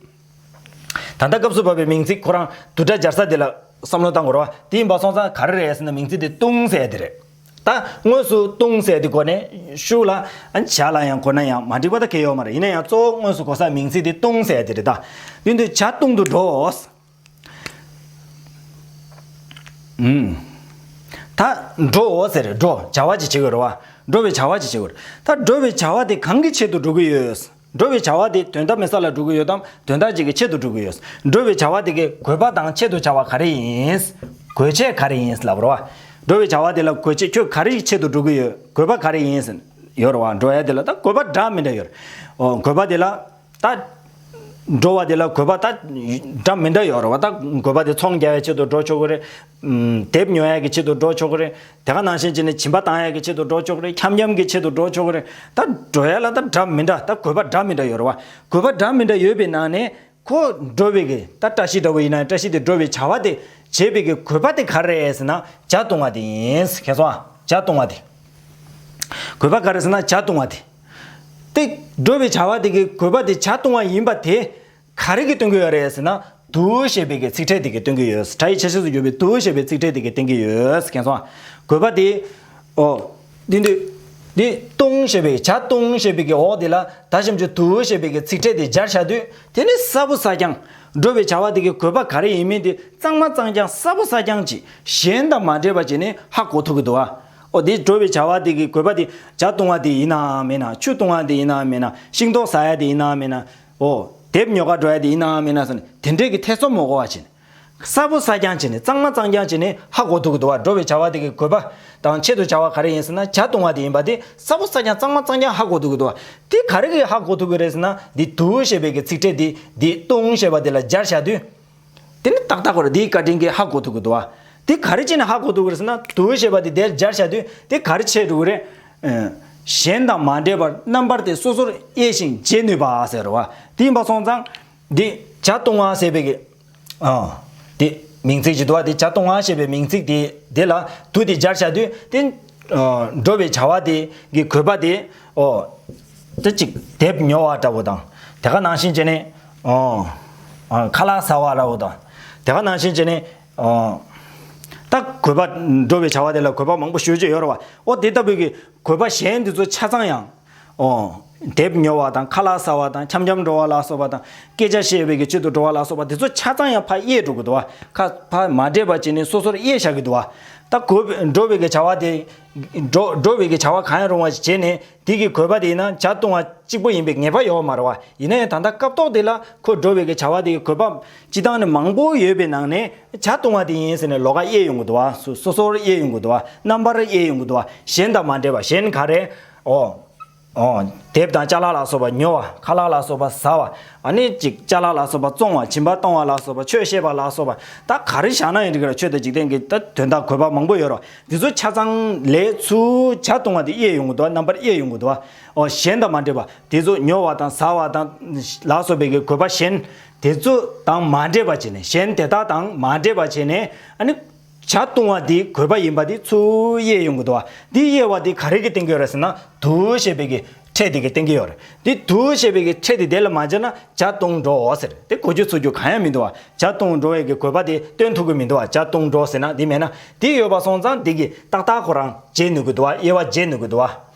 ད་ལྟ་སྐབས་སུ་བབས་པའི་མིང་ཚིག་ཁོ་རང་བསྡུ་སྒྲ་སྦྱར་ས་དེ་ལ་བསམ་བློ་བཏང་དགོས་རེད་བ། དེ་ཡིན་པ་སོང་ཙང་ག་རེ་རེད་ཟེར་ན། མིང་ཚིག་དེ་བཏུང་ཟེར་ཡ་དེ་རེད། ད་དངོས་སུ་བཏུང་ཟེར་ཡ་དེ་གོ་ནས་ཤུགས་ལ། ཨ། ཇ་ལ་ཡང་གོ་ན་ཡང་མ་འགྲིག་པ་ད་གང་ཡང་ཡོད་མ་རེད། ཡིན་ན་ཡང་གཙོ་བོ་དངོས་སུ་གོ་ས་མིང་ཚིག་དེ་བཏུང་ཟེར་ཡ་དེ་རེད་ད། དེ་དུས་ཇ་བཏུང་དུ་འགྲོ། ཨུམ། ད་འགྲོ་ཟེར་རེད། འགྲོ་བྱ་བ་ཅིག་བྱེད་དགོས་རེད་བ། འགྲོ་བའི་བྱ་བ་ཅིག་བྱེད་དགོས་རེད། ད་འགྲོ་བའི་བྱ་བ་དེ་གང་གི་ཆེད་དུ་འགྲོ་གི་ཡོད། འགྲོ་བའི་བྱ་བ་དེ་དོན་དག་མེད་ས་ལ་འགྲོ་གི་ཡོད་དམ། དོན་དག་ཅིག་གི་ཆེད་དུ་འགྲོ་གི་ཡོད། འགྲོ་བའི་བྱ་བ་དེ་གི་དགོས་པ་དང་ཆེད་དུ་བྱ་བ་ག་རེ་ཡིན། དགོས་ཆེད་ག་རེ་ཡིན་ལབ་རོ། འགྲོ་བའི་བྱ་བ་དེ་ལ་དགོས་ཆེད། ཁྱོད་ག་རེ་ཡི་ཆེད་དུ་འགྲོ་གི་ཡོད། དགོས་པ་ག་རེ་ཡིན་ཡོད་རོ། འགྲོ་ཡ་དེ་ལ་ད་དགོས་པ་འདྲ་མི་འདྲ་ཡོད་རེད། ཨོ། དགོས་པ་དེ་ལ། ད་འགྲོ་བ་དེ་ལ་དགོས་པ་ད་འདྲ་མི་འདྲ་ཡོད་རེད་བ། ད་དགོས་པ་དེ་ཚོང་རྒྱག་ཡའི་ཆེད་དུ་འགྲོ་ཆོག་གི་རེད། ཨམ། དེབ་ཉོ་ཡ་གི་ཆེད་དུ་འགྲོ་ཆོག་གི་རེད། དེ་ག་ནང་བཞིན་བྱས་ནས་སྦྱིན་པ་བཏང་ཡ་གི་ཆེད་དུ་འགྲོ་ཆོག་གི་རེད། འཁྱམ་འཁྱམ་གི་ཆེད་དུ་འགྲོ་ཆོག་གི་རེད། ད་འགྲོ་ཡ་ལ་ད་འདྲ་མི་འདྲ། ད་དགོས་པ་འདྲ་མི་འདྲ་ཡོད་རེད་བ། དགོས་པ་འདྲ་མི་འདྲ་ཡོད་པའི་ནང་ནས་ཁོ་འགྲོ་བའི་གི། ད་བཀྲ་ཤིས་འདྲ་བོ་ཡིན་ན་ཡང་། བཀྲ་ཤིས་དེ་འགྲོ་བའི་བྱ་བ་དེ་བྱེད་པའི་གི་དགོས་པ་དེ་ག་རེ་རེད་ཟེར་ན། ཇ་བཏུང་བ་དེ་ཡིན། མཁྱེན་སོང་ཨ། ཇ་བཏུང་བ་དེ། དགོས་པ་ག་རེ་ཟེར་ན་ཇ་བཏུང་བ་དེ། དེ་འགྲོ་བའི་བྱ་བ་དེ་གི་དགོས་པ་དེ་ཇ་བཏུང་བ་ཡིན་པ་དེ་ག་རེ་གིས་སྟོན་གྱི་ཡོད་རེད་ཟེར་ན། དུ་ཞེས་པའི་གི་ཚིག་ཕྲད་དེ་གིས་སྟོན་གྱི་ཡོད། སྒྲ་ཡི་ཆ་ཤས་སུ་གྱུར་པའི་དུ་ཞེས་པའི་ཚིག་ཕྲད་དེ་གིས་སྟོན་གྱི་ཡོད། མཁྱེན་སོང་ཨ། དགོས་པ་དེ། ཨོ། འདི་འདི། འདི་བཏུང་ཞེས་པའི། ཇ་བཏུང་ཞེས་པའི་གི་འོག་དེ་ལ་ད་གཤམ་གྱི་དུ་ཞེས་པའི་གི་ཚིག་ཕྲད་དེ་སྦྱར་བཞག་དུས། དེ་ནི་གསལ་པོ་གསལ་རྐྱང་། འགྲོ་བའི་བྱ་བ་དེ་གི་དགོས་པ་ག་རེ་ཡིན་མིན་དེ་གཙང་མ་གཙང་རྐྱང་། གསལ་པོ་གསལ་རྐྱང་ཅིག་གཞན་དང་མ་འདྲེས་པ་བྱས་ནས་ཧ་གོ་ཐུབ་ཀྱི་འདུག་བ། ཨོ། དེ་འགྲོ་བའི་བྱ་བ་དེ་གི་དགོས་པ་དེ་ཇ་བཏུང་བ་དེ་ཡིན་ནའང་མིན་ན། ཆུ་བཏུང་བ་དེ་ཡིན་ནའང་མིན་ན། ཤིང་ཏོག་ཟ་ཡ་དེ་ཡིན་ནའང་མིན་ན། ཨོ། དེབ་ཉོ་ག་འགྲོ་ཡ་དེ་ཡིན་ནའང་མིན་ན་ཟེར་ནས། དེ་འདྲས་ཀྱི་ཐེ་ཚོམ་མ་དགོས་པ་བྱས་ནས། གསལ་པོ་གསལ་རྐྱང་བྱས་ནས། གཙང་མ་གཙང་རྐྱང་བྱས་ནས་ཧ་གོ་ཐུབ་ཀྱི་འདུག་བ། འགྲོ་བའི་བྱ་བ་དེ་གི་དགོས་པ་དང་ཆེད་དུ་བྱ་བ་ག་རེ་ཡིན་ཟེར་ན། ཇ་བཏུང་བ་དེ་ཡིན་པ་དེ་གསལ་པོ་གསལ་རྐྱང་། གཙང་མ་གཙང་རྐྱང་ཧ་གོ་ཐུབ་ཀྱི་འདུག་བ། དེ་ག་རེ་གིས་ཧ་གོ་ཐུབ་ཀྱི་རེད་ཟེར་ན། འདི་དུ་ཞེས་པའི་གི་ཚིག་ཕྲད་དེ་འདི་བཏུང་ཞེས་པ་དེ་ལ་སྦྱར་བཞག་དུས། དེ་ནི་ཏག་ཏག་གོ་རེ་དེའི་བཀའ་དྲིན་གྱིས་ཧ་གོ་ཐུབ་ཀྱི་འདུག་བ། དེ་ག་རེ་བྱས་ནས་ཧ་གོ་ཐུབ་ཀྱི་རེད་ཟེར་ན། དུ་ཞེས་པ་དེ་དེར་སྦྱར་བཞག་དུས་དེ་ག་རེ་བྱས་འགྲོ་གི་རེད། ཨ། གཞན་དང་མ་འདྲེས་པར་རྣམ་པར་དེ་སོ་སོར་དབྱེ་ཞིང་འབྱེད་ནུས་པ་ཟེར་བ། དེ་ཡིན་པ་སོང་ཙང་འདི་ཇ་བཏུང་བ་ཟེར་བའི་གི། ཨ། དེ་མིང་ཚིག་ཅིག་འདུག་བ། དེ་ཇ་བཏུང་བ་ཞེས་པའི་མིང་ཚིག་དེ་དེ་ལ་དུ་དེ་སྦྱར་བཞག་དུས་དེ། ཨ། འགྲོ་བའི་བྱ་བ་དེ་གི་དགོས་པ་དེ། ཨོ། དེ་གཅིག་དེབ་ཉོ་བ་འདྲ་བོ་དང་། དེ་ག་ནང་བཞིན་བྱས་ནས། ཨོ། ཨ། ཁ་ལག་ཟ་བ་འདྲ་བོ་དང་། དེ་ག་ནང་བཞིན་བྱས་ནས། ཨོ། ད་དགོས་པ། འགྲོ་བའི་བྱ་བ་དེ་ལ་དགོས་པ་མང་པོ་ཞེ་པོ་ཅིག་ཡོད་རེད་བ། ཨོ། དེ་ལྟ་བུའི་གི་དགོས་པ་གཞན་དེ་ཚོ་ཆ་ཚང་ཡང་། ཨོ། དེབ་ཉོ་བ་དང་། ཁ་ལག་ཟ་བ་དང་། འཁྱམ་འཁྱམ་འགྲོ་བ་ལ་སོགས་པ་དང་། སྐད་ཆ་བཤད་པའི་གི་ཆེད་དུ་འགྲོ་བ་ལ་སོགས་པ་དེ་ཚོ་ཆ་ཚང་ཡང་ཕར་དབྱེ་འགྲོ་གི་འདུག་བ། ཁ་ཕར་མ་འདྲེས་པ་བྱས་ནས་སོ་སོར་དབྱེ་བཞག་གི་འདུག་བ། ད་དགོས་པའི་འགྲོ་བའི་གི་བྱ་བ་དེ། འགྲོ་འགྲོ་བའི་གི་བྱ་བ་གང་ཡང་རུང་བ་ཞིག་བྱས་ནས་དེ་གི་དགོས་པ་དེ་ཡིན་ན་བྱ་བཏུང་བ་གཅིག་པོ་ཡིན་པའི་ངེས་པ་ཡོད་མ་རེད་བ། ཡིན་ན་ཡང་ད་ལྟ་སྐབས་ཐོག་དེ་ལ་ཁོ་འགྲོ་བའི་གི་བྱ་བ་དེ་གི་དགོས་པ་སྤྱི་བཏང་ནས་མང་པོ་ཡོད་པའི་ནང་ནས་བྱ་བཏུང་བ་དེ་ཡིན་ཟེར་ནས་ལོགས་ཀ་དབྱེ་ཡོང་གི་འདུག་བ། སོ་སོ་སོར་དབྱེ་ཡོང་གི་འདུག་བ། རྣམ་པར་དབྱེ་ཡོང་གི་འདུག་བ། གཞན་དང་མ་འདྲེས་པ། གཞན་ག་རེ། ཨོ། ཨོ། དེབ་དང་ཅ་ལག་ལ་སོགས་པ་ཉོ་བ། ཁ་ལག་ལ་སོགས་པ་ཟ་བ། ཨ་ནི་ཅིག་ཅ་ལག་ལ་སོགས་པ་བཙོང་བ། སྦྱིན་པ་གཏོང་བ་ལ་སོགས་པ། ཆོས་བཤད་པ་ལ་སོགས་པ། ད་ག་རེ་བཞག་ན་ཡང་འགྲིག་གི་རེད། ཆོས་དང་འཇིག་རྟེན་གྱི་ད་དོན་དག་དགོས་པ་མང་པོ་ཡོད་རེད། འདི་ཚོ་ཆ་ཚང་ལས་ཚུར་བྱ་བཏུང་བ་དེ་དབྱེ་ཡོང་གི་འདུག་རྣམ་པར་དབྱེ་ཡོང་གི་འདུག་ཨོ། གཞན་དང་མ་འདྲེས་པ། དེ་ཚོ་ཉོ་བ་དང་ཟ་བ་དང་ལ་སོགས་པའི་གི་དགོས་པ་གཞན། དེ་ཚོ་དང་མ་འདྲེས་པ་བྱས་ནས། གཞན་དེ་དག་དང་མ་འདྲེས་པ་བྱས་ནས། ཨ་ནི། བྱ་བཏུང་བ་དེ་དགོས་པ་ཡིན་པ་དེ་ཚུར་དབྱེ་ཡོང་གི་འདུག་བ། འདི་དབྱེ་བ་དེ་ག་རེ་གིས་བསྟན་གྱི་ཡོད་རེད་ཟེར་ན། དུ་ཞེས་པའི་གི་ཕྲད་དེ་གིས་བསྟན་གྱི་ཡོད་རེད། འདི་དུ་ཞེས་པའི་གི་ཕྲད་དེ་དེ་ལ་མ་སྦྱར་ན་བྱ་བཏུང་འགྲོ་ཟེར། དེ་གོ་རྒྱུ་ཚོར་རྒྱུ་གང་ཡང་མི་འདུག་བ། བྱ་བཏུང་འགྲོ་བའི་གི་དགོས་པ་དེ་སྟོན་ཐུབ་ཀྱི་མི་འདུག་བ། བྱ་བཏུང་འགྲོ་ཟེར་ན་འདི་མེད་ན། འདི་ཡོད་པ་སོང་ཙང་འདི་གིས་ཏག་ཏག་ཁོ་རང་འབྱེད་ནུས་ཀྱི་འདུག་བ། དབྱེ་བ་འབྱེད་ནུས་ཀྱི་འདུག་བ།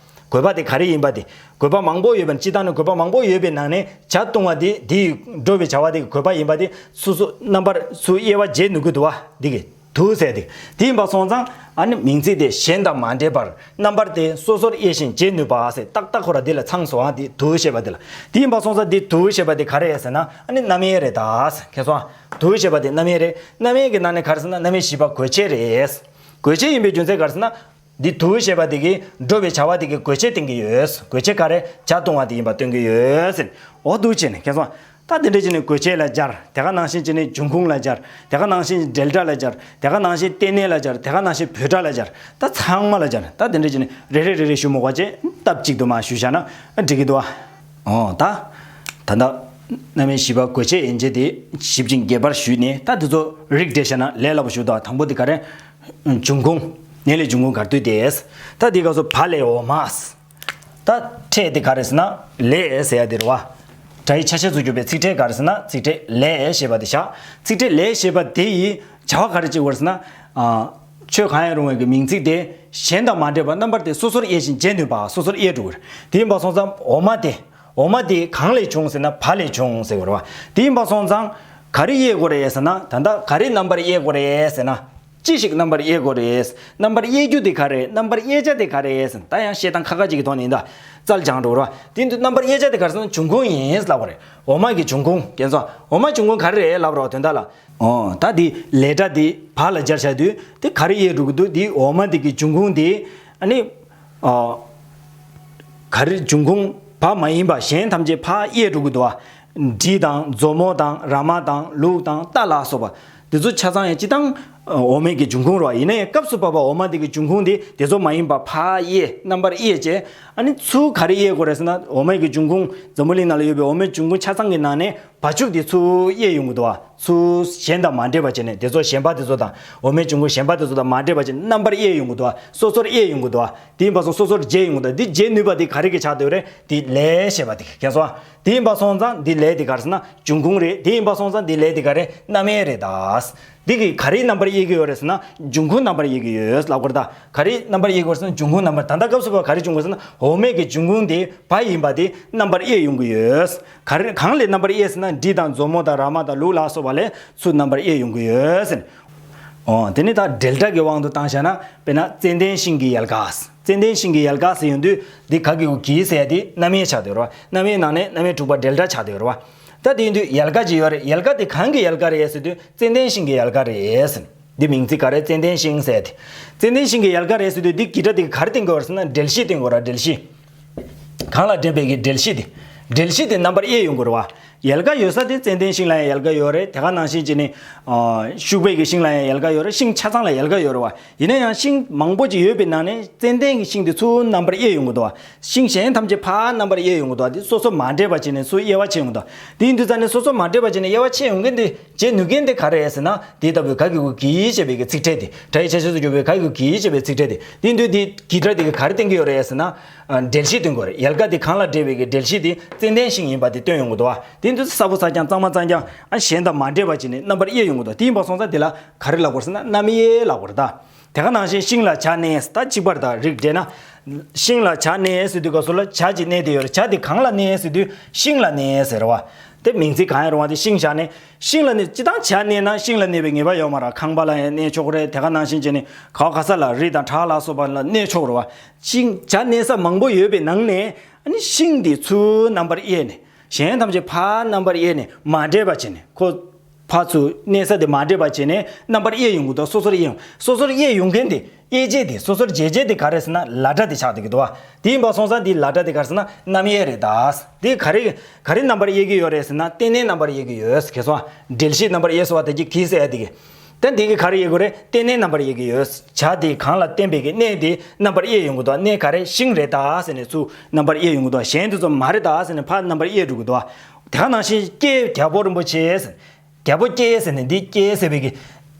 དགོས་པ་དེ་ག་རེ་ཡིན་པ་དེ། དགོས་པ་མང་པོ་ཡོད་པ་ནི། སྤྱིར་བཏང་ནས་དགོས་པ་མང་པོ་ཡོད་པའི་ནང་ནས་བྱ་བཏུང་བ་དེ། དེའི་འགྲོ་བའི་བྱ་བ་དེ་གི་དགོས་པ་ཡིན་པ་དེ་སོ་སོ་རྣམ་པར་ཚུར་དབྱེ་བ་འབྱེད་ནུས་ཀྱི་འདུག་བ། འདི་གི་དུ་ཟེར་དེ། དེ་ཡིན་པ་སོང་ཙང་ཨ་ནི་མིང་ཚིག་དེ་གཞན་དང་མ་འདྲེས་པར་རྣམ་པར་དེ་སོ་སོར་དབྱེ་ཞིང་འབྱེད་ནུས་པ་ཟེར། ཏག་ཏག་ཁོ་ར་འདི་ལ་ཚང་སོང་ཨ། དེ་དུ་ཞེས་པ་དེ་ལ། དེ་ཡིན་པ་སོང་ཙང་འདི་དུ་ཞེས་པ་དེ་ག་རེ་རེད་ཟེར་ན། ཨ་ནི་རྣམ་དབྱེ་རེད་ད། མཁྱེན་སོང་ཨ། དུ་ཞེས་པ་དེ་རྣམ་དབྱེ་རེད། རྣམ་དབྱེ་གི་ནང་ནས་ག་རེ་ཟེར་ན། རྣམ་དབྱེ་བཞི་པ་དགོས་ཆེད་རེད། དགོས་ཆེད་ཡིན་པའི་རྒྱུ་མཚན་ག་རེ་ཟེར་ན། འདི་དུ་ཞེས་པ་དེ་གིས་འགྲོ་བའི་བྱ་བ་དེ་གི་དགོས་ཆེད་སྟོན་གྱི་ཡོད། དགོས་ཆེད་ག་རེ། བྱ་བཏུང་བ་དེ་ཡིན་པ་སྟོན་གྱི་ཡོད་ཟེར། འོ་འདུག་བྱས་ནས། མཁྱེན་སོང་། ད་དེ་འདྲ་བྱས་ནས་དགོས་ཆེད་ལ་སྦྱར། དེ་ག་ནང་བཞིན་བྱས་ནས་འབྱུང་ཁུངས་ལ་སྦྱར། དེ་ག་ནང་བཞིན་འབྲེལ་སྒྲ་ལ་སྦྱར། དེ་ག་ནང་བཞིན་རྟེན་གནས་ལ་སྦྱར། དེ་ག་ནང་བཞིན་བོད་སྒྲ་ལ་སྦྱར། ད་ཚང་མ་ལ་སྦྱར། ད་དེ་འདྲ་བྱས་ནས་རེ་རེ་རེ་རེ་ཞུ་མི་དགོས་བྱས། སྟབས་གཅིག་ཏུ་མར་ཞུས་བཞག་ན་འགྲིག་གི་འདུག་ཨ། འོ་ད། ད་ལྟ་རྣམ་དབྱེ་བཞི་པ་དགོས་ཆེད་ཡན་ཆད་དེ་ཞིབ་ཅིང་རྒྱས་པར་ཞུས་ནས། ད་དེ་ཚོ་རིགས་བསྒྲེས་བཞག་ན་ལས་སླ་པོ་ཞིག་འདུག་དང་པོ་དེ་ག་རེ། འབྱུང་ཁུངས། གནས་ལས་འབྱུང་ཁུངས་ག་རེ་འདུག་དེ། ད་དེ་སྐབས་སུ་བ་ལས་འོ་མ། ད་ཕྲད་དེ་ག་རེ་ཟེར་ན། ལས་ཟེར་ཡ་དེ་རེད་བ། སྒྲ་ཡི་ཆ་ཤས་སུ་གྱུར་པའི་ཚིག་ཕྲད་ག་རེ་ཟེར་ན། ཚིག་ཕྲད་ལས་ཞེས་པ་དེ་བཞག་ཚིག་ཕྲད་ལས་ཞེས་པ་དེ་ཡིས་བྱ་བ་ག་རེ་བྱེད་དགོས་རེད་ཟེར་ན། ཨ། ཆོས་གང་ཡང་རུང་བའི་གི་མིང་ཚིག་དེ་གཞན་དང་མ་འདྲེས་པར་རྣམ་པར་དེ་སོ་སོར་དབྱེ་ཞིང་འབྱེད་ནུས་པ། སོ་སོར་དབྱེ་འགྲོ་གི་རེད། དེ་ཡིན་པ་སོང་ཙང་འོ་མ་དེ། འོ་མ་དེ་གང་ལས་བྱུང་ཟེར་ན། བ་ལས་བྱུང་ཟེར་དགོས་རེད་བ། དེ་ཡིན་པ་སོང་ཙང་ག་རེ་དབྱེ་དགོས་རེད་ཟེར་ན། ད་ལྟ་ག་རེ་རྣམ་པར་དབྱེ་དགོས་རེད་ཟེར་ན། ཅི་ཞིག་རྣམ་པར་དབྱེ་དགོས་རེད། རྣམ་པར་དབྱེ་རྒྱུ་དེ་ག་རེ། རྣམ་པར་དབྱེ་བྱ་དེ་ག་རེ་ཟེར། ད་ཡང་བཤད་སྟངས་ཁ་ཁ་ཅིག་གི་ཐོག་ནས་ཡིན་ད། རྩལ་སྦྱང་འགྲོ་ར། དེ་དུས་རྣམ་པར་དབྱེ་བྱ་དེ་ག་རེ་ཟེར་ན། འབྱུང་ཁུངས་ཡིན་ལབ་པ་རེད། འོ་མ་གི་འབྱུང་ཁུངས། མཁྱེན་སོང་། འོ་མ་འབྱུང་ཁུངས་ག་རེ་རེད་ལབ་ར་དོན་དག་ལ། ཨོ། ད་དེ་ལས་སྒྲ་དེ་བ་ལ་སྦྱར་བྱ་དུས་དེ་ག་རེ་དབྱེ་འགྲོ་གི་འདུག་དེ་འོ་མ་དེ་གི་འབྱུང་ཁུངས་དེ། ཨ་ནི། ཨ། ག་རེ། འབྱུང་ཁུངས་བ་མ་ཡིན་པ་གཞན་ཐམས་ཅད་ཕར་དབྱེ་འགྲོ་གི་འདུག་བ། འབྲི་དང་མཛོ་མོ་དང་ར་མ་དང་ལུག་དང་རྟ་ལ་སོགས་པ། འདི་ཚོ་ཆ་ཚང་ཡང་སྤྱིར་བཏང་འོ་མའི་གི་འབྱུང་ཁུངས་རེད་བ། ཡིན་ན་ཡང་སྐབས་སུ་བབ་པ་འོ་མ་འདི་གི་འབྱུང་ཁུངས་འདི་དེ་ཚོ་མ་ཡིན་པ་ཕར་དབྱེ། རྣམ་པར་དབྱེ་བྱས། ཨ་ནི་ཚུར་ག་རེ་དབྱེ་དགོས་རེད་ཟེར་ན། འོ་མའི་གི་འབྱུང་ཁུངས། འཛམ་བུ་གླིང་ནང་ལ་ཡོད་པའི་འོ་མའི་འབྱུང་ཁུངས་ཆ་ཚང་གི་ནང་ནས་བ་ཕྱུགས་འདི་ཚུར་དབྱེ་ཡོང་གི་འདུག་བ། ཚུར་གཞན་དང་མ་འདྲེས་པ་བྱས་ནས། དེ་ཚོ་གཞན་པ་དེ་ཚོ་དང་། འོ་མའི་འབྱུང་ཁུངས་གཞན་པ་དེ་ཚོ་དང་མ་འདྲེས་པ་བྱས་ནས་རྣམ་པར་དབྱེ་ཡོང་གི་འདུག་བ། སོ་སོར་དབྱེ་ཡོང་གི་འདུག་བ། དེ་ཡིན་པ་སོང་སོ་སོར་འབྱེད་ཡོང་གི་འདུག་འདི་འབྱེད་ནུས་པ་འདི་ག་རེ་གིས་ཆགས་བསྡད་ཡོད་རེད། འདི་ལས་ཞེས་པ་འདི་གིས། མཁྱེན་སོང་། དེ་ཡིན་པ་སོང་ཙང་འདི་ལས་འདི་ག་རེ་ཟེར་ན། འབྱུང་ཁུངས་རེད། དེ་ཡིན་པ་སོང་ཙང་འདི་ལས་འདི་ག་རེ། རྣམ་དབྱེ་རེད་ད། འདི་གིས་ག་རེ་རྣམ་པར་དབྱེ་གི་ཡོད་རེད་ཟེར་ན། འབྱུང་ཁུངས་རྣམ་པར་དབྱེ་གི་ཡོད་ལབ་དགོས་རེད་ད། ག་རེ་རྣམ་པར་དབྱེ་གི་ཡོད་རེད་ཟེར་ན། འབྱུང་ཁུངས་རྣམ་པར། ད་ལྟ་སྐབས་སུ་བབ་པ་ག་རེ་བྱུང་གི་ཡོད་ཟེར་ན། འོ་མའི་གི་འབྱུང་ཁུངས་དེ་བ་ཡིན་པ་དེ་རྣམ་པར་དབྱེ་ཡོང་གི་ཡོད། ག་རེ། གང་ལས་རྣམ་པར་དབྱེ་ཟེར་ན། འབྲི་དང་མཛོ་མོ་དང་ར་མ་དང་ལུག་ལ་སོགས་པ་ལས་ཚུར་རྣམ་པར་དབྱེ་ཡོང་གི་ཡོད་ཟེར། འོ། དེ་ནི་ད་འབྲེལ་སྒྲ་གི་དབང་དུ་བཏང་བཞག་ན། དཔེར་ན་ཙན་དན་ཤིང་གི་ཡལ་ག། ཙན་དན་ཤིང་གི་ཡལ་ག་ཟེར་ཡོང་དུས་འདི་ག་གི་གུ་གི་ཟེར་ཡ་དེ་རྣམ་དབྱེ་ཆགས་བསྡད་ཡོད་རེད་བ། རྣམ་དབྱེ་ནང་ནས་རྣམ་དབྱེ་དྲུག་པ་འབྲེལ་སྒྲ་ཆགས་བསྡད་ཡོད་རེད་བ། ད་དེ་ཡིན་དུས་ཡལ་ག་ཅིག་ཡོད་རེད། ཡལ་ག་དེ་གང་གི་ཡལ་ག་རེད་ཟེར་དུས་ཙན་དན་ཤིང་གི་ཡལ་ག་རེད་ཟེར། འདི་མིང་ཚིག་ག་རེ། ཙན་དན་ཤིང་ཟེར་ཏེ། ཙན་དན་ཤིང་གི་ཡལ་ག་རེད་ཟེར་དུས་འདི་གི་སྒྲ་དེ་ག་རེ་སྟོན་གྱི་ཡོད་རེད་ཟེར་ན། འབྲེལ་གཞི་སྟོན་གྱི་ཡོད་རེད། འབྲེལ་གཞི། གང་ལ་འབྲེལ་བའི་གི་འབྲེལ་གཞི་དེ། འབྲེལ་གཞི་དེ་རྣམ་པར་དབྱེ་ཡོང་གི་རེད་བ། ཡལ་ག་ཡོད་ས་དེ་ཙན་དན་ཤིང་ལ་ཡང་ཡལ་ག་ཡོད་རེད། དེ་ག་ནང་བཞིན་བྱས་ནས། ཨ། ཤུག་པའི་གི་ཤིང་ལ་ཡང་ཡལ་ག་ཡོད་རེད། ཤིང་ཆ་ཚང་ལ་ཡལ་ག་ཡོད་རེད་བ། ཡིན་ན་ཡང་ཤིང་མང་པོ་ཅིག་ཡོད་པའི་ནང་ནས་ཙན་དན་གྱི་ཤིང་དེ་ཚུར་རྣམ་པར་དབྱེ་ཡོང་གི་འདུག་བ། ཤིང་གཞན་ཐམས་ཅད་ཕར་རྣམ་པར་དབྱེ་ཡོང་གི་འདུག་བ། དེ་སོ་སོ་མ་འདྲེས་པ་བྱས་ནས་ཚུར་དབྱེ་བ་ཕྱེ་ཡོང་གི་འདུག་དེ་ཡིན་དུས་ཙང་ནས་སོ་སོ་མ་འདྲེས་པ་བྱས་ནས་དབྱེ་བ་ཕྱེ་ཡོང་མཁན་དེ། བྱེད་ནུས་མཁན་དེ་ག་རེ་རེད་ཟེར་ན། དེ་ལྟ་བུའི་ག་གི་གུ་གི་ཞེས་པའི་གི་ཚིག་ཕྲད་དེ། སྒྲ་ཡི་ཆ་ཤས་སུ་གྱུར་པའི་ག་གི་གུ་གི་ཞེས་པའི་ཚིག་ཕྲད་དེ། དེ་ཡིན་དུས་དེ་གི་སྒྲ་དེ་གིས་ག་རེ་སྟོན་གྱི་ཡོད་རེད་ཟེར་ན། ཨ། འབྲེལ་གཞི་སྟོན་གྱི་ཡོད་རེད། ཡལ་ག་དེ་གང་ལ་འབྲེལ་བའི་གི་འབྲེལ་གཞི་དེ་ཙན་དན་ཤིང་ཡིན་པ་དེ་སྟོན་ཡོང་གི་འདུག་བ། དེ་ཡིན་དུས་ས་ཕོ་ས་རྐྱང་གཙང་མ་གཙང་རྐྱང་། ཨ། གཞན་དང་མ་འདྲེས་པ་བྱས་ནས་རྣམ་པར་དབྱེ་ཡོང་གི་འདུག་དེ་ཡིན་པ་སོང་ཙང་དེ་ལ་ག་རེ་ལབ་དགོས་ཟེར་ན། རྣམ་དབྱེ་ལབ་དགོས་རེད་ད། དེ་ག་ནང་བཞིན་ཤིང་ལ་བྱ་གནས། ད་གཅིག་པར་ད་རིགས་བསྒྲེས་ན། ཤིང་ལ་བྱ་གནས་ཟེར་དུས་སྐབས་སུ་ལ་བྱ་ཅིག་གནས་བསྡད་ཡོད་རེད། བྱ་དེ་གང་ལ་གནས་ཟེར་དུས་ཤིང་ལ་གནས་ཟེར་བ། དེ་མིང་ཚིག་གང་ཡང་རུང་བ་དེ་ཤིང་བཞག་ནས་ཤིང་ལ་གནས། སྤྱིར་བཏང་བྱ་གནས་ན་ཤིང་ལ་གནས་པའི་ངེས་པ་ཡོད་མ་རེད། ཁང་པ་ལ་ཡང་གནས་ཆོག་གི་རེད། དེ་ག་ནང་བཞིན་བྱས་ནས་ག་བ་ག་ས་ལ་རི་དང་བྲག་ལ་སོགས་པ་ལ་གནས་ཆོག་གི་རེད་བ། ཤིང་བྱ་གནས་ས་མང་པོ་ཡོད་པའི་ནང་ནས་ཨ་ནི་ཤིང་དེ་ཚུར་རྣམ་པར་དབྱེ་ནས། གཞན་ཐམས་ཅད་ཕར་རྣམ་པར་དབྱེ་ནས་མ་འདྲེས་པ་བྱས་ནས། ཁོ་ཕར་ཚུར་གནས་ས་དེ་མ་འདྲེས་པ་བྱས་ནས་རྣམ་པར་དབྱེ་ཡོང་གི་འདུག་སོ་སོར་དབྱེ་ཡོང་། སོ་སོར་དབྱེ་ཡོང་མཁན་དེ། དབྱེ་བྱེད་དེ། སོ་སོར་འབྱེད་བྱེད་དེ་ག་རེ་ཟེར་ན་ལ་སྒྲ་དེ་ཆགས་བསྡད་ཀྱི་འདུག་བ། དེ་ཡིན་པ་སོང་ཙང་དེ་ལ་སྒྲ་དེ་ག་རེ་ཟེར་ན་རྣམ་དབྱེ་རེད་ད། དེ་ག་རེ་ག་རེ་རྣམ་པར་དབྱེ་གི་ཡོད་རེད་ཟེར་ན་རྟེན་གནས་རྣམ་པར་དབྱེ་གི་ཡོད། གལ་སྲིད་འབྲེལ་བཤད་རྣམ་པར་དབྱེ་སོགས་པ་དེ་གཅིག་གིས་ཟེར་ཡ་དེ་གི། ད་དེ་གི་ག་རེ་དབྱེ་དགོས་རེད། རྟེན་གནས་རྣམ་པར་དབྱེ་གི་ཡོད། བྱ་དེ་གང་ལ་བརྟེན་པའི་གི་གནས་དེ་རྣམ་པར་དབྱེ་ཡོང་གི་འདུག་གནས་ག་རེ་ཤིང་རེད་ད་ཟེར་ནས་ཚུར་རྣམ་པར་དབྱེ་ཡོང་གི་འདུག་གཞན་དེ་ཚོ་མ་རེད་ད་ཟེར་ནས་ཕར་རྣམ་པར་དབྱེ་འགྲོ་གི་འདུག་དེ་ག་ནང་བཞིན་ཀྱེ་རྒྱལ་པོ་རིན་པོ་ཆེ་ཟེར། རྒྱལ་པོ་ཀྱེ་ཟེར་ནས་འདི་ཀྱེ་ཟེར་བའི་གི་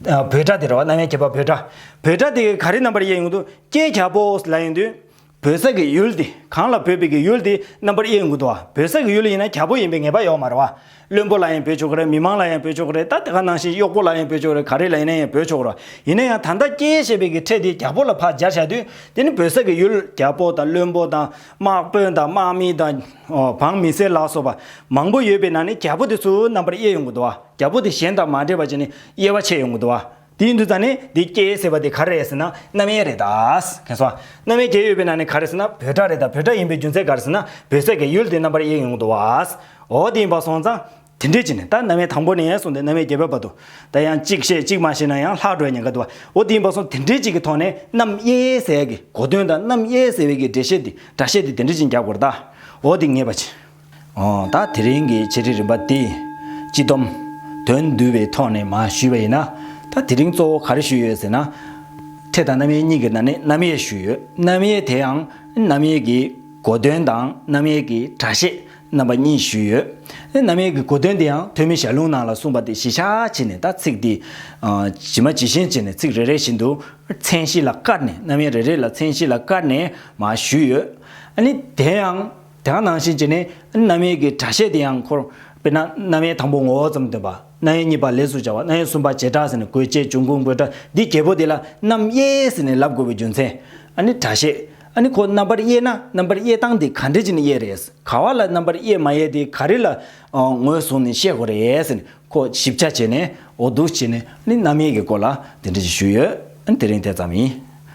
ཨ་འབོད་སྒྲ་དེ་རེད་བ། རྣམ་དབྱེ་བརྒྱད་པ་འབོད་སྒྲ། འབོད་སྒྲ་དེ་ག་རེ་རྣམ་པར་དབྱེ་ཡོང་གི་འདུག་ཀྱེ་རྒྱལ་པོ་ལབ་ཡོང་དུས། འབོད་ས་གི་ཡུལ་དེ། གང་ལ་འབོད་པའི་གི་ཡུལ་དེ་རྣམ་པར་དབྱེ་ཡོང་གི་འདུག་བ། འབོད་ས་གི་ཡུལ་ཡིན་ན་རྒྱལ་པོ་ཡིན་པའི་ངེས་པ་ཡོད་མ་རེད་བ། བློན་པོ་ལ་ཡང་འབོད་ཆོག་གི་རེད། མི་མང་ལ་ཡང་འབོད་ཆོག་གི་རེད། ད་དེ་ག་ནང་བཞིན་གཡོག་པོ་ལ་ཡང་འབོད་ཆོག་གི་རེད། ག་རེ་ལ་ཡིན་ན་ཡང་འབོད་ཆོག་གི་རེད། ཡིན་ན་ཡང་ད་ལྟ་ཀྱེ་ཞེས་པའི་གི་ཕྲད་དེ་རྒྱལ་པོ་ལ་ཕར་སྦྱར་བཞག་དུས། དེ་ནི་འབོད་ས་གི་ཡུལ་རྒྱལ་པོ་དང་བློན་པོ་དང་དམག་དཔོན་དང་དམག་མི་དང་འབངས་མི་སེར་ལ་སོགས་པ་མང་པོ་ཡོད་པའི་ནང་ནས་རྒྱལ་པོ་དེ་ཚུར་རྣམ་པར་དབྱེ་ཡོང་གི་འདུག་བ། རྒྱལ་པོ་དེ་གཞན་དང་མ་འདྲེས་པ་བྱས་ནས་དབྱེ་བ་ཕྱེ་ཡོང་གི་འདུག་བ། དེ་ཡིན་དུས་ཙང་ནས་འདི་ཀྱེ་ཟེར་བ་དེ་ག་རེ་རེད་ཟེར་ན་རྣམ་དབྱེ་རེད་ད། གང་སོང་། རྣམ་དབྱེ་བརྒྱད་ཡོད་པའི་ནང་ནས་ག་རེ་ཟེར་ན་འབོད་སྒྲ་རེད་ད། འབོད་སྒྲ་ཡིན་པའི་རྒྱུ་མཚན་ག་རེ་ཟེར་ན་འབོད་ས་གི་ཡུལ་དེ་རྣམ་པར་དབྱེ་ཡོང་གི་འདུག་བ། འོ་དེ་ཡིན་པ་སོང་ཙང་། དེ་འདྲས་ཅིག་ནས་ད་རྣམ་དབྱེ་དང་པོ་ནས་བཟུང་སྟེ་རྣམ་དབྱེ་བརྒྱད་པའི་བར་དུ། ད་ཡང་གཅིག་བཤད་གཅིག་མ་བཤད་ན་ཡང་ལྷག་འགྲོ་ཉེན་ཁ་འདུག་བ། འོ་དེ་ཡིན་པ་སོང་དེ་འདྲས་ཅིག་གི་ཐོག་ནས་རྣམ་དབྱེ་ཟེར་ཡ་གི་གོ་དོན་དང་རྣམ་དབྱེ་ཟེར་བའི་གི་འགྲེལ་བཤད་དེ་སྒྲ་བཤད་དེ་དེ་འདྲས་ཅིག་རྒྱག་དགོས་རེད་ད། འོ་དེ་ངེས་པ་ཅིག་འོ་ད་དེ་རིང་གི་འཆད་ཁྲིད་རིམ་པ་འདི་སྤྱི་སྡོམ་དོན་བསྡུ་བའི་ཐོག་ནས་མར་ཞུས་པ་ཡིན་ན། ད་དེ་རིང་གཙོ་བོ་ག་རེ་ཞུས་ཡོད་ཟེར་ན། ཕྲད་དང་རྣམ་དབྱེ་གཉིས་ཀྱི་ནང་ནས་རྣམ་དབྱེ་ཞུས་ཡོད། རྣམ་དབྱེ་དེ་ཡང་རྣམ་དབྱེ་གི་གོ་དོན་དང་རྣམ་དབྱེ་གི་སྒྲ་བཤད་རྣམ་པ་གཉིས་ཞུས་ཡོད། རྣམ་དབྱེ་གི་གོ་དོན་དེ་ཡང་ཐོན་མི་ཞལ་ལུང་ནང་ལ་གསུངས་པ་དེ་གཞི་བཞག་བྱས་ནས་ད་ཚིག་འདི་ཇི་མ་ཇི་བཞིན་བྱས་ནས་ཚིག་རེ་རེ་བཞིན་དུ་མཚན་གཞི་ལ་བཀར་ནས། རྣམ་དབྱེ་རེ་རེ་ལ་མཚན་གཞི་ལ་བཀར་ནས་མར་ཞུས་ཡོད། ཨ་ནི་དེ་ཡང་། དེ་ག་ནང་བཞིན་བྱས་ནས་རྣམ་དབྱེ་གི་སྒྲ་བཤད་དེ་ཡང་འཁོར། དཔེར་ན་རྣམ་དབྱེ་དང་པོ་ངོ་བོ་ཙམ་སྟོན་པ། རྣམ་དབྱེ་གཉིས་པ་ལས་སུ་བྱ་བ། རྣམ་དབྱེ་གསུམ་པ་བྱེ་བྲག་ཟེར་ནས་དགོད་བྱ་འབྱུང་ཁུངས་དགོད་སྒྲ་འདི་བརྒྱད་པོ་དེ་ལ་རྣམ་དབྱེ་ཟེར་ནས་ལབ་དགོས་པའི་རྒྱུ་མཚན། ཨ་ནི་སྒྲ་བཤད། ཨ་ནི་ཁོ་རྣམ་པར་དབྱེ་ན་རྣམ་པར་དབྱེ་སྟངས་དེ་ག་འདྲ་བྱས་ནས་དབྱེ་རེད། ག་བ་ལ་རྣམ་པར་དབྱེ་མ་དབྱེ་དེ་ག་རེ་ལ་ངོས་བཟུང་ནས་བཤད་དགོས་རེད་ཟེར་ནས་ཁོ་ཞིབ་ཆ་བྱས་ནས་འོ་འདུག་བྱས་ནས་ཨ་ནི་རྣམ་དབྱེ་གི་སྐོར་ལ་དེ་འདྲ་ཞིག་ཞུས་ཡོད། ཨ་ནི་དེ་རིང་དེ་ཙམ་ཡིན།